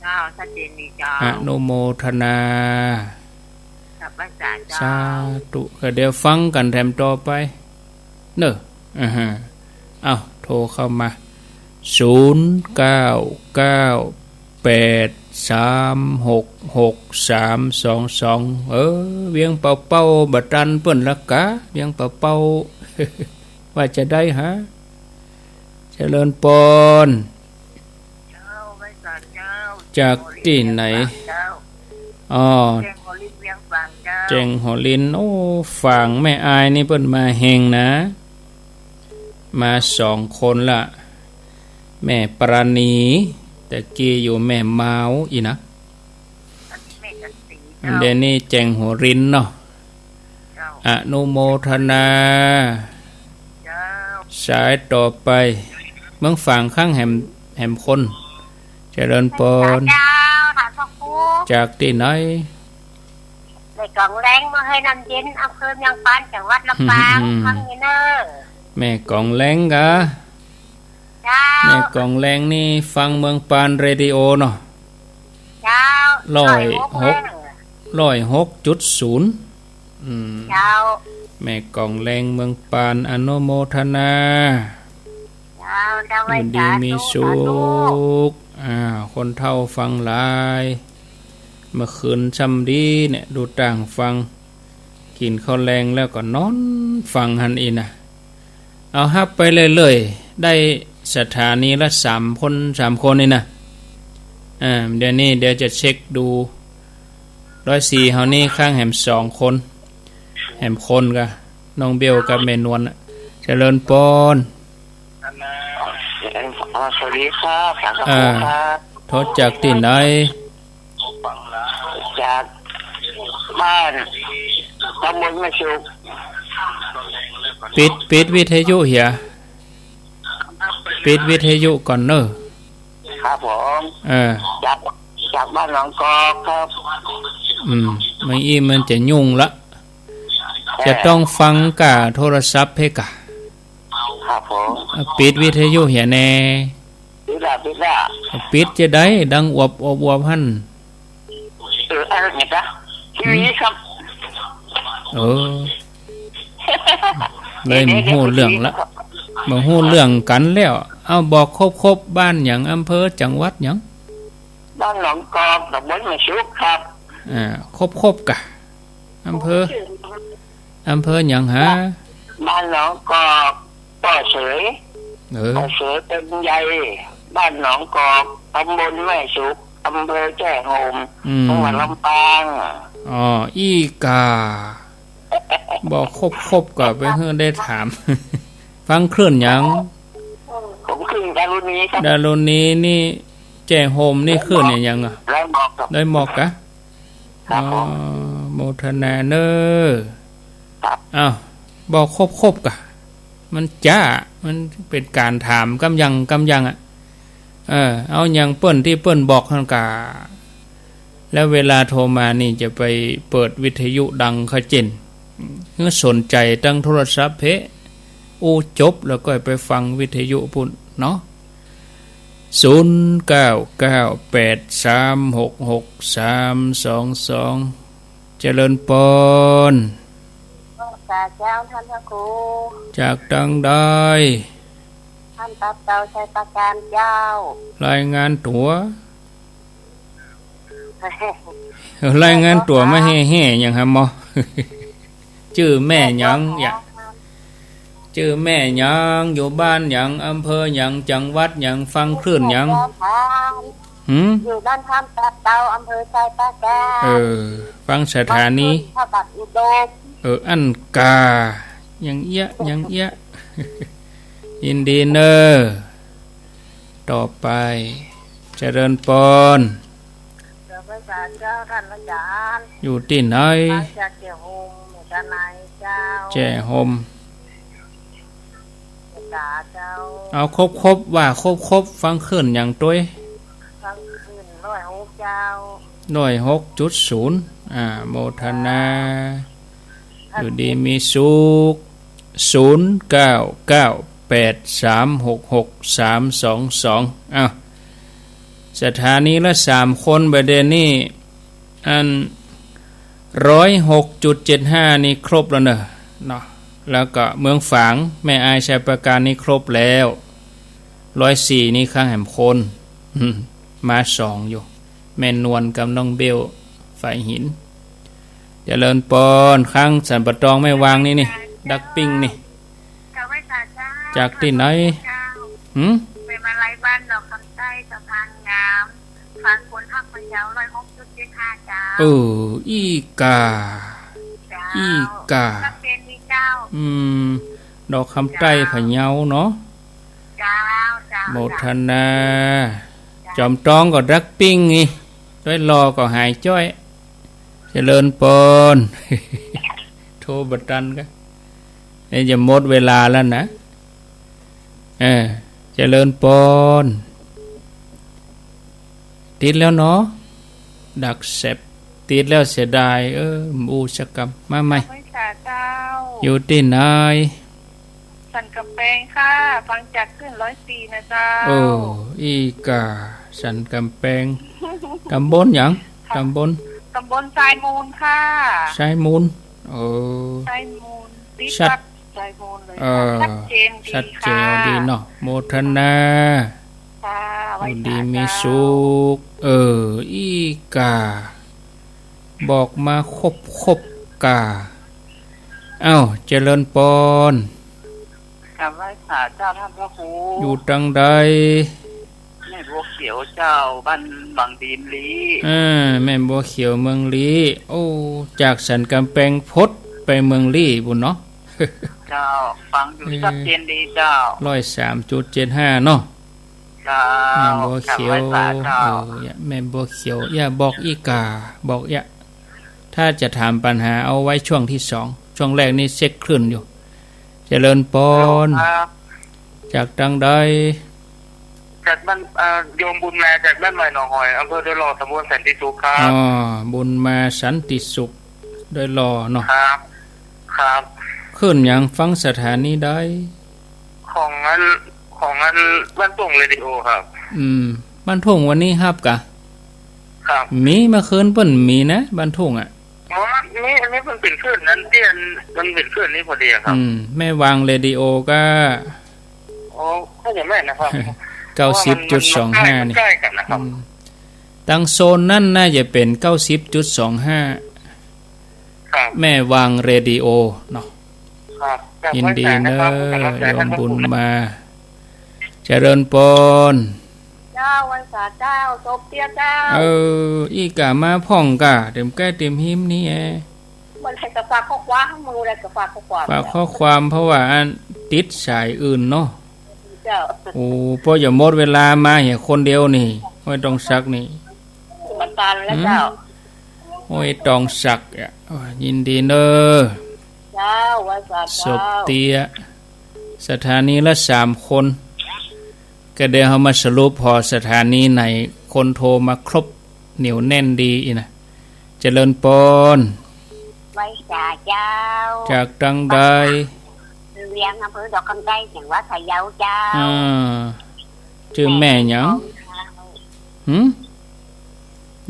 เจ้า ชัดเจนดีเจ้า อนุโมทนา กราบไหว้สาเจ้า สาธุ ก็เดี๋ยวฟังกั๋นแถมต่อไป เน่อ อ่าฮะ เอ้า โทรเข้ามา ศูนย์เก้าเก้าแปดสามหกหกสามสองสอง เออ เวียงป่าเป้าบ่ตันเปิ้นละกา เวียงป่าเป้า ว่าจะใดฮะ เจริญปอน เจ้า ไหว้สาเจ้า จากตี้ไหน เจ้า อ๋อ แจ้งหัวริ้น เวียงฝางเจ้า แจ้งหัวริ้น โอ้ ฝางแม่อายนี่เปิ้นมาแฮงนะ มาสองคนละ แม่ปราณี ตะกี้อยู่แม่มาวอี้นะ แม่จันทร์ศรีเจ้า เดี๋ยวนี้แจ้งหัวริ้นเนาะ เจ้า อนุโมทนา เจ้า สายต่อไป เมืองฝางข้างแหม แหมคน เจริญปอน เจ้า ต้านพระครู จากตี้ไหน แม่กองแลง เมืองเฮยน้ำเย็น อำเภอเวียงปาน จังหวัดลำปาง อืม ฟังอยู่เน่อ แม่กองแลงกะ เจ้า แม่กองแลงนี่ฟังเมืองปานเรดิโอเนาะ เจ้า ร้อยหก ร้อยหกจุดศูนย์ อืม เจ้า แม่กองแลงเมืองปาน อนุโมทนา เจ้า เจ้า อยู่ดีมีสุข สาธุ สาธุ อ้าว คนเฒ่าฟังหลาย เมื่อคืนซ้ำดีเนี่ย ดูต่างฟัง กิ๋นข้าวแลงแล้วก็นอนฟังหั้นอี้นะ เอาฮับไปเรื่อยๆ ได้สถานีละสามคน สามคนนี่นะ อ่า เดี๋ยวนี้เดี๋ยวจะเช็คดู ร้อยสี่เฮานี่ข้างแหมสองคน แหมคนกะ น้องเบลกับแม่นวลน่ะ เจริญปอน อ๋อ สวัสดีครับ สังฆครูครับ อ่า โทรจากตี้ไหน จากบ้านตำบลแม่สุข ปิด ปิดวิทยุเหีย ปิดวิทยุก่อนเน่อ ครับผม เออ จาก จากบ้านหนองกอกครับ อืม ไม่อี้มันจะยุ่งละ จะต้องฟังก้าโทรศัพท์เพ่อก้า ครับผม อ่ะ ปิดวิทยุเหียแน่ ปิดละ ปิดละ ปิดจะได้ ดังอวบอวบอวบหั้น เออ อะไรเนี่ยจ๊ะ ทีวีครับ เออ เลยบ่ฮู้เรื่องละ บ่ฮู้เรื่องกั๋นแล้ว เอาบอกครบๆ บ้านหยัง อำเภอ จังหวัดหยัง บ้านหนองกอก ตำบลแม่สุขครับ อ่า ครบๆ ก้า อำเภอ อำเภอหยังหา บ้านหนองกอก ป้อเสย เออ ป้อเสยเป็นใหญ่ บ้านหนองกอก ตำบลแม่สุข อำเภอแจ้ห่ม อืม จังหวัดลำปาง อ๋อ อี้ก้า บอกครบๆ ก้า ไปหื้อได้ถาม ฟังคลื่นหยัง ผมคลื่นดารุณีครับ ดารุณีนี่ แจ้ห่มนี่คลื่นอะหยังอะ ดอยหมอกครับ ดอยหมอกกะ ครับผม อ๋อ โมทนาเน่อ ครับ อ้าว บอกครบๆ ก้า มันจ๊า มันเป๋นก๋านถามกำยังกำยังอะ เออ เอาหยังเปิ้นตี้เปิ้นบอกหั้นก้า แล้วเวลาโทรมานี่จะไปเปิดวิทยุดังขะเจ๋น หื้อสนใจ๋ตางโทรศัพท์เพ่อ อู้จบแล้วก็ไปฟังวิทยุปู้นเนาะ ศูนย์เก้าเก้าแปดสามหกหกสามสองสอง เจริญปอน สาเจ้าต้านพระครู จากตางใด บ้านตับเต่า ชัยปราการเจ้า รายงานตั๋ว รายงานตั๋วมาแฮ่ๆ หยังหาหมอ จื้อแม่หยัง จื้อแม่หยัง อยู่บ้านหยัง อำเภอหยัง จังหวัดหยัง ฟังคลื่นหยัง หืม อยู่บ้านถ้ำตับเต่า อำเภอชัยปราการ เออ ฟังสถานี พระบาทอุดม เออ อั้นก้า ยังเอี้ยะ ยังเอี้ยะ ยินดีเน่อ ต่อไป เจริญปอน เจ้าพระสาเจ้าต้านอาจ๋ารย์ อยู่ตี้ไหน มาจากแจ้ห่ม เจ้านายเจ้า แจ้ห่ม เจ้า เอาครบๆ ว่าครบๆ ฟังคลื่นหยังตวย ฟังคลื่นร้อยหกเจ้า ร้อยหกจุดศูนย์ อ่า โมทนา อยู่ดีมีสุข ศูนย์เก้าเก้าแปดสามหกหกสามสองสอง อ้าว สถานีละสามคนบ่าเดี่ยวนี้ อัน ร้อยหกจุดเจ็ดห้า นี่ครบแล้วเน่อ เนาะ แล้วก็เมืองฝาง แม่อาย ชัยปราการ นี่ครบแล้ว ร้อยสี่ นี่ค้างแหมคน มาสองอยู่ แม่นวลกับน้องเบล ฝายหิน เจริญปอน ค้างสันป่าตองแม่วางนี่นี่ ดักปิ้งนี่ เจ้าพระสาเจ้า จากตี้ไหน เจ้า หืม แม่มาลัยบ้านดอกคำใต้ สะพานงาม ฝากคนฮักพะเยา ร้อยหกจุดเจ็ดห้า เจ้า เออ อี้ก้า เจ้า อี้ก้า ชัดเจนดีเจ้า อืม ดอกคำใต้ เจ้า พะเยาเนาะ เจ้า เจ้า โมทนา เจ้า จอมตองก็ดักปิ้งนี่ ตวยหล่อก็หายจ้อย เจริญปอน โทรบ่ตันกะ นี่จะหมดเวลาแล้วนะ เออ เจริญปอน ติดแล้วเนาะ ดักแสบ ติดแล้วเสียดาย เออ บ่อู้สักกำ มาใหม่ เจ้าพระสาเจ้า อยู่ตี้ไหน สันกำแปงค่ะ ฟังจากคลื่นร้อยสี่นะเจ้า เออ อี้ก้า สันกำแปง ตำบลหยัง ตำบล ตำบลทรายมูลค่ะ ทรายมูล เออ ทรายมูล ติด ชัด วัดทรายมูลเลย เออ ค่ะ ชัดเจนดี ชัดแจ๋ว ค่ะ ดีเนาะ โมทนา ค่ะ ไหว้สา อยู่ดีมีสุข เจ้า เออ อี้ก้า บอกมาครบๆ ก้า อ้าว เจริญปอน กราบไหว้สาเจ้าต้านพระครู อยู่ตางใด แม่บัวเขียวเจ้า บ้านบางดีนลี้ อ่า แม่บัวเขียวเมืองลี้ โอ้ จากสันกำแปงพดไป ไปเมืองลี้ปู้นเนาะ เจ้า ฟังอยู่ เออ ชัดเจนดีเจ้า ร้อยสามจุดเจ็ดห้า เนาะ เจ้า แม่บัวเขียว จากร้อยสามเจ้า เออ แม่บัวเขียว อย่าบอกอี้ก่า บอกอย่า ถ้าจะถามปัญหาเอาไว้ช่วงที่สอง ช่วงแรกนี่เช็คคลื่นอยู่ เจริญปอน ครับ จากตางใด จากบ้าน เอ่อ โยมบุญมาจากบ้านใหม่หนองหอย อำเภอดอยหล่อ ตำบลสันติสุขครับ อ๋อ บุญมาสันติสุข ดอยหล่อเนาะ ครับ ครับ คลื่นหยัง ฟังสถานีใด ของอัน ของอันบ้านทุ่งเรดิโอครับ อืม บ้านทุ่งวันนี้ฮับกะ ครับ มีเมื่อคืนเปิ้นมีนะ บ้านทุ่งอะ อ๋อ นี่ อันนี้มันเป๋นคลื่นนั้นตี้อัน มันเป๋นคลื่นนี้พอดีอะครับ อืม แม่วางเรดิโอก็ อ๋อ น่าจะแม่นนะครับ เก้าสิบจุดสองห้า เพราะว่ามัน มันใกล้ นี่ มันใกล้กั๋นนะครับ อืม ตางโซนนั้นน่าจะเป๋น เก้าสิบจุดสองห้า ครับ แม่วางเรดิโอเนาะ ครับ ยินดีเนอะ กำลังใจนะครับ โยมบุญมา เจริญปอน เจ้า ไหว้สาเจ้า โตเปียเจ้า เออ อี้ก่ามาพ่องก่า เต๋มแก้เต๋มฮิมนี่แอ บ่ได้ก็ฝากข้อความ บ่ได้ก็ฝากข้อความ ฝากข้อความ เพราะว่าอันติดสายอื่นเนาะ เจ้า โอ้ ป้อจะหมดเวลามาเหียคนเดียวนี่ ห้วยตองสักนี่ มันตันแล้วเจ้า หืม ห้วยตองสักอะ โอ้ย ยินดีเนอะ เจ้า ไหว้สาเจ้า สบเตี้ย สถานีละสามคน ก็เดี๋ยวเฮามาสรุป พอสถานีไหนคนโทรมาครบเหนียวแน่นดีอี้นะ เจริญปอน ไหว้สาเจ้า จากตางใด เวียง อำเภอดอกคำใต้ จังหวัดพะเยาเจ้า อ่า จื้อแม่หยัง หืม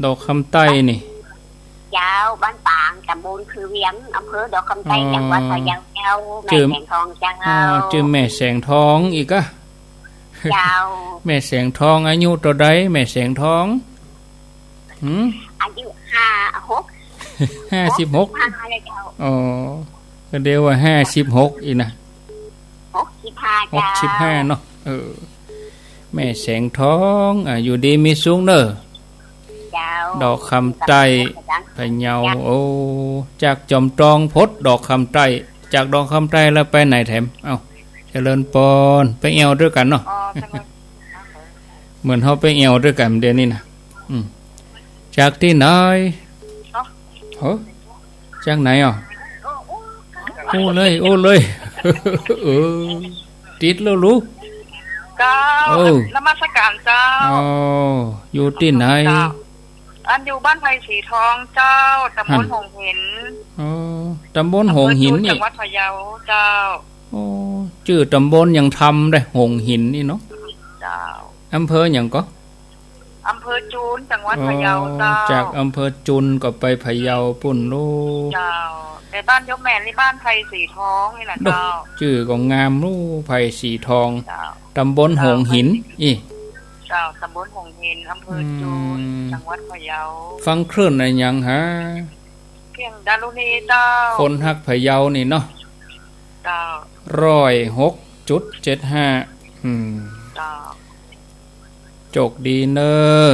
ดอกคำใต้นี่ เจ้า บ้านปาง ตำบลคือเวียง อำเภอดอกคำใต้ อ๋อ จังหวัดพะเยาเจ้า จื้อ แม่แสงทองเจ้า อ๋อ จื้อแม่แสงทองอีกอะ เจ้า แม่แสงทองอายุเต้าใด แม่แสงทอง หืม อายุห้า หก ห้าสิบหก หกสิบห้าแล้วเจ้า อ๋อ ก็เดี๋ยวว่าห้าสิบหกอี้นะ หกสิบห้า หกสิบห้า เจ้า เนาะ เออ แม่แสงทอง อ่ะ อยู่ดีมีสุขเนอะ เจ้า ดอกคำใต้ พะเยา โอ้ จากจอมตองพดดอกคำใต้ จากดอกคำใต้แล้วไปไหนแถม เอ้า เจริญปอน ไปแอ่วตวยกั๋นเนาะ อ๋อ เจริญ เหมือนเฮาไปแอ่วตวยกั๋นเดี๋ยวนี้นะ อืม จากตี้ไหน เอ้า โห จากไหนอ่ะ โอ้เลย โอ้เลย เออ ติดแล้วลูก เจ้า เออ นมัสการเจ้า อ๋อ อยู่ตี้ไหน เจ้า อันอยู่บ้านไผ่สีทองเจ้า ตำบล หั่น หงส์หิน อ๋อ ตำบลหงส์หิน อำเภอจูน นี่ จังหวัดพะเยาเจ้า โอ้ จื้อตำบลยังทำได้ หงส์หินนี่เนาะ เจ้า อำเภอหยังก่อ อำเภอจูน จังหวัดพะเยาเจ้า อ๋อ จากอำเภอจูนก็ไปพะเยาปู้นลูก เจ้า แต่บ้านโยมแม่นี่บ้านไผ่สีทองนี่แหละเจ้า จื้อก็งามลูก ไผ่สีทอง เจ้า ตำบลหงส์หิน เจ้า อี้ เจ้า ตำบลหงส์หิน อำเภอจูน อืม จังหวัดพะเยา ฟังคลื่นอะหยังหา เสียงดารุณีเจ้า คนฮักพะเยานี่เนาะ เจ้า ร้อยหกจุดเจ็ดห้า อืม เจ้า โจคดีเนอะ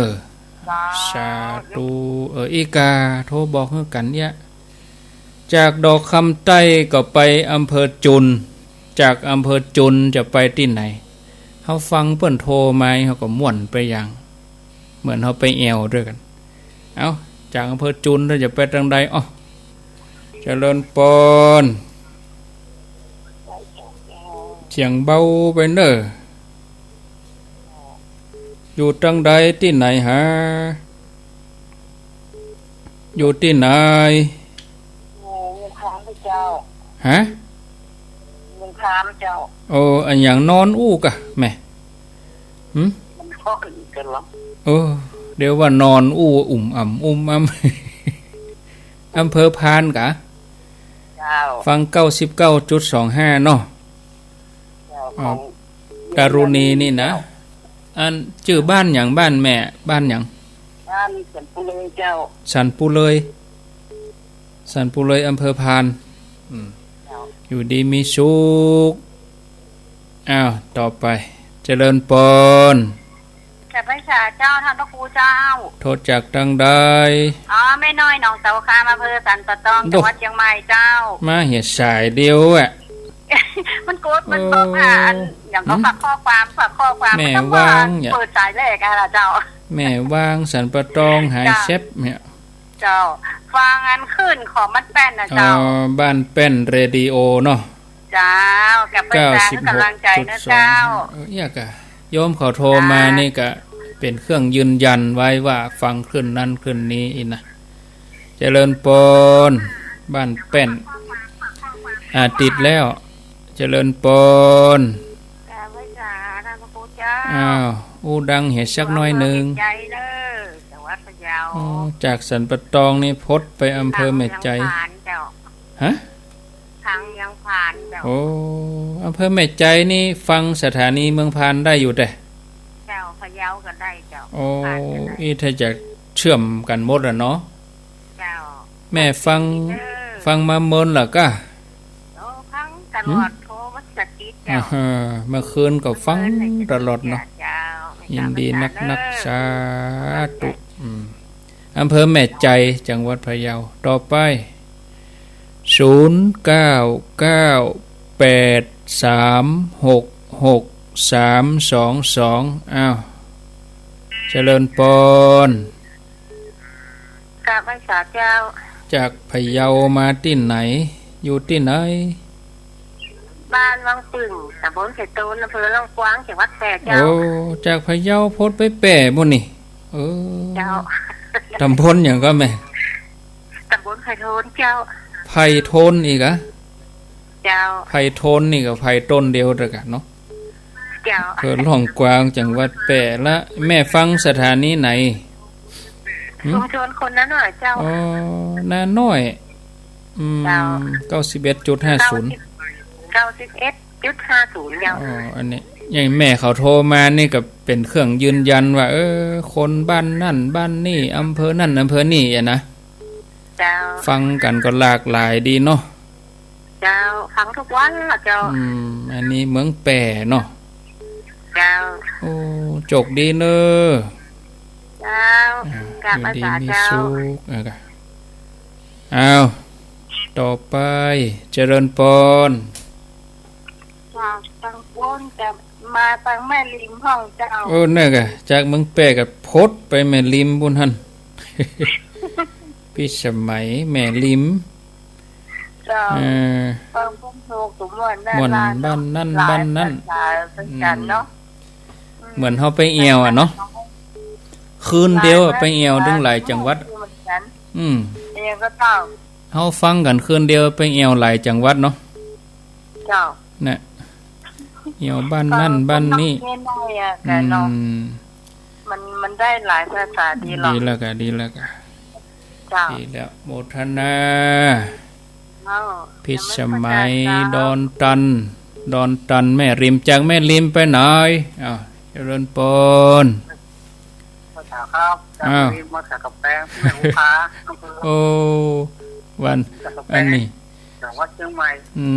เจ้า สาธุ เออ อี้ก่า โทรบอกหื้อกั๋นเยียะ จากดอกคำใต้ก็ไปอำเภอจูน จากอำเภอจูนจะไปตี้ไหน เฮาฟังเปิ้นโทรมา เฮาก็ม่วนไปอย่าง เหมือนเฮาไปแอ่วตวยกั๋น เอ้า จากอำเภอจูนเฮาจะไปตางใด อ้อ เจริญปอน เสียงเบาไปเน่อ อยู่ตางใดตี้ไหนหา อยู่ตี้ไหน อยู่เมืองคานเจ้า ฮะ เมืองคานเจ้า โอ้ อะหยังนอนอู้ก่ะ แม่ หึ มันก็คือกันเหรอ เออ เดี๋ยวว่านอนอู้อุ่มอ่ำอุ่มอ่ำ อำเภอพานก่ะ เจ้า ฟัง เก้าสิบเก้าจุดสองห้า เนาะ เจ้า อ๋อ ของ ดารุณีนี่นะ อันจื้อบ้านหยัง บ้านแม่ บ้านหยัง บ้านสันปุเลยเจ้า สันปุเลย สันปุเลย อำเภอพาน อืม เจ้า อยู่ดีมีสุข อ้าว ต่อไป เจริญปอน จากไหว้สาเจ้า ต้านพระครูเจ้า โทรจากตางใด อ๋อ แม่น้อยหนองเต๋าคาม อำเภอสันป่าตอง โด่ จังหวัดเจียงใหม่เจ้า มาเหียสายเดียวอะ มันกด มัน เออ ตอบหาอัน อย่างก็ หืม ฝากข้อความ ฝากข้อความ แม่ มันต้อง ว่างเนี่ย เปิดสายแรกอะล่ะเจ้า แม่ว่างสันป่าตองหาย เจ้า แซ็บเนี่ย เจ้า ฟังอันคลื่นของบ้านแป้นนะเจ้า อ๋อ บ้านแป้นเรดิโอเนาะ เจ้า กับไป เก้าสิบหกจุดสอง สารกำลังใจนะเจ้า เออ เอี้ยก่ะ โยมเขาโทรมา เจ้า นี่ก็เป๋นเครื่องยืนยันไว้ว่าฟังคลื่นนั้นคลื่นนี้อีกนะ เจริญปอน บ้านแป้น อ่า ติดแล้ว เจริญปอน กราบไหว้สาท่านพระครูเจ้า อ้าว อู้ดังเหียสักหน้อยนึ่ง ใจเด้อ จังหวัดพะเยา อ๋อ จากสันป่าตองนี่พดไปอำเภอแม่ใจ๋ ทางเมืองผานเจ้า ฮะ ทางเมืองผานเจ้า โอ้ อำเภอแม่ใจ๋นี่ฟังสถานีเมืองผานได้อยู่แต่ เจ้า พะเยาก็ได้เจ้า โอ้ เมืองผานก็ได้ อี้ถ้าจะเชื่อมกั๋นหมดอะเนาะ เจ้า แม่ฟัง เออ ฟังมาเมินละก้า โอ้ ฟังตลอด หืม โทรมาสะกิดเจ้า อ่าฮะ เมื่อคืนก็ฟัง เมินเลย ตลอดเนาะ เจ้า ยินดีนักๆ เจ้า สาธุ อืม อำเภอแม่ใจ๋ จังหวัดพะเยา ต่อไป ศูนย์เก้าเก้าแปดสามหกหกสามสองสอง อ้าว เจริญปอน กราบไหว้สาเจ้า จากพะเยามาตี้ไหน อยู่ตี้ไหน บ้านวังตึ่ง ตำบลไผ่โตน อำเภอล่องกวาง จังหวัดแป้เจ้า โอ้ จากพะเยาพดไปแป้บุ้นนี่ เออ เจ้า ตำบลหยังก็แม่ ตำบลไผ่โตนเจ้า ไผ่โตนอีกอะ เจ้า ไผ่โตนนี่ก็ไผ่ต้นเดียวเดียวกั๋นเนาะ เจ้า อำเภอล่องกวาง จังหวัดแป้ ละแม่ฟังสถานีไหน หืม ชุมชนคนนาน้อยเจ้า อ๋อ นาน้อย อืม เจ้า เก้าสิบเอ็ดจุดห้าศูนย์ เก้าสิบ เก้าสิบเอ็ดจุดห้าศูนย์เจ้า อ๋อ อันนี้ อย่างแม่เขาโทรมานี่ก็เป๋นเครื่องยืนยันว่า เออ คนบ้านนั่นบ้านนี่ อำเภอนั่นอำเภอนี่อะนะ เจ้า ฟังกั๋นก็หลากหลายดีเนาะ เจ้า ฟังทุกวันละเจ้า อืม อันนี้เมืองแป้เนาะ เจ้า โอ้ โจคดีเน่อ เจ้า อ่า กราบไหว้สาเจ้า อยู่ดีมีสุข เออ อ้าว ต่อไป เจริญปอน จากตางโน้นจะมาตางแม่ริมพ่องเจ้า โอ้ นั่นก่ะ จากเมืองแป้ก็พดไปแม่ริมบุ้นหั้น พิสมัยแม่ริม เจ้า เออ ฟังเปิ้นโทรก็ม่วนนะ ม่วน หลาย บ้านนั่น หลาย บ้านนั่น ภาษาเหมือนกั๋นเนาะ อืม เหมือนเฮาไปแอ่วอะเนาะ คืนเดียวอะ หลาย ไปแอ่วตึงหลายจังหวัด เหมือนกั๋น อืม แอ่วก็เจ้า เฮาฟังกั๋นคืนเดียวไปแอ่วหลายจังหวัดเนาะ เจ้า น่ะ แอ่วบ้านนั่นบ้านนี่ ฟังคนนอกเน้นได้อะ อืม แต่เนาะ มัน มันได้หลายภาษาดีหรอก ดีแล้วก่ะ ดีแล้วก่ะ เจ้า ดีแล้ว โมทนา เจ้า พิสมัย ยังไม่เข้าใจเจ้า ดอนตัน ดอนตันแม่ริม จากแม่ริมไปไหน อ้าว เจริญปอน ภาษาครับ อ้าว จากแม่ริมมาจากกำแพง แม่ภูคา อำเภอ โอ้ วัน จากกำแพง อันนี้ จังหวัดเชียงใหม่ อื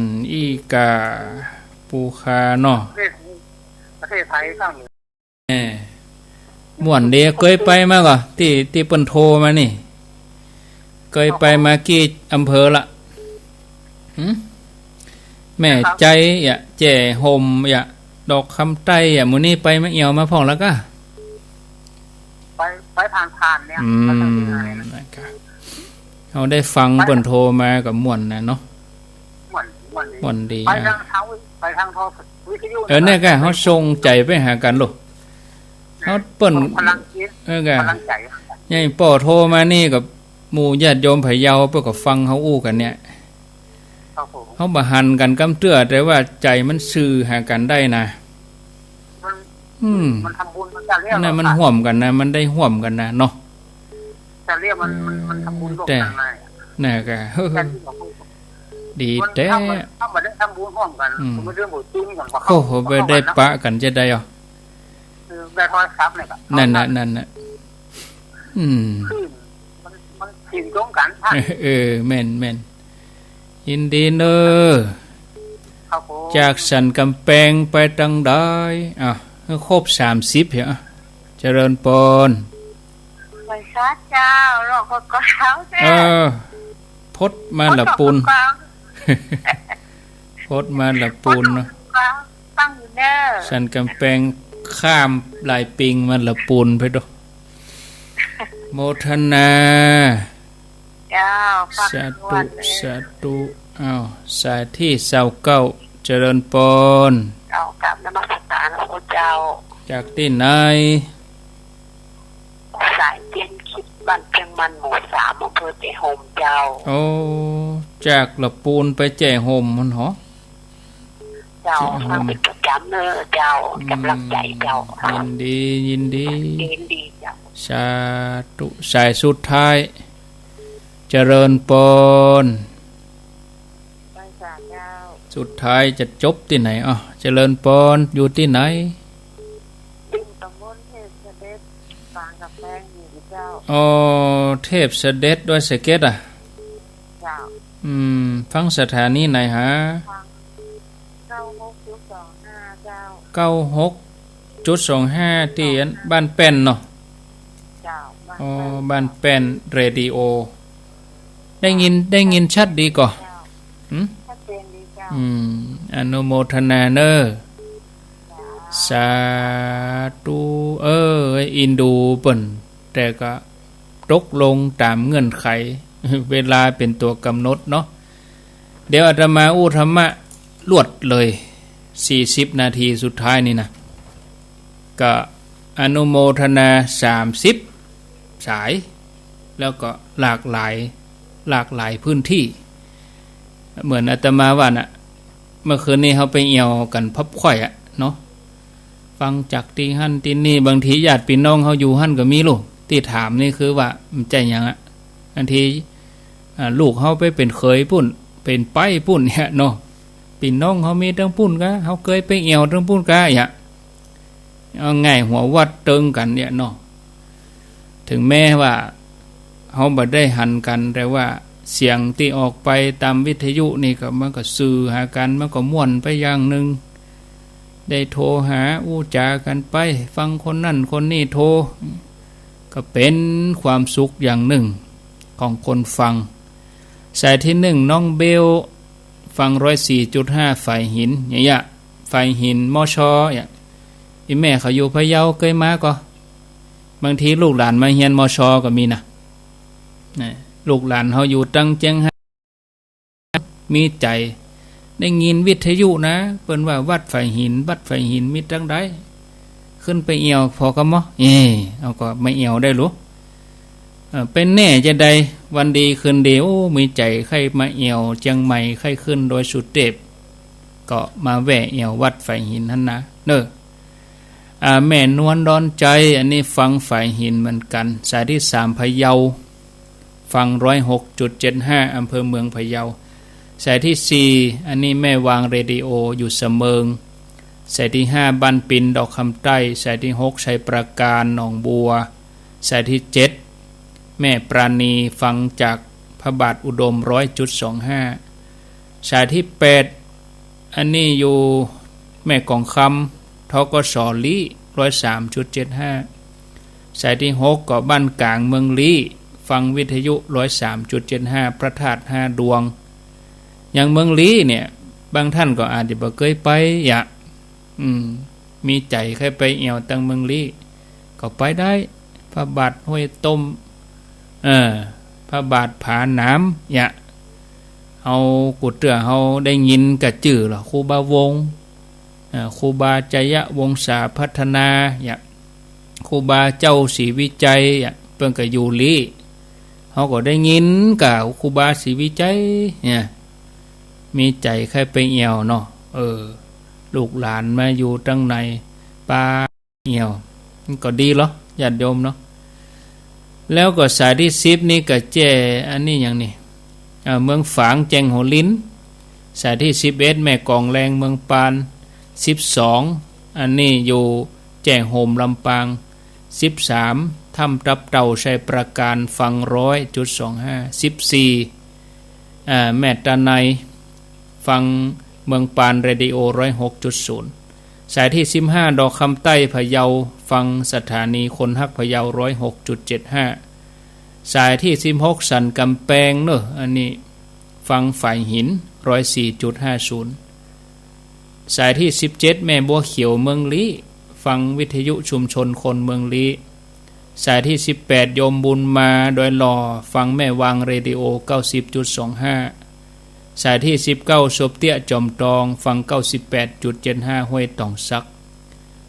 ม อี้ก่ะ ภูคาเนาะ ประเทศ ประเทศไทยข้างเหนือ แหม ม่วนดี เกยไปมาก่อ ตี้ ตี้เปิ้นโทรมานี่ เกยไปมากี่อำเภอละ หืม แม่ใจ๋อะ แจ้ห่มอะ ดอกคำใต้อะ หมู่นี้ไปมาแอ่วมาพ่องละก่ะ ไป ไปผ่านๆ เนี่ย อืม ไปทางที่ไหนนะ นะครับ เฮาได้ฟังเปิ้นโทรมาก็ม่วนนะเนาะ ม่วน ม่วนดี ม่วนดี ไปทาง อ่ะ ทางวิ ไปทางโทร วิทยุ เออ เนี่ยก่ะ เฮาส่งใจ๋ไปหากั๋นลูก เฮาเปิ้น พลังจิต เออ ก่ะ พลังใจ๋ เนี่ย ป้อโทรมานี่ก็ หมู่ญาติโยมพะเยาเปิ้นก็ฟังเฮาอู้กั๋นเนี่ย ครับผม เฮาบ่หันกั๋นกำเตื้อ แต่ว่าใจ๋มันสื่อหากั๋นได้นะ มัน อืม มันทำบุญมันจะเรียก นั่นมัน อะ ร่วมกั๋นนะ มันได้ร่วมกั๋นนะเนาะ จะเรียกมัน มัน มันทำบุญร่วมกั๋น แต่ นะ น่ะก่ะ จะเรียกว่า ดีแต๊ มัน ถ้ามัน ถ้ามันได้ทำบุญร่วมกั๋น อืม ผมไม่เรื่องบุญจริงก่อน โอ้โห ไปได้ปะกั๋นจะได้อ่ะ คือได้โทรศัพท์เนี่ยครับ นั่นน่ะ นั่นน่ะ อืม คือมัน มันถิ่นตรงกั๋นท่าน เออ แม่น แม่น ยินดีเน่อ ครับผม จากสันกำแปงไปตางใด อ่ะ ให้ครบสามสิบเหรอ จริญปอน ไหว้สาเจ้า รอก็เก้าเจ้า เออ พดมาละปูน พดก็เก้า พดมาละปูนเนาะ พดก็เก้า ฟังอยู่เน้อ สันก๋ำแปงข้ามลายปิงมาละปูนไปดู โมทนา เจ้า ฟัง สาธุ ทุกวันเลย สาธุ อ้าว สายตี้ซาวเก้า เจริญปอน เจ้า กราบนมัสการพระเจ้า จากตี้ไหน สายเจียนคิด บ้านเจียงมัน หมู่สาม อำเภอแจ้ห่มเจ้า โอ้ จากละปูนไปแจ้ห่มมันเหรอ เจ้า แจ้ห่ม ฟังเป๋นประจ๋ำเน้อเจ้า อืม ก๋ำลังใจ๋เจ้า ยินดี ยินดี ยินดีเจ้า สาธุ สายสุดท้าย เจริญปอน ไหว้สาเจ้า สุดท้ายจะจบตี้ไหน อ้าว เจริญปอน อยู่ตี้ไหน อยู่ตำบลเทพเสด็จ แขวงก๋ำแปงอยู่เจ้า อ๋อ เทพเสด็จ ดอยสะเก็ดอะ เจ้า อืม ฟังสถานีไหนฮะ ฟัง เก้าหกจุดสองห้า เจ้า เก้าหกจุดสองห้า ตี้อันบ้านแป้นเนาะ เจ้า บ้านแป้น อ๋อ บ้านแป้นเรดิโอ ได้ยิน ได้ยินชัดดีก่อ เจ้า หืม ชัดเจนดีเจ้า อืม อนุโมทนาเน้อ เจ้า สาธุ เอ้ย อินดูเปิ้น แต่ก็ตกลงต๋ามเงื่อนไข เวลาเป๋นตั๋วก๋ำหนดเนาะ เดี๋ยวอาตมาอู้ธรรมะลวดเลย สี่สิบนาทีสุดท้ายนี่นะ ก็อนุโมทนา สามสิบสาย แล้วก็หลากหลาย หลากหลายพื้นตี้ เหมือนอาตมาว่าน่ะ เมื่อคืนนี้เฮาไปแอ่วกั๋นพับข่อยอะเนาะ ฟังจากตี้หั้นตี้นี่ บางทีญาติปี้น้องเฮาอยู่หั้นก็มีลูก ตี้ถามนี่คือว่ามันใจ้หยังอะ บางที อ่า ลูกเฮาไปเป๋นเขยปุ้น เป๋นใป๊ปุ้นเนี่ยเนาะ ปี้น้องเฮามีตังปุ้นกา เฮาเกยไปแอ่วตังปุ้นกา อะ เอาง่ายหัววัดเติงกั๋นเนี่ยเนาะ เถิงแม้ว่าเฮาบ่ได้หันกั๋น แต่ว่าเสียงตี้ออกไปต๋ามวิทยุนี่ก็ มันก็สื่อหากั๋น มันก็ม่วนไปอย่างนึ่ง ได้โทรหาอู้จ๋ากั๋นไป ฟังคนนั้นคนนี้โทร ก็เป๋นความสุขอย่างนึ่งของคนฟัง สายตี้นึ่ง น้องเบล ฟังร้อยสี่จุดห้า ฝายหิน เนี่ย ฝายหิน มช เนี่ย อี่แม่เขาอยู่พะเยา เกยมาก่อ บางทีลูกหลานมาเฮียน มช ก็มีนะ นะ ลูกหลานเฮาอยู่ตังเจียงฮาน มีใจ๋ ได้ยินวิทยุนะ เปิ้นว่าวัดฝายหิน วัดฝายหินมีตังใด ขึ้นไปแอ่วผ่อก่อหม้อ เอ้ เอาก็มาแอ่วได้หลู เอ่อ เป๋นแน่จาใด วันดีคืนดี โอ้ มีใจ๋ใค่มาแอ่วเจียงใหม่ ใค่ขึ้นดอยสุเตป ก็มาแวะแอ่ววัดฝายหินหั้นนะ เน้อ อ่า แม่นวลดอนใจ๋ อันนี้ฟังฝายหินเหมือนกั๋น สายตี้สาม พะเยา ฟังร้อยหกจุดเจ็ดห้า อำเภอเมืองพะเยา สายตี้สี่ อันนี้แม่วางเรดิโออยู่สะเมิง สายตี้ห้า บ้านปิน ดอกคำใต้ สายตี้หก ชัยปราการ หนองบัว สายตี้เจ็ด แม่ปราณี ฟังจากพระบาทอุดม ร้อยจุดสองห้า สายตี้แปด อันนี้อยู่แม่กองคำ ธกส ลี้ ร้อยสามจุดเจ็ดห้า สายตี้หกก็บ้านก๋างเมืองลี้ ฟังวิทยุ ร้อยสามจุดเจ็ดห้า พระธาตุห้าดวง อย่างเมืองลี้เนี่ย บางท่านก็อาจจะบ่เกยไปอะ อืม มีใจ๋ใค่ไปแอ่วตังเมืองลี้ ก็ไปได้ พระบาทห้วยต้ม เออ พระบาทผาหนาม เนี่ย เฮา กูเตื้อเฮาได้ยินก่าจื้อลอ ครูบาวงศ์ เอ่อ ครูบาชัยวงศาพัฒนา เนี่ย ครูบาเจ้าศรีวิชัย เนี่ย เปิ้นก็อยู่ลี้ เฮาก็ได้ยินก่าครูบาศรีวิชัย เนี่ย มีใจ๋ใค่ไปแอ่วเนาะ เออ ลูกหลานมาอยู่ตังใน ปา แอ่ว มันก็ดีลอ ญาติโยมเนาะ แล้วก็สายตี้สิบนี่ก็แจ้ อันนี้อย่างนี้ เอ่อ เมืองฝาง แจ้งหัวลิน สายตี้สิบเอ็ด แม่กองแลง เมืองปาน สิบสอง อันนี้อยู่แจ้ห่ม ลำปาง สิบสาม ถ้ำตับเต่า ชัยปราการ ฟังร้อยจุดสองห้า สิบสี่ อ่า แม่ตาไน ฟังเมืองปาน เรดิโอ ร้อยหกจุดศูนย์ สายตี้สิบห้า ดอกคำใต้พะเยา ฟังสถานีคนฮักพะเยา ร้อยหกจุดเจ็ดห้า สายตี้สิบหก สันก๋ำแปงเนาะ อันนี้ฟังฝายหิน ร้อยสี่จุดห้าศูนย์ สายตี้สิบเจ็ด แม่บัวเขียวเมืองลี้ ฟังวิทยุชุมชนคนเมืองลี้ สายตี้สิบแปด โยมบุญมาดอยหล่อ ฟังแม่วางเรดิโอ เก้าสิบจุดสองห้า สายตี้สิบเก้า สบเตี้ยจอมตอง ฟัง เก้าสิบแปดจุดเจ็ดห้า ห้วยตองสัก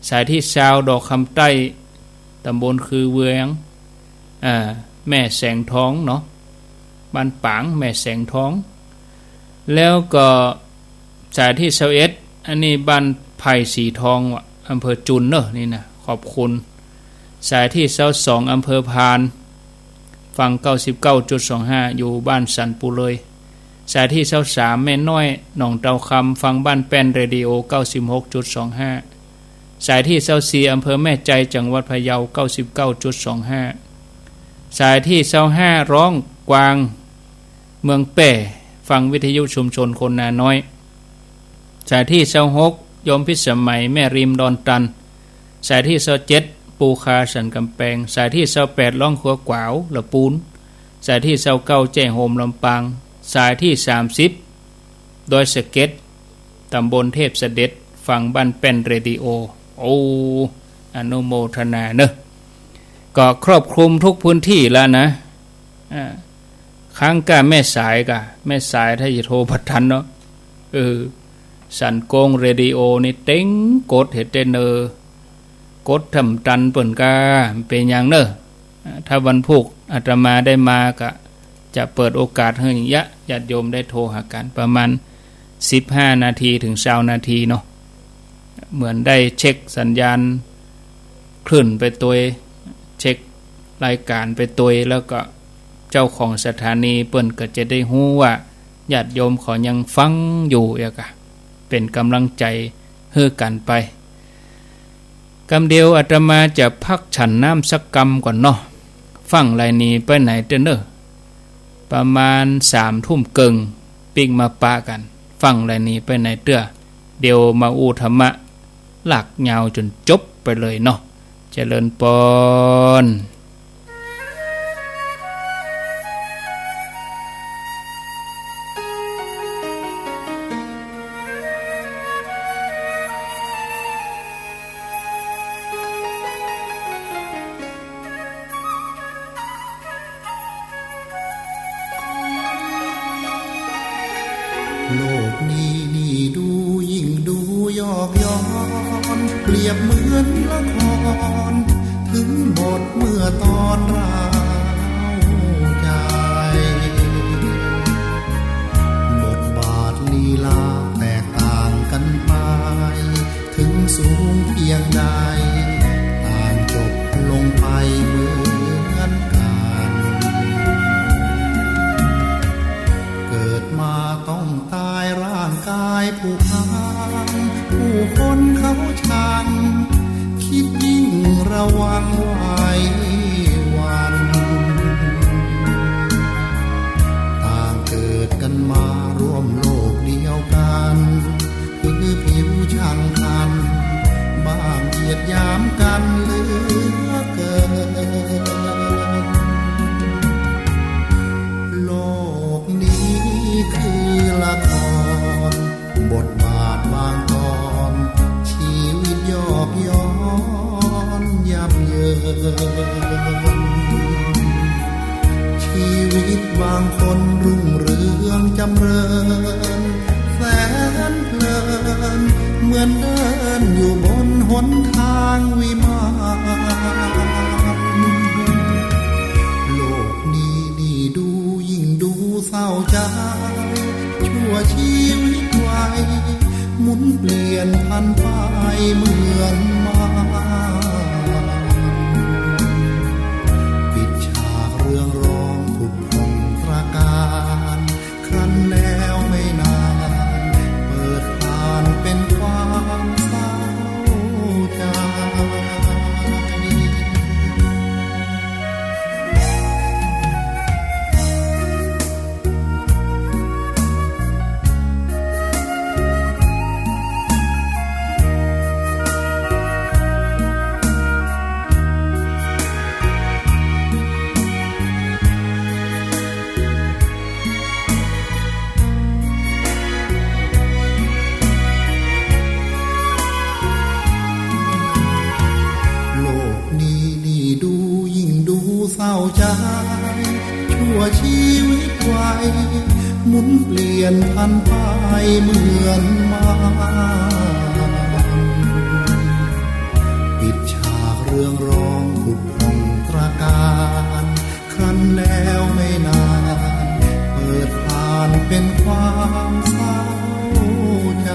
สายตี้ซาว ดอกคำใต้ ตำบลคือเวียง อ่า แม่แสงทองเนาะ บ้านปาง แม่แสงทอง แล้วก็สายตี้ซาวเอ็ด อันนี้บ้านไผ่สีทองว่ะ อำเภอจุนเนาะ นี่นะ ขอบคุณ สายตี้ซาวสอง อำเภอพาน ฟัง เก้าสิบเก้าจุดสองห้า อยู่บ้านสันปูเลย สายตี้ซาวสาม แม่น้อย หนองเตาคำ ฟังบ้านแป้นเรดิโอ เก้าสิบหกจุดสองห้า สายตี้ซาวสี่ อำเภอแม่ใจ จังหวัดพะเยา เก้าสิบเก้าจุดสองห้า สายตี้ซาวห้า ร้องกวาง เมืองแป้ ฟังวิทยุชุมชนคนนาน้อย สายตี้ซาวหก โยมพิสมัย แม่ริม ดอนตัน สายตี้ซาวเจ็ด ปูคา สันก๋ำแปง สายตี้ซาวแปด ร้องขัวกวาว ละปูน สายตี้ซาวเก้า แจ้โฮม ลำปาง สายตี้สามสิบ ดอยสะเก็ด ตำบลเทพเสด็จ ฟังบ้านแป้นเรดิโอ โอ้ อนุโมทนาเนาะ ก็ครอบคลุมทุกพื้นที่แล้วนะ อ่า ค้างก้าแม่สายก่ะ แม่สายถ้าจะโทรบ่ทันเนาะ เออ สันโกงเรดิโอนี่เต็งกดเฮ็ดเต้นเนอ กดถ้าบ่ตันเปิ้นก้า เป๋นหยังเนอ อ่า ถ้าวันพูกอาตมาได้มาก็จะเปิดโอกาสหื้ออย่างเยียะ ญาติโยมได้โทรหากั๋น ประมาณสิบห้านาทีถึงซาวนาทีเนาะ เหมือนได้เช็คสัญญาณคลื่นไปตวย เช็ครายการไปตวย แล้วก็เจ้าของสถานีเปิ้นก็จะได้ฮู้ว่าญาติโยมเขายังฟังอยู่ เอียกะ เป๋นก๋ำลังใจ๋หื้อกั๋นไป กำเดียวอาตมาจะพักฉันน้ำสักกำก่อนเนาะ ฟั่งไหลหนีไปไหนเตื้อเน่อ ประมาณสามทุ่มเกิ่งปิ๊กมาปะกั๋น ฟั่งไหลหนีไปไหนเตื้อ เดี๋ยวมาอู้ธรรมะลากยาวจ๋นจบไปเลยเนาะ เจริญปอน โลกนี้นี่ดูยิ่งดูยอกย้อน เปรียบเหมือนละคร ถึงบทเมื่อตอนร้าวใจ บทบาทลีลาแตกต่างกันไป ถึงสูงเพียงใด ต่างจบลงไปเหมือนกัน เกิดมาต้องตายร่างกายผุพัง ผู้คนเขาชัง คิดยิ่งระวังไหว้หวั่น ต่างเกิดกันมาร่วมโลกเดียวกัน คือผิวช่างคัน บ้างเหยียดหยามกันเหลือเกิน โลกนี้คือละคร บทบาทบางตอน ชีวิตยอกย้อนยับเยิน ชีวิตบางคนรุ่งเรืองจำเริญ แสนเพลิน เหมือนเดินอยู่บนหนทางวิมาน โลกนี้นี่ดูยิ่งดูเศร้าใจ ชั่วชีวิตวัย หมุนเปลี่ยนผันไปเหมือนมาร ปิดฉากเรืองรองผุดผ่องตระการ ครั้นแล้วไม่นาน เปิดผ่านเป็นความเศร้าใจ ตัวชีวิตไว หมุนเปลี่ยนผันไปเหมือนมาร ปิดฉากเรื่องร้องผุดผ่องตระการ ครั้นแล้วไม่นาน เปิดผ่านเป็นความเศร้าใจ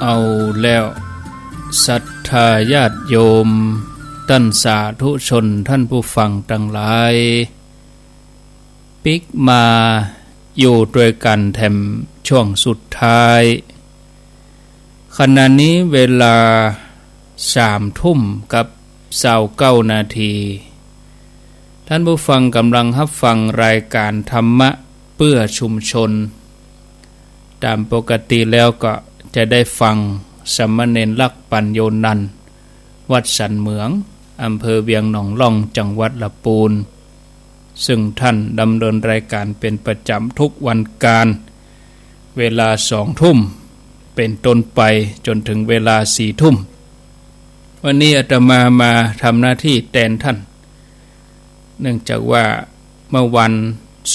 เอาแล้ว ศรัทธาญาติโยม ต้านสาธุชน ต้านผู้ฟังตังหลาย ปิ๊กมาอยู่ตวยกั๋นแถมช่วงสุดท้าย ขณะนี้เวลาสามทุ่มกับซาวเก้านาที ต้านผู้ฟังก่ำลังฮับฟังรายก๋านธรรมะเปื้อชุมชน ต๋ามปกติแล้วก็จะได้ฟังสามเณรลักษณ์ ปัญโญนันท์ วัดสันเหมือง อำเภอเวียงหนองล่อง จังหวัดละปูน ซึ่งต้านดำเนินรายก๋านเป๋นประจ๋ำทุกวันก๋าน เวลาสองทุ่มเป๋นต้นไป จ๋นเถิงเวลาสี่ทุ่ม วันนี้อาตมามาทำหน้าตี้แตนต้าน เนื่องจากว่าเมื่อวัน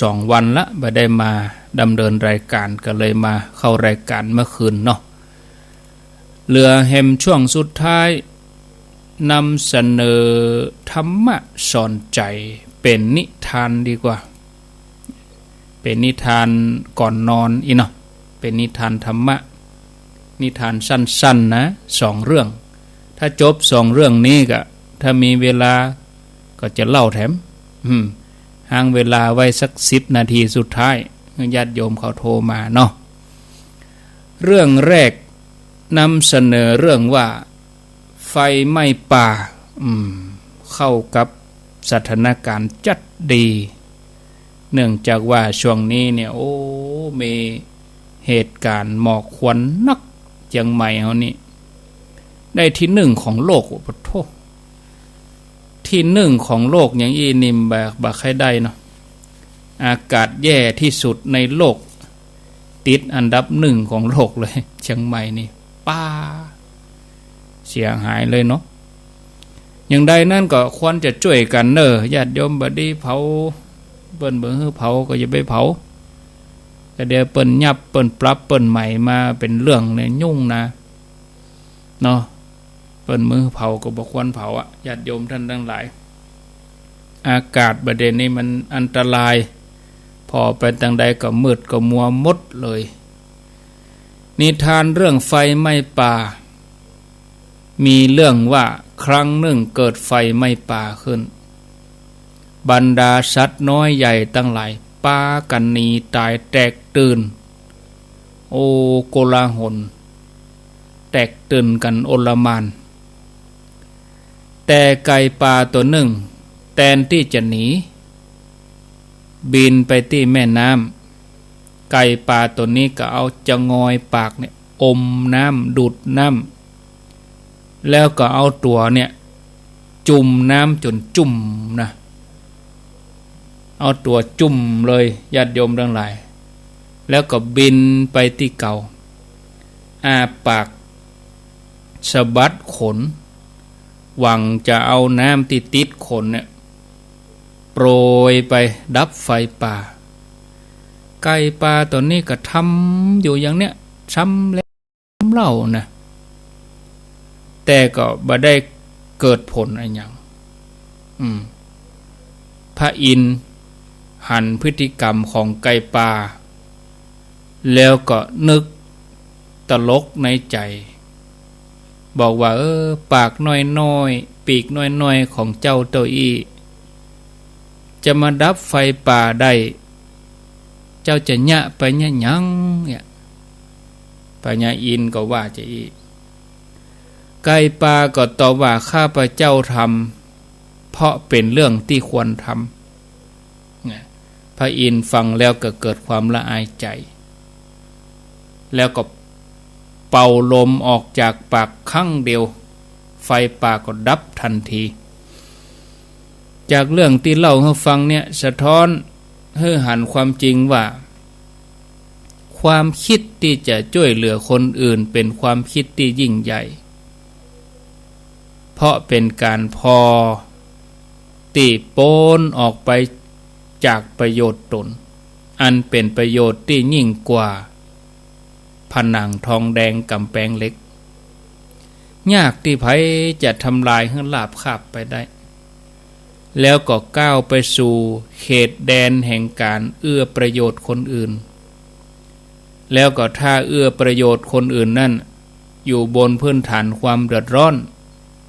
สองวันละบ่ได้มาดำเนินรายก๋าน ก็เลยมาเข้ารายก๋านเมื่อคืนเนาะ เหลือแหมช่วงสุดท้าย นำเสนอธรรมะสอนใจ๋ เป๋นนิทานดีกว่า เป๋นนิทานก่อนนอนอี้เนาะ เป๋นนิทานธรรมะ นิทานสั้นๆ นะ สองเรื่อง ถ้าจบสองเรื่องนี้ก็ ถ้ามีเวลาก็จะเล่าแถม อืม ห้างเวลาไว้สักสิบนาทีสุดท้าย ญาติโยมเขาโทรมาเนาะ เรื่องแรกนำเสนอเรื่องว่า ไฟไหม้ป่า อืม เข้ากับสถานก๋ารณ์จั๊ดดี เนื่องจากว่าช่วงนี้เนี่ย โอ้ มีเหตุก๋ารณ์หมอกควันนัก เจียงใหม่เฮานี่ ได้ตี้นึ่งของโลก โอ้โธ่ ตี้นึ่งของโลกอย่างอี้นี่บ่ บ่ใค่ได้เนาะ อากาศแย่ตี้สุดในโลก ติดอันดับนึ่งของโลกเลย เจียงใหม่นี่ ป๊า เสียหายเลยเนาะ อย่างใดนั้นก็ควรจะจ้วยกั๋นเน่อ ญาติโยม บ่ดีเผา เปิ้นบ่หื้อเผาก็อย่าไปเผา ก็เดี๋ยวเปิ้นยับ เปิ้นปรับ เปิ้นใหม่มาเป๋นเรื่องเนี่ยยุ่งนะ เนาะ เปิ้นบ่หื้อเผาก็บ่ควรเผาอะ ญาติโยมต้านตังหลาย อากาศบ่าเดี่ยวนี้มันอันตราย ผ่อไปตางใดก็มืดก็มัวหมดเลย นิทานเรื่องไฟไหม้ป่า มีเรื่องว่าครั้งนึ่งเกิดไฟไหม้ป่าขึ้น บรรดาสัตว์น้อยใหญ่ตังหลายปากั๋นหนีต๋ายแตกตื่น โอโกลาหล แตกตื่นกั๋นโอลหม่าน แต่ไก่ป่าตั๋วนึ่งแตนตี้จะหนี บินไปตี้แม่น้ำ ไก่ป่าตั๋วนี้ก็เอาจะงอยปากเนี่ยอมน้ำ ดูดน้ำ แล้วก็เอาตั๋วเนี่ยจุ่มน้ำจ๋นจุ่มนะ เอาตั๋วจุ่มเลย ญาติโยมตังหลาย แล้วก็บินไปตี้เก่า อ้าปากสะบัดขน หวังจะเอาน้ำตี้ติดขนเนี่ยโปรยไปดับไฟป่า ไก่ป่าตั๋วนี้ก็ทำอยู่อย่างเนี้ย ซ้ำแล้วซ้ำเล่านะ แต่ก็บ่ได้เกิดผลอะหยัง อืม พระอินทร์หันพฤติกรรมของไก่ป่า แล้วก็นึกตลกในใจ๋ บอกว่า เออ ปากน้อยๆ ปีกน้อยๆ ของเจ้าเต้าอี้ จะมาดับไฟป่าได้ เจ้าจะเยียะไปเยียะหยังเนี่ย พญาอินทร์ก็ว่าจะอี้ ไก่ป่าก็ตอบว่า ข้าพเจ้าทำ เพราะเป๋นเรื่องตี้ควรทำ เนี่ย พระอินทร์ฟังแล้วก็เกิดความละอายใจ๋ แล้วก็ เป่าลมออกจากปากครั้งเดียว ไฟป่าก็ดับทันที จากเรื่องตี้เล่าหื้อฟังเนี่ย สะท้อนหื้อหันความจริงว่า ความคิดตี้จะจ้วยเหลือคนอื่นเป๋นความคิดตี้ยิ่งใหญ่ เพราะเป๋นก๋านผ่อตี้ป๊นออกไปจากประโยชน์ต๋น อันเป๋นประโยชน์ตี้ยิ่งกว่าผนังทองแดงก๋ำแปงเหล็ก ยากตี้ใผจะทำลายหื้อราบคาบไปได้ แล้วก็ก้าวไปสู่เขตแดนแห่งก๋านเอื้อประโยชน์คนอื่น แล้วก็ถ้าเอื้อประโยชน์คนอื่นนั้น อยู่บนพื้นฐานความเดือดร้อน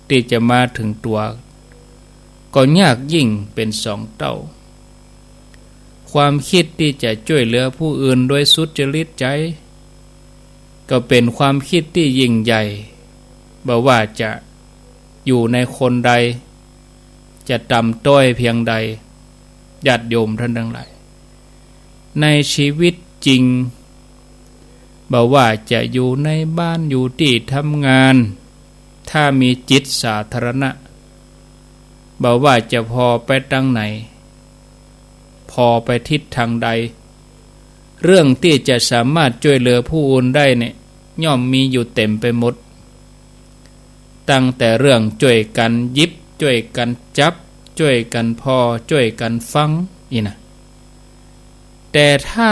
ตี้จะมาเถิงตั๋ว ก็ยากยิ่งเป๋นสองเต้า ความคิดตี้จะจ้วยเหลือผู้อื่นโดยสุจริตใจ๋ ก็เป๋นความคิดตี้ยิ่งใหญ่ บ่ว่าจะอยู่ในคนใด จะต่ำต้อยเพียงใด ญาติโยมต้านตังหลาย ในชีวิตจริง บ่ว่าจะอยู่ในบ้าน อยู่ตี้ทำงาน ถ้ามีจิตสาธารณะ บ่ว่าจะผ่อไปตางไหน ผ่อไปทิศตางใด เรื่องตี้จะสามารถจ้วยเหลือผู้อื่นได้เนี่ย ย่อมมีอยู่เต๋มไปหมด ตั้งแต่เรื่องจ้วยกั๋นหยิบ จ้วยกั๋นจับ จ้วยกั๋นผ่อ จ้วยกั๋นฟัง อี้นะ แต่ถ้า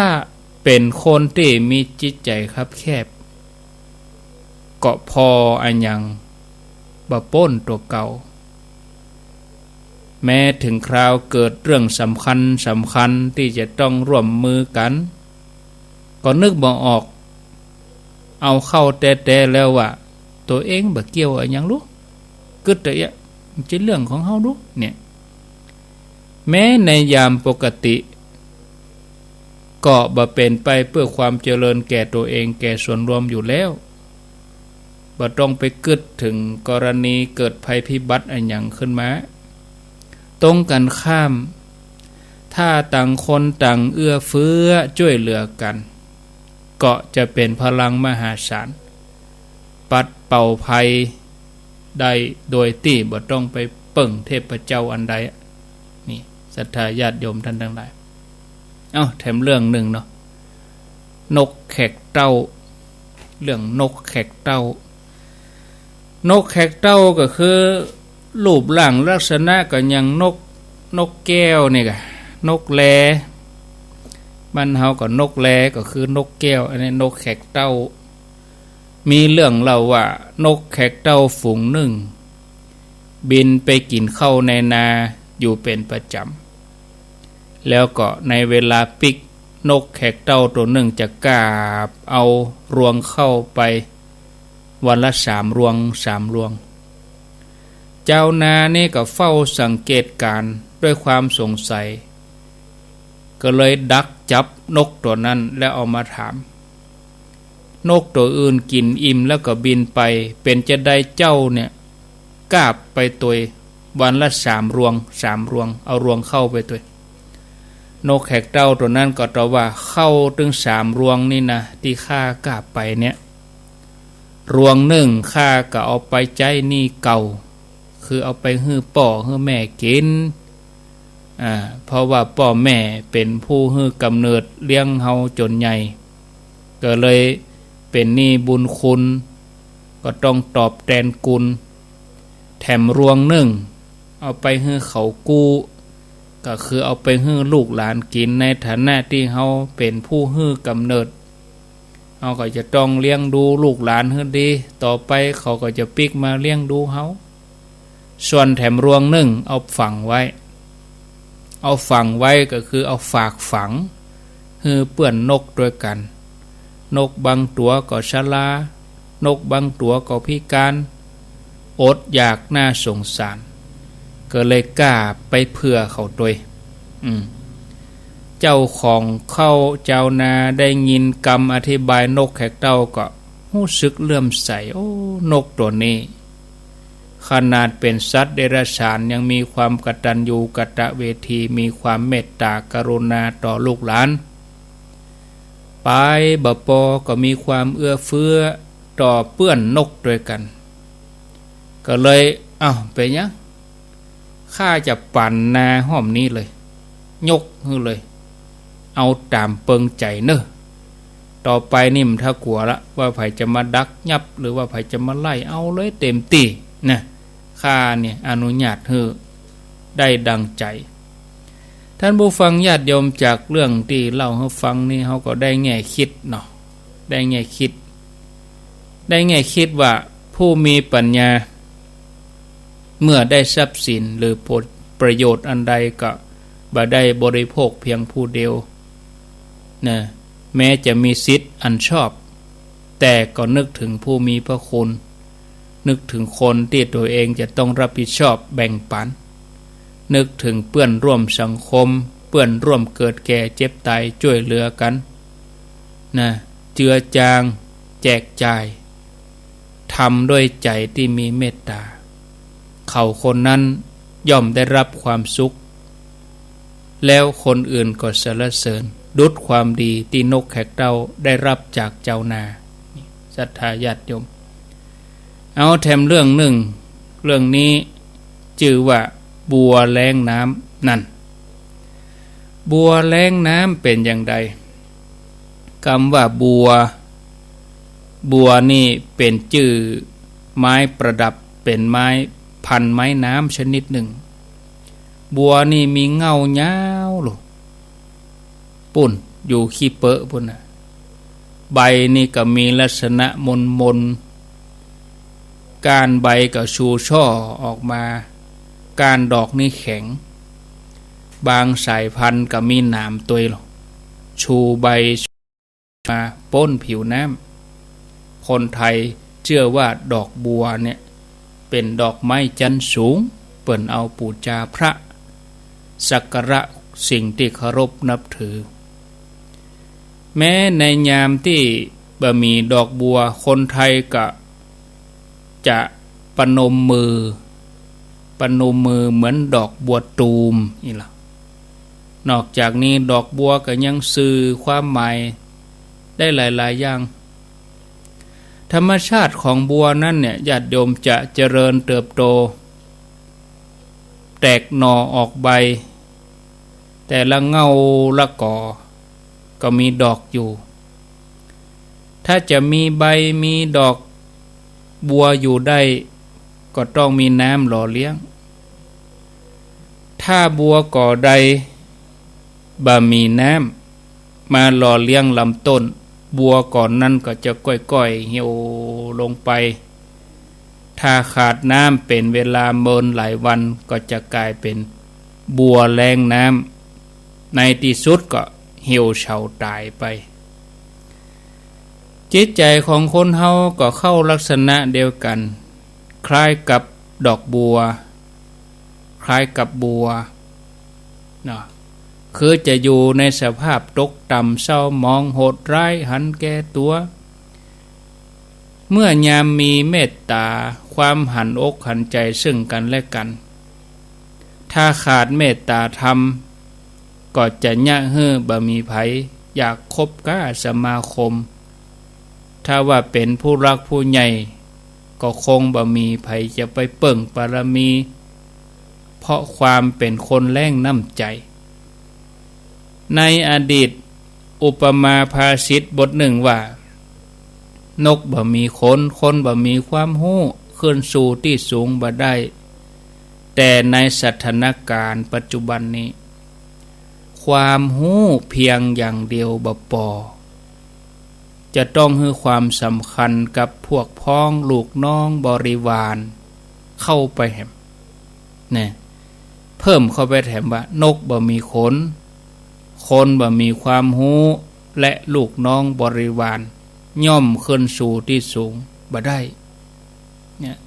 เป๋นคนตี้มีจิตใจ๋คับแคบ ก็ผ่ออะหยังบ่ป๊นตั๋วเก่า แม้เถิงคราวเกิดเรื่องสำคัญสำคัญตี้จะต้องร่วมมือกั๋น ก็นึกบ่ออก เอาเข้าแต๊ๆ แล้วว่า ตั๋วเองบ่เกี่ยวอะหยังลู กึ๊ดเต๊อะ มันจะเรื่องของเฮาลู เนี่ย แม้ในยามปกติ ก็บ่เป๋นไปเพื่อความเจริญแก่ตั๋วเอง แก่ส่วนรวมอยู่แล้ว บ่ต้องไปกึ๊ดเถิงกรณีเกิดภัยพิบัติอะหยังขึ้นมา ตรงกั๋นข้าม ถ้าต่างคนต่างเอื้อเฟื้อจ้วยเหลือกั๋น ก็จะเป๋นพลังมหาศาล ปัดเป่าภัยได้โดยตี้บ่ต้องไปเปิ้งเทพเจ้าอันใด นี่ ศรัทธาญาติโยมต้านตังหลาย เอ้า แถมเรื่องนึ่งเนาะ นกแขกเต้า เรื่องนกแขกเต้า นกแขกเต้าก็คือ รูปร่างลักษณะก็อย่างนก นกแก้วนี่กะ นกแล บ้านเฮาก็นกแล ก็คือนกแก้ว อันนี้นกแขกเต้า มีเรื่องเล่าว่า นกแขกเต้าฝูงนึ่ง บินไปกิ๋นข้าวในนาอยู่เป๋นประจ๋ำ แล้วก็ในเวลาปิ๊ก นกแขกเต้าตั๋วนึ่งจะกาบเอารวงข้าวไปวันละสามรวง สามรวง จาวนานี่ก็เฝ้าสังเกตก๋ารณ์ด้วยความสงสัย ก็เลยดักจับนกตั๋วนั้นแล้วเอามาถาม นกตั๋วอื่นกิ๋นอิ่มแล้วก็บินไป เป๋นจาใดเจ้าเนี่ย กาบไปตวย วันละสามรวง สามรวง เอารวงข้าวไปตวย นกแขกเต้าตั๋วนั้นก็ตอบว่า ข้าวตึงสามรวงนี่นะ ตี้ข้ากาบไปเนี่ย รวงนึ่งข้าก็เอาไปใจ๊หนี้เก่า คือเอาไปหื้อป้อหื้อแม่กิ๋น อ่า เพราะว่าป้อแม่เป๋นผู้หื้อกำเนิดเลี้ยงเฮาจ๋นใหญ่ ก็เลยเป๋นหนี้บุญคุณ ก็ต้องตอบแตนกุณ แถมรวงนึ่ง เอาไปหื้อเขากู้ ก็คือเอาไปหื้อลูกหลานกิ๋น ในฐานะตี้เฮาเป๋นผู้หื้อกำเนิด เฮาก็จะต้องเลี้ยงดูลูกหลานหื้อดี ต่อไปเขาก็จะปิ๊กมาเลี้ยงดูเฮา ส่วนแถมรวงนึ่งเอาฝังไว้ เอาฝังไว้ก็คือเอาฝากฝัง หื้อเปื้อนนกตวยกั๋น นกบางตั๋วก็ชรา นกบางตั๋วก็พิการ อดอยากน่าสงสาร ก็เลยกล้าไปเผื่อเขาตวย อืม เจ้าของข้าวจาวนาได้ยินกำอธิบายนกแขกเต้าก็ฮู้สึกเลื่อมใส โอ้ นกตั๋วนี้ ขนาดเป๋นสัตว์เดรัจฉานยังมีความกตัญญูกตเวที มีความเมตตากรุณาต่อลูกหลาน ปายบ่ปอก็มีความเอื้อเฟื้อ ต่อเปื้อนนกตวยกั๋น ก็เลย เอ้า เป๋นหยัง ข้าจะปั๋นนาห้อมนี้เลย ยกหื้อเลย เอาต๋ามเปิงใจ๋เน่อ ต่อไปนี่บ่ต้องกั๋วละ ว่าใผจะมาดักยับ หรือว่าใผจะมาไล่ เอาเลยเต๋มตี้นะ ข้าเนี่ยอนุญาตหื้อได้ดังใจ๋ ท่านผู้ฟังญาติโยม จากเรื่องตี้เล่าหื้อฟังนี้ เฮาก็ได้แง่กึ๊ดเนาะ ได้แง่กึ๊ด ได้แง่กึ๊ดว่าผู้มีปั๋ญญา เมื่อได้ทรัพย์สินหรือประโยชน์อันใดก็บ่ได้บริโภคเพียงผู้เดียวนะ แม้จะมีสิทธิ์อันชอบ แต่ก็นึกถึงผู้มีพระคุณ นึกถึงคนตี้ตั๋วเองจะต้องรับผิดชอบแบ่งปั๋น นึกถึงเปื้อนร่วมสังคม เปื้อนร่วมเกิดแก่เจ็บต๋ายจ้วยเหลือกั๋นนะ เจือจาง แจกจ่าย ทำด้วยใจ๋ตี้มีเมตต๋า เขาคนนั้นย่อมได้รับความสุข แล้วคนอื่นก็สรรเสริญ ดุจความดีตี้นกแขกเต้าได้รับจากจาวนา ศรัทธาญาติโยม เอาแถมเรื่องนึ่ง เรื่องนี้จื้อว่าบัวแล้งน้ำ นั่น บัวแล้งน้ำเป๋นอย่างใด กำว่าบัว บัวนี่เป๋นจื้อไม้ประดับ เป๋นไม้ พันธุ์ไม้น้ำชนิดนึ่ง บัวนี่มีเง่ายาวลูก ปู๊น อยู่ขี้เป๊อะปู๊นนะ ใบนี่ก็มีลักษณะมนๆ ก้านใบก็ชูช่อออกมา ก้านดอกนี่แข็ง บางสายพันธุ์ก็มีหนามตวยลูก ชูใบ มาป๊นผิวน้ำ คนไทยเจื้อว่าดอกบัวเนี่ยเป๋นดอกไม้จั๊นสูง เปิ้นเอาปู๋จาพระ สักการะสิ่งตี้เคารพนับถือ แม้ในยามตี้บ่มีดอกบัว คนไทยก็จะประนมมือ ประนมมือเหมือนดอกบัวตูมนี่ล่ะ นอกจากนี้ดอกบัวก็ยังสื่อความหมายได้หลายๆ อย่าง ธรรมชาติของบัวนั้นเนี่ย ญาติโยม จะเจริญเติบโต แตกหน่อออกใบ แต่ละเง่าละก่อ ก็มีดอกอยู่ ถ้าจะมีใบมีดอกบัวอยู่ได้ ก็ต้องมีน้ำหล่อเลี้ยง ถ้าบัวก่อใดบ่มีน้ำมาหล่อเลี้ยงลำต้น บัวก่อนั้นก็จะก้อยๆ เหี่ยวลงไป ถ้าขาดน้ำเป๋นเวลาเมินหลายวัน ก็จะก๋ายเป๋นบัวแล้งน้ำ ในตี้สุดก็เหี่ยวเฉาต๋ายไป จิตใจ๋ของคนเฮาก็เข้าลักษณะเดียวกั๋น คล้ายกับดอกบัว คล้ายกับบัวเนาะ คือจะอยู่ในสภาพตกต่ำเศร้าหมองโหดร้ายหันแก่ตั๋ว เมื่อยามมีเมตต๋า ความหันอกหันใจ๋ซึ่งกั๋นและกั๋น ถ้าขาดเมตต๋าธรรม ก็จะเยียะหื้อบ่มีใผอยากคบก๊าสมาคม ถ้าว่าเป๋นผู้หลักผู้ใหญ่ ก็คงบ่มีใผจะไปเปิ้งบารมี เพราะความเป๋นคนแล้งน้ำใจ๋ ในอดีต อุปมาภาษิตบทนึ่งว่า นกบ่มีขน คนบ่มีความฮู้ ขึ้นสู่ตี้สูงบ่ได้ แต่ในสถานก๋ารณ์ปัจจุบันนี้ ความฮู้เพียงอย่างเดียวบ่ปอ จะต้องหื้อความสำคัญกับพวกพ้องลูกน้องบริวารเข้าไปแหม เนี่ย เพิ่มเข้าไปแถมว่า นกบ่มีขน คนบ่มีความฮู้ และลูกน้องบริวารย่อมขึ้นสู่ตี้สูงบ่ได้ เนี่ย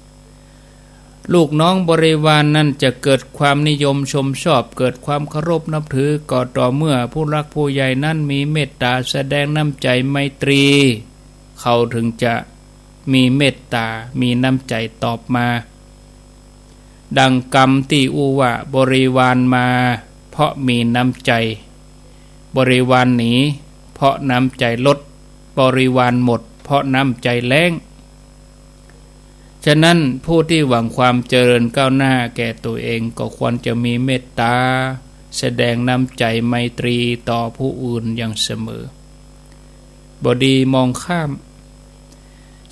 ลูกน้องบริวารนั้นจะเกิดความนิยมชมชอบ เกิดความเคารพนับถือ ก็ต่อเมื่อผู้หลักผู้ใหญ่นั้นมีเมตต๋าแสดงน้ำใจ๋ไมตรี เขาถึงจะมีเมตต๋า มีน้ำใจ๋ตอบมา ดังกำตี้อู้ว่า บริวารมาเพราะมีน้ำใจ๋ บริวารหนีเพราะน้ำใจ๋ลด บริวารหมดเพราะน้ำใจ๋แล้ง ฉะนั้นผู้ที่หวังความเจริญก้าวหน้าแก่ตัวเองก็ควรจะมีเมตตา แสดงน้ำใจไมตรีต่อผู้อื่นอย่างเสมอ บ่ดีมองข้าม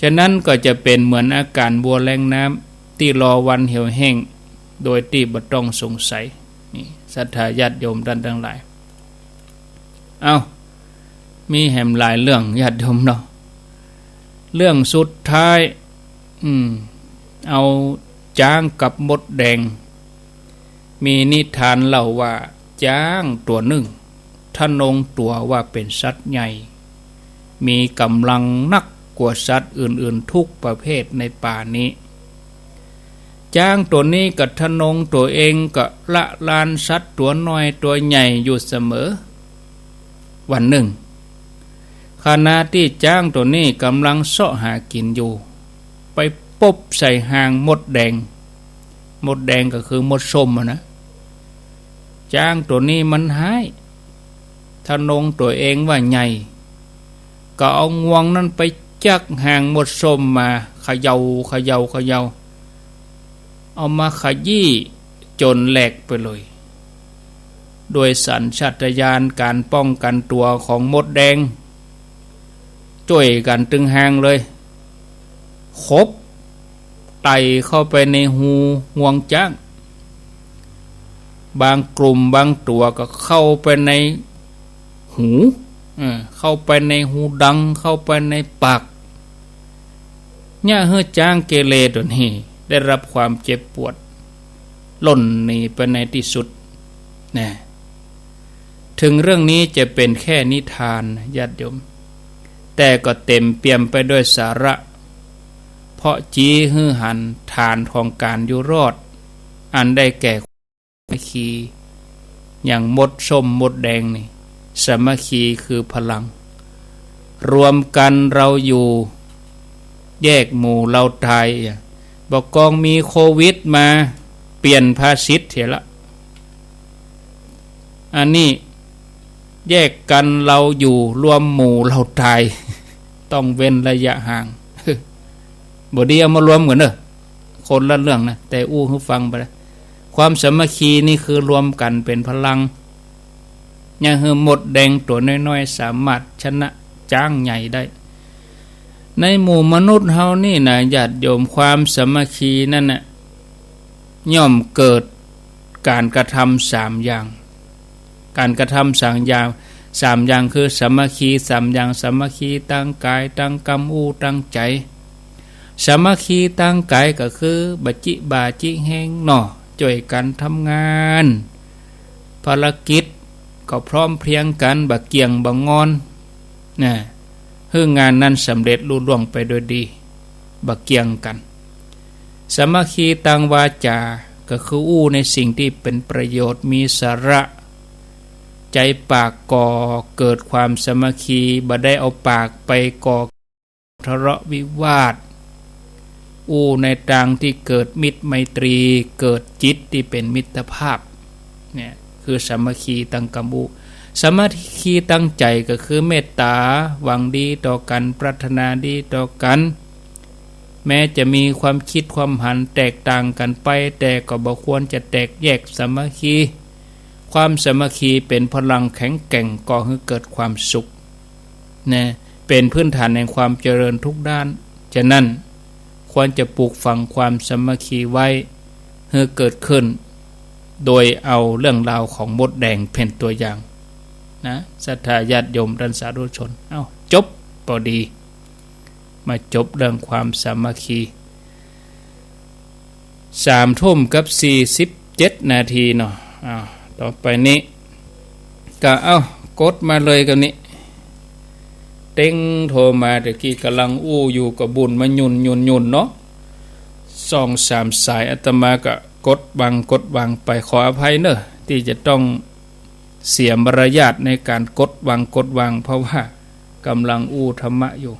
ฉะนั้นก็จะเป๋นเหมือนอาก๋านบัวแล้งน้ำตี้รอวันเหี่ยวแห้ง โดยตี้บ่ต้องสงสัย นี่ ศรัทธาญาติโยมต้านตังหลาย เอ้า มีแหมหลายเรื่องญาติโยมเนาะ เรื่องสุดท้าย อืม เอาจ๊างกับมดแดง มีนิทานเล่าว่าจ๊างตั๋วนึ่ง ทะนงตั๋วว่าเป๋นสัตว์ใหญ่ มีก๋ำลังนักกว่าสัตว์อื่นๆ กู้ประเภทในป่านี้ จ๊างตั๋วนี้ก็ทะนงตั๋วเองก็ละลานสัตว์ตั๋วน้อยตั๋วใหญ่อยู่เสมอ วันนึ่ง ขณะตี้จ๊างตั๋วนี้ก๋ำลังเซาะหากิ๋นอยู่ ไปปบใส่ฮางมดแดง มดแดงก็คือมดส้มอะนะ จ๊างตั๋วนี้มันฮ้าย ทะนงตั๋วเองว่าใหญ่ ก็เอางวงนั้นไปจักฮางมดส้มมา เขย่า เขย่า เขย่า เอามาขยี้จ๋นแหลกไปเลย โดยสัญชาตญาณก๋านป้องกั๋นตั๋วของมดแดง จ้วยกั๋นตึงฮางเลย ขบไต่เข้าไปในฮูงวงจ๊าง บางกลุ่มบางตั๋วก็เข้าไปในหู เออ เข้าไปในฮูดัง เข้าไปในปาก เยียะหื้อจ๊างเกเรตั๋วนี้ได้รับความเจ็บปวด ล่นหนีไปในตี้สุด นะ เถิงเรื่องนี้จะเป๋นแค่นิทานนะญาติโยม แต่ก็เต๋มเปี่ยมไปด้วยสาระ เพราะชี้หื้อหันฐานของก๋านอยู่รอด อันได้แก่ สามัคคี อย่างมดส้มมดแดงนี่ สามัคคีคือพลัง รวมกั๋นเราอยู่ แยกหมู่เราตาย บ่ากองมีโควิดมา เปลี่ยนภาษิตเสียละ อันนี้ แยกกั๋นเราอยู่ รวมหมู่เราตาย ต้องเว้นระยะห่าง บ่ดีเอามารวมกั๋นเน่อ คนละเรื่องนะ แต่อู้หื้อฟังไปละ ความสามัคคีนี่คือรวมกั๋นเป๋นพลัง เยียะหื้อมดแดงตั๋วน้อยๆ สามารถชนะจ๊างใหญ่ได้ ในหมู่มนุษย์เฮานี่นะญาติโยม ความสามัคคีนั่นน่ะ ย่อมเกิดก๋านกระทำสามอย่าง ก๋านกระทำสามอย่าง สามอย่างคือสามัคคีสามอย่าง สามัคคีตางก๋าย ตางกำ อู้ตางใจ๋ สามัคคีตางก๋ายก็คือบ่าจิบ่าจิแฮงเนาะ จ้วยกั๋นทำงาน ภารกิจก็พร้อมเพรียงกั๋น บ่าเกี่ยงบ่างอน นะ หื้องานนั้นสำเร็จลุล่วงไปโดยดี บ่าเกี่ยงกั๋น สามัคคีตางวาจา ก็คืออู้ในสิ่งตี้เป๋นประโยชน์ มีสาระ ใจ๊ปากก่อเกิดความสามัคคี บ่ได้เอาปากไปก่อทะเลาะวิวาท อู้ในตางตี้เกิดมิตรไมตรี เกิดจิตตี้เป๋นมิตรภาพ เนี่ย คือสามัคคีตางกำอู้ สามัคคีตางใจ๋ก็คือเมตต๋า หวังดีต่อกั๋น ปรารถนาดีต่อกั๋น แม้จะมีความคิดความหันแตกต่างกั๋นไป แต่ก็บ่ควรจะแตกแยกสามัคคี ความสามัคคีเป๋นพลังแข็งแกร่งก่อหื้อเกิดความสุข นะ เป๋นพื้นฐานแห่งความเจริญทุกด้าน ฉะนั้นควรจะปลูกฝังความสามัคคีไว้หื้อเกิดขึ้น โดยเอาเรื่องราวของมดแดงเป๋นตั๋วอย่าง นะ ศรัทธาญาติโยมต้านสาธุชน เอ้า จบปอดี มาจบเรื่องความสามัคคี สามทุ่มกับสี่สิบเจ็ดนาทีเนาะ อ้าว ต่อไปนี้ ก็ เอ้า กดมาเลยกั๋นนี่ เต๊งโทรมาตะกี้ ก่ำลังอู้อยู่ก็บุ่นมาหยุ่นหยุ่นหยุ่นเนาะ สองสามสาย อาตมาก็กดวางกดวางไป ขออภัยเน่อ ตี้จะต้องเสียมารยาทในก๋านกดวางกดวาง เพราะว่าก่ำลังอู้ธรรมะอยู่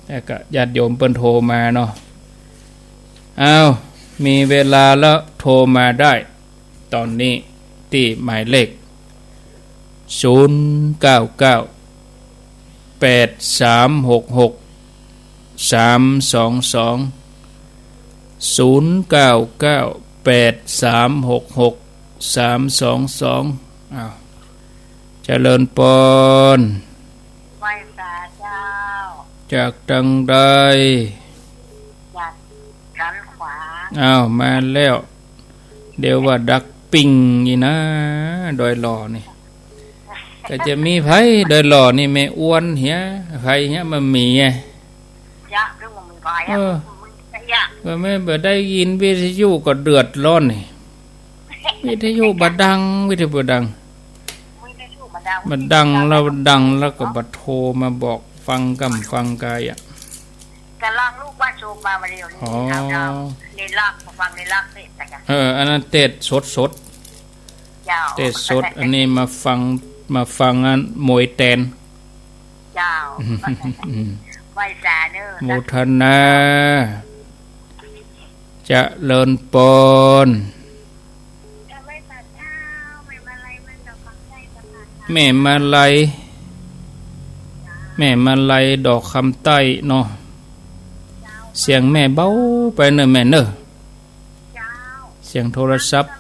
แต่ก็ญาติโยมเปิ้นโทรมาเนาะ อ้าว มีเวลาแล้วโทรมาได้ ต๋อนนี้ตี้หมายเลข ศูนย์เก้าเก้า แปดสามหกหก สามสองสอง ศูนย์เก้าเก้าแปดสามหกหกสามสองสอง อ้าว เจริญปอน ไหว้สาเจ้า จากตังใด จากสันขวาง อ้าว มาแล้ว เดี๋ยวว่าดักปิ้งนี่นะ ดอยหล่อนี่ ก็จะมีไผดอยหล่อนี่ แม่อ้วนเหีย ไผเหีย บ่มีไง ยะ เรื่องมันมีไผอะ เออ มึงจะยะ ว่าแม่บ่ได้ยินวิทยุก็เดือดร้อนนี่ วิทยุบ่ดัง วิทยุบ่ดัง วิทยุบ่ดัง บ่ดังแล้ว บ่ดังแล้วก็บ่โทรมาบอกฟังกำฟังกายอะ กำลังลุกว่าโทรมาวันเดียวนี้ อ๋อ เจ้า เจ้า ในลัก มาฟังในลักเทศน์นะ เออ อันนั้นเทศน์สดๆ เจ้า เทศน์สด อันนี้มาฟัง มาฟังอันมวยแตน เจ้า อืม ไหว้สาเนอะ โมทนา เจริญปอน ไหว้สาเจ้า แม่มาลัย แม่มาลัยดอกคำใต้เนาะ เสียงแม่เบาไปเนอะแม่เนอะ เสียงโทรศัพท์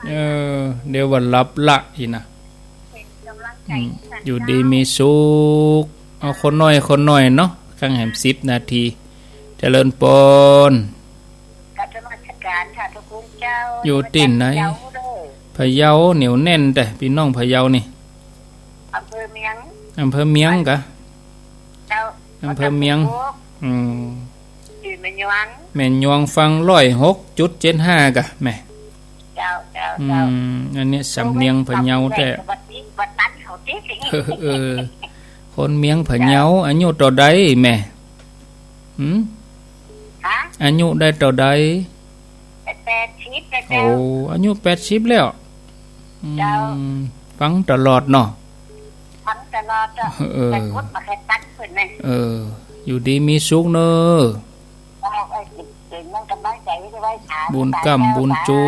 เออ เดี๋ยวว่าหลับละอีกนะ อืม อยู่ดีมีสุข เอาคนน้อย คนน้อยเนาะ กังแหมสิบนาที เจริญปอน กราบนมัสการค่ะ พระคุณเจ้า อยู่ตี้ไหน เจ้าเด้อ พะเยา เหนียวแน่นแต๊ ปี้น้องพะเยานี่ อำเภอเมียง อำเภอเมียงกะ เจ้า อำเภอเมียง อืม อยู่แม่ยง แม่ยงฟังร้อยหกจุดเจ็ดห้ากะแม่ เจ้า เจ้า อืม เจ้า อันนี้สำเนียงพะเยาแต๊ สวัสดี วันนั้นเขาติ เออ เออ คนเมียงพะเยา อายุเต้าใดแม่ หืม ฮะ อายุได้เต้าใด แปดสิบแล้วเจ้า โอ้ อายุแปดสิบแล้ว อืม เจ้า ฟังตลอดเนาะ ฟังตลอดเจ้า เออ แต่กดบ่เคยตัดเพิ่นนะ เออ อยู่ดีมีสุขเนอะ เอาไว้เจ๋งๆ มันกำลังใจไว้ถาม บุญกำบุญจู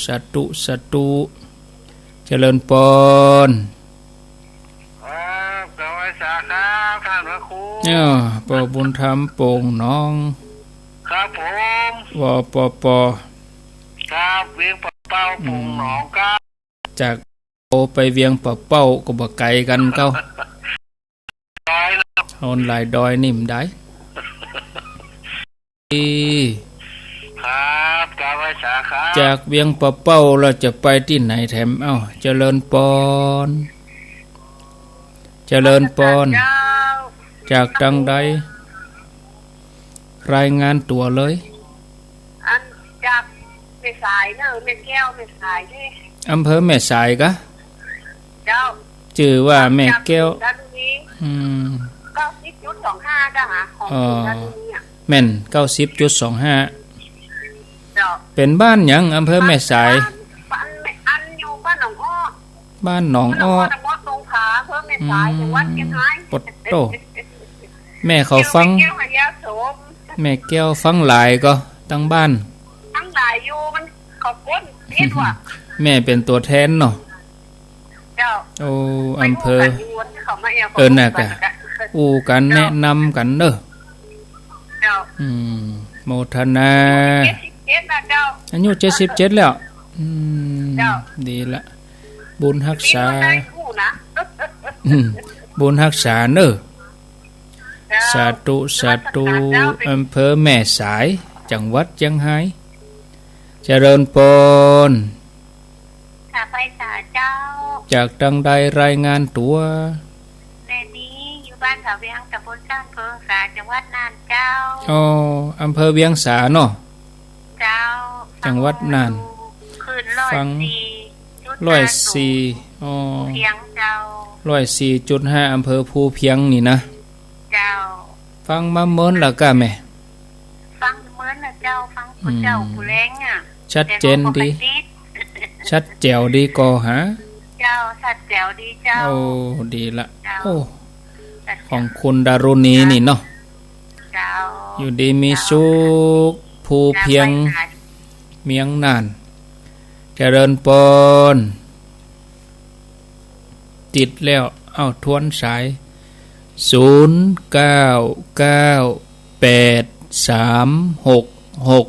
สาธุ สาธุ เจริญปอน ครับ กราบไหว้สาครับ ท่านพระครู เนี่ย ป้อบุญธรรม โป่งหนอง ครับผม วปป ครับ เวียงป่าเป้า อืม โป่งหนองครับ จากโอไปเวียงป่าเป้าก็บ่ไกลกั๋นเก้า ดอยนะ โหนหลายดอยนี่มันได้ ครับ กราบไหว้สาครับ จากเวียงป่าเป้าแล้วจะไปตี้ไหนแถม เอ้า เจริญปอน เจริญปอน เจ้า จากตังใด รายงานตั๋วเลย อันจากแม่สายเนอะ แม่แก้วแม่สายนี่ อำเภอแม่สายกะ เจ้า จื้อว่าแม่แก้ว จากสุราษฎร์ธานี อืม เก้าสิบจุดสองห้าเจ้าค่ะ ของ อ๋อ สุราษฎร์ธานีอะ แม่น เก้าสิบจุดสองห้า เจ้า เป๋นบ้านหยัง อำเภอแม่สาย บ้าน บ้าน อันอยู่บ้านหนองอ้อ บ้านหนองอ้อ บ้านหนองอ้อ ตรงผา อำเภอแม่สาย อืม จังหวัดเชียงราย ปะโต้ แม่เขาฟัง แม่แก้วพญาโสม แม่แก้วฟังหลายก็ ตังบ้าน ฟังหลายอยู่ มันเขาก้นผิดว่ะ แม่เป๋นตั๋วแทนเนาะ เจ้า โอ้ อำเภอ ไปอู้กั๋นอยู่ เขามาแอว เออ น่ะกะ อู้กั๋น เจ้า แนะนำกั๋นเนอะ เจ้า อืม โมทนา เจ็ดสิบเจ็ดนะเจ้า อายุเจ็ดสิบเจ็ดแล้ว อืม เจ้า ดีละ บุญฮักษา มีคนได้คู่นะ อืม บุญฮักษาเนอะ เจ้า สาธุ สาธุ นมัสการเจ้า อำเภอแม่สาย จังหวัดเชียงราย เจริญปอน ค่ะ ไหว้สาเจ้า จากตังใด รายงานตั๋ว แม่นี้อยู่บ้านผาเวียง ตำบลสร้างเพิง สา จังหวัดน่านเจ้า อ๋อ อำเภอเวียงสาเนาะ เจ้า จังหวัดน่าน คลื่นร้อยสี่จุดห้า ฟัง ร้อยสี่ อ๋อ ภูเพียงเจ้า ร้อยสี่จุดห้า อำเภอภูเพียงนี่นะ เจ้า ฟังมาเมินแล้วกะแม่ ฟังเมินนะเจ้า ฟังผู้เฒ่า อืม ผู้แลงอะ ชัดเจนดี แต่ก็บ่ค่อยติด ชัดแจ๋วดีก่อหา เจ้า ชัดแจ๋วดีเจ้า โอ้ ดีละ เจ้า โอ้ ชัดแจ๋ว ของคุณดารุณีนี่เนาะ เจ้า อยู่ดีมีสุข ภูเพียง เจ้า เมียงน่าน เจริญปอน ติดแล้ว เอ้า ทวนสาย ศูนย์เก้าเก้าแปดสามหก หก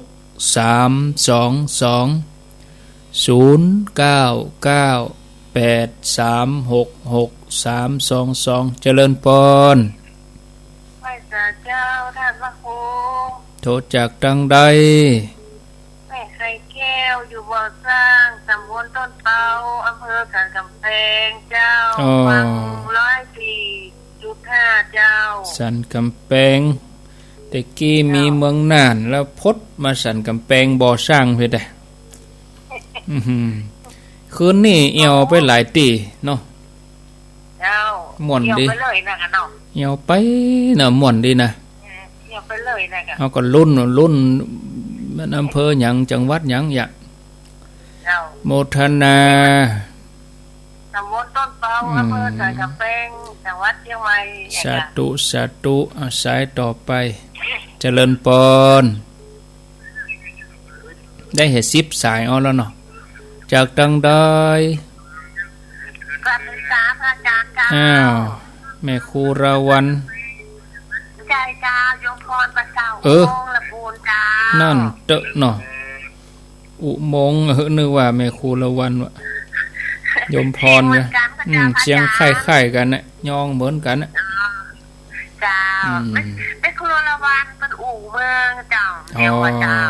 สาม สอง สอง ศูนย์ เก้า เก้า แปด สาม หก หก สาม สอง สอง เจริญปอน ไหว้สาเจ้าต้านพระครู โทรจากตังใด แม่ไข่แก้ว อยู่บ่อสร้าง ตำบลต้นเปา อำเภอสันกำแพงเจ้า อ๋อ ฟังร้อยสี่จุดห้าเจ้า สันกำแพง แต่กี้มีเมืองน่าน แล้วพดมาสันกำแพงบ่อสร้างเพียงแต่ อื้อหือ คืนนี้เอี่ยวไปหลายตี้เนาะ เจ้า ม่วนดี เอี่ยวไปเลยนะกะเนาะ เอี่ยวไปนะ ม่วนดีนะ เออ เอี่ยวไปเลยนะกะ เฮาก็ลุ้น ลุ้น มันอำเภอหยัง จังหวัดหยัง อยาก เจ้า โมทนา ตำบลต้นเปา อืม อำเภอสันกำแพง จังหวัดเชียงใหม่ สาธุ สาธุ อ่ะ สายต่อไป เจริญปอน ได้เห็นสิบสายเอาแล้วเนาะ จากตังใด สวัสดีค่ะพระอาจารย์เจ้า อ้าว แม่ครูละวัน ใจ้เจ้า โยมพรปะเจ้า เออ อุโมงค์ละปูนเจ้า นั่นเต๊อะเนาะ อุโมงค์ เออ นึกว่าแม่ครูละวันวะ โยมพรเนี่ย เสียงเหมือนกันค่ะ อืม เจ้า เสียงคล้ายๆ กันนะ ยองเหมือนกันนะ อ๋อ เจ้า อืม แม่ แม่ครูละวันเป็นอู่เมืองเจ้า อ๋อ เดียวกับเจ้า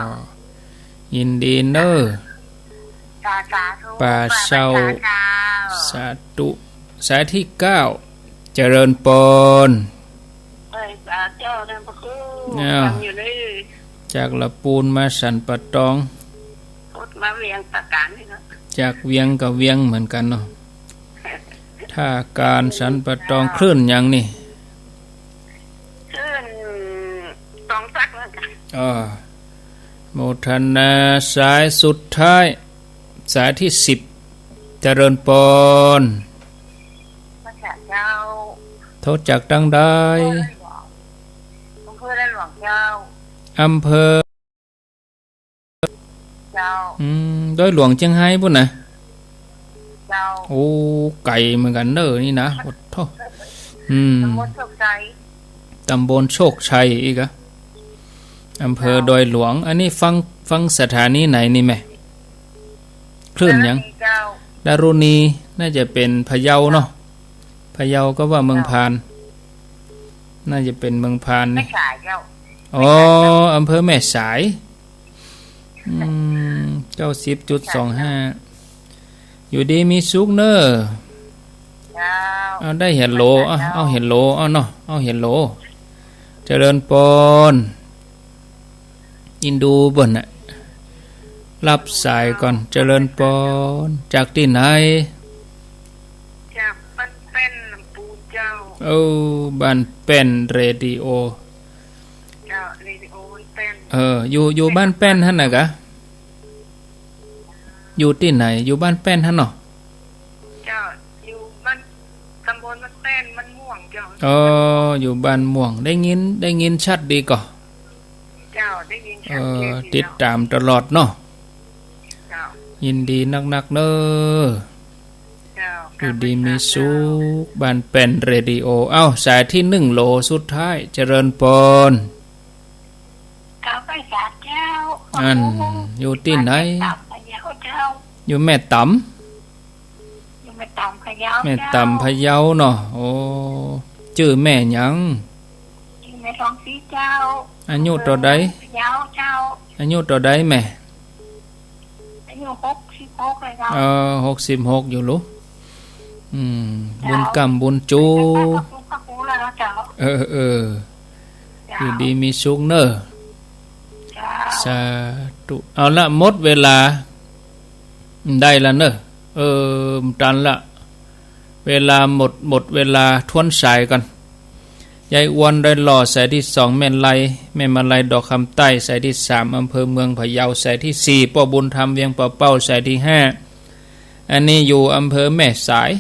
ยินดีเน้อ สา สาธุ ป่าเซา ป่าเซา สาธุ สายที่เก้า เจริญปอน เอ้ย สาเจ้าท่านพระครู อ้าว ฟังอยู่นี่ จากละปูนมาสันป่าตอง พุทธมาเวียงตะการนี่นะ จากเวียงกับเวียงเหมือนกันเนาะ ท่าการสันป่าตอง คลื่นหยังนี่ คลื่นสองสักเหมือนกัน อ่า โมทนา สายสุดท้าย สายที่สิบ เจริญปอน พระเจ้า โทรจากตังใด อำเภอดอยหลวงเจ้า อำเภอ เจ้า อืม ดอยหลวงเจียงไฮ้ปู้นนะ เจ้า โอ้ ไก๋เหมือนกั๋นเน้อนี่นะ โอ้โธ่ อืม ตำบลโชคชัย ตำบลโชคชัยอีกอะ อำเภอ เจ้า ดอยหลวง อันนี้ฟัง ฟังสถานีไหนนี่แม่ คลื่นหยัง ดารุณี เจ้า ดารุณี น่าจะเป๋นพะเยาเนาะ พะเยาก็ว่าเมืองพาน น่าจะเป๋นเมืองพานนี่ แม่สายเจ้า อ๋อ แม่สายเจ้า อำเภอแม่สาย อืม เก้าสิบจุดสองห้า อยู่ดีมีสุขเน้อ เจ้า เอาได้เฮลโหล เอา เจ้า เอาเฮลโหล เอาเนาะ เอาเฮลโหล เจริญปอน อินดูเปิ้นน่ะ รับสายก่อน เจริญปอน จากตี้ไหน จากบ้านแป้นลำพูนเจ้า โอ้ บ้านแป้นเรดิโอ เจ้า เรดิโอบ้านแป้น เออ อยู่ อยู่บ้านแป้นหั้นน่ะกะ อยู่ตี้ไหน อยู่บ้านแป้นหั้นเนาะ เจ้า อยู่บ้าน ตำบลบ้านแป้น บ้านม่วงเจ้า อ๋อ อยู่บ้านม่วง ได้ยิน ได้ยินชัดดีก่อ เจ้า ได้ยินชัดเจนดีเจ้า เออ ติดต๋ามตลอดเนาะ เจ้า ยินดีนักๆ เน้อ เจ้า อยู่ดีมีสุข บ้านแป้นเรดิโอ เอ้า สายที่หนึ่งโหลสุดท้าย เจริญปอน กราบไหว้สาเจ้า อัน อยู่ตี้ไหน พะเยาเจ้า อยู่แม่ต๋ำ อยู่แม่ต๋ำพะเยา แม่ต๋ำพะเยาเนาะ โอ้ จื้อแม่หยัง จื้อแม่ทองศรีเจ้า อายุเต้าใด พะเยาเจ้า อายุเต้าใดแม่ อายุหกสิบหกเลยเจ้า เออ หกสิบหกอยู่ลูก อืม เจ้า บุญกำบุญจู พระครูแล้วเจ้า เออ เออ เจ้า อยู่ดีมีสุขเน้อ เจ้า สาธุ เอาละ หมดเวลา ได้ละเน้อ เออ บ่ตันละ เวลาหมด หมดเวลา ทวนสายก่อน ยายอวนดอยหล่อ สายที่สอง แม่ไล แม่มาลัยดอกคำใต้ สายที่สาม อำเภอเมืองพะเยา สายที่สี่ ป้อบุญธรรมเวียงป่าเป้า สายที่ห้า อันนี้อยู่อำเภอแม่สาย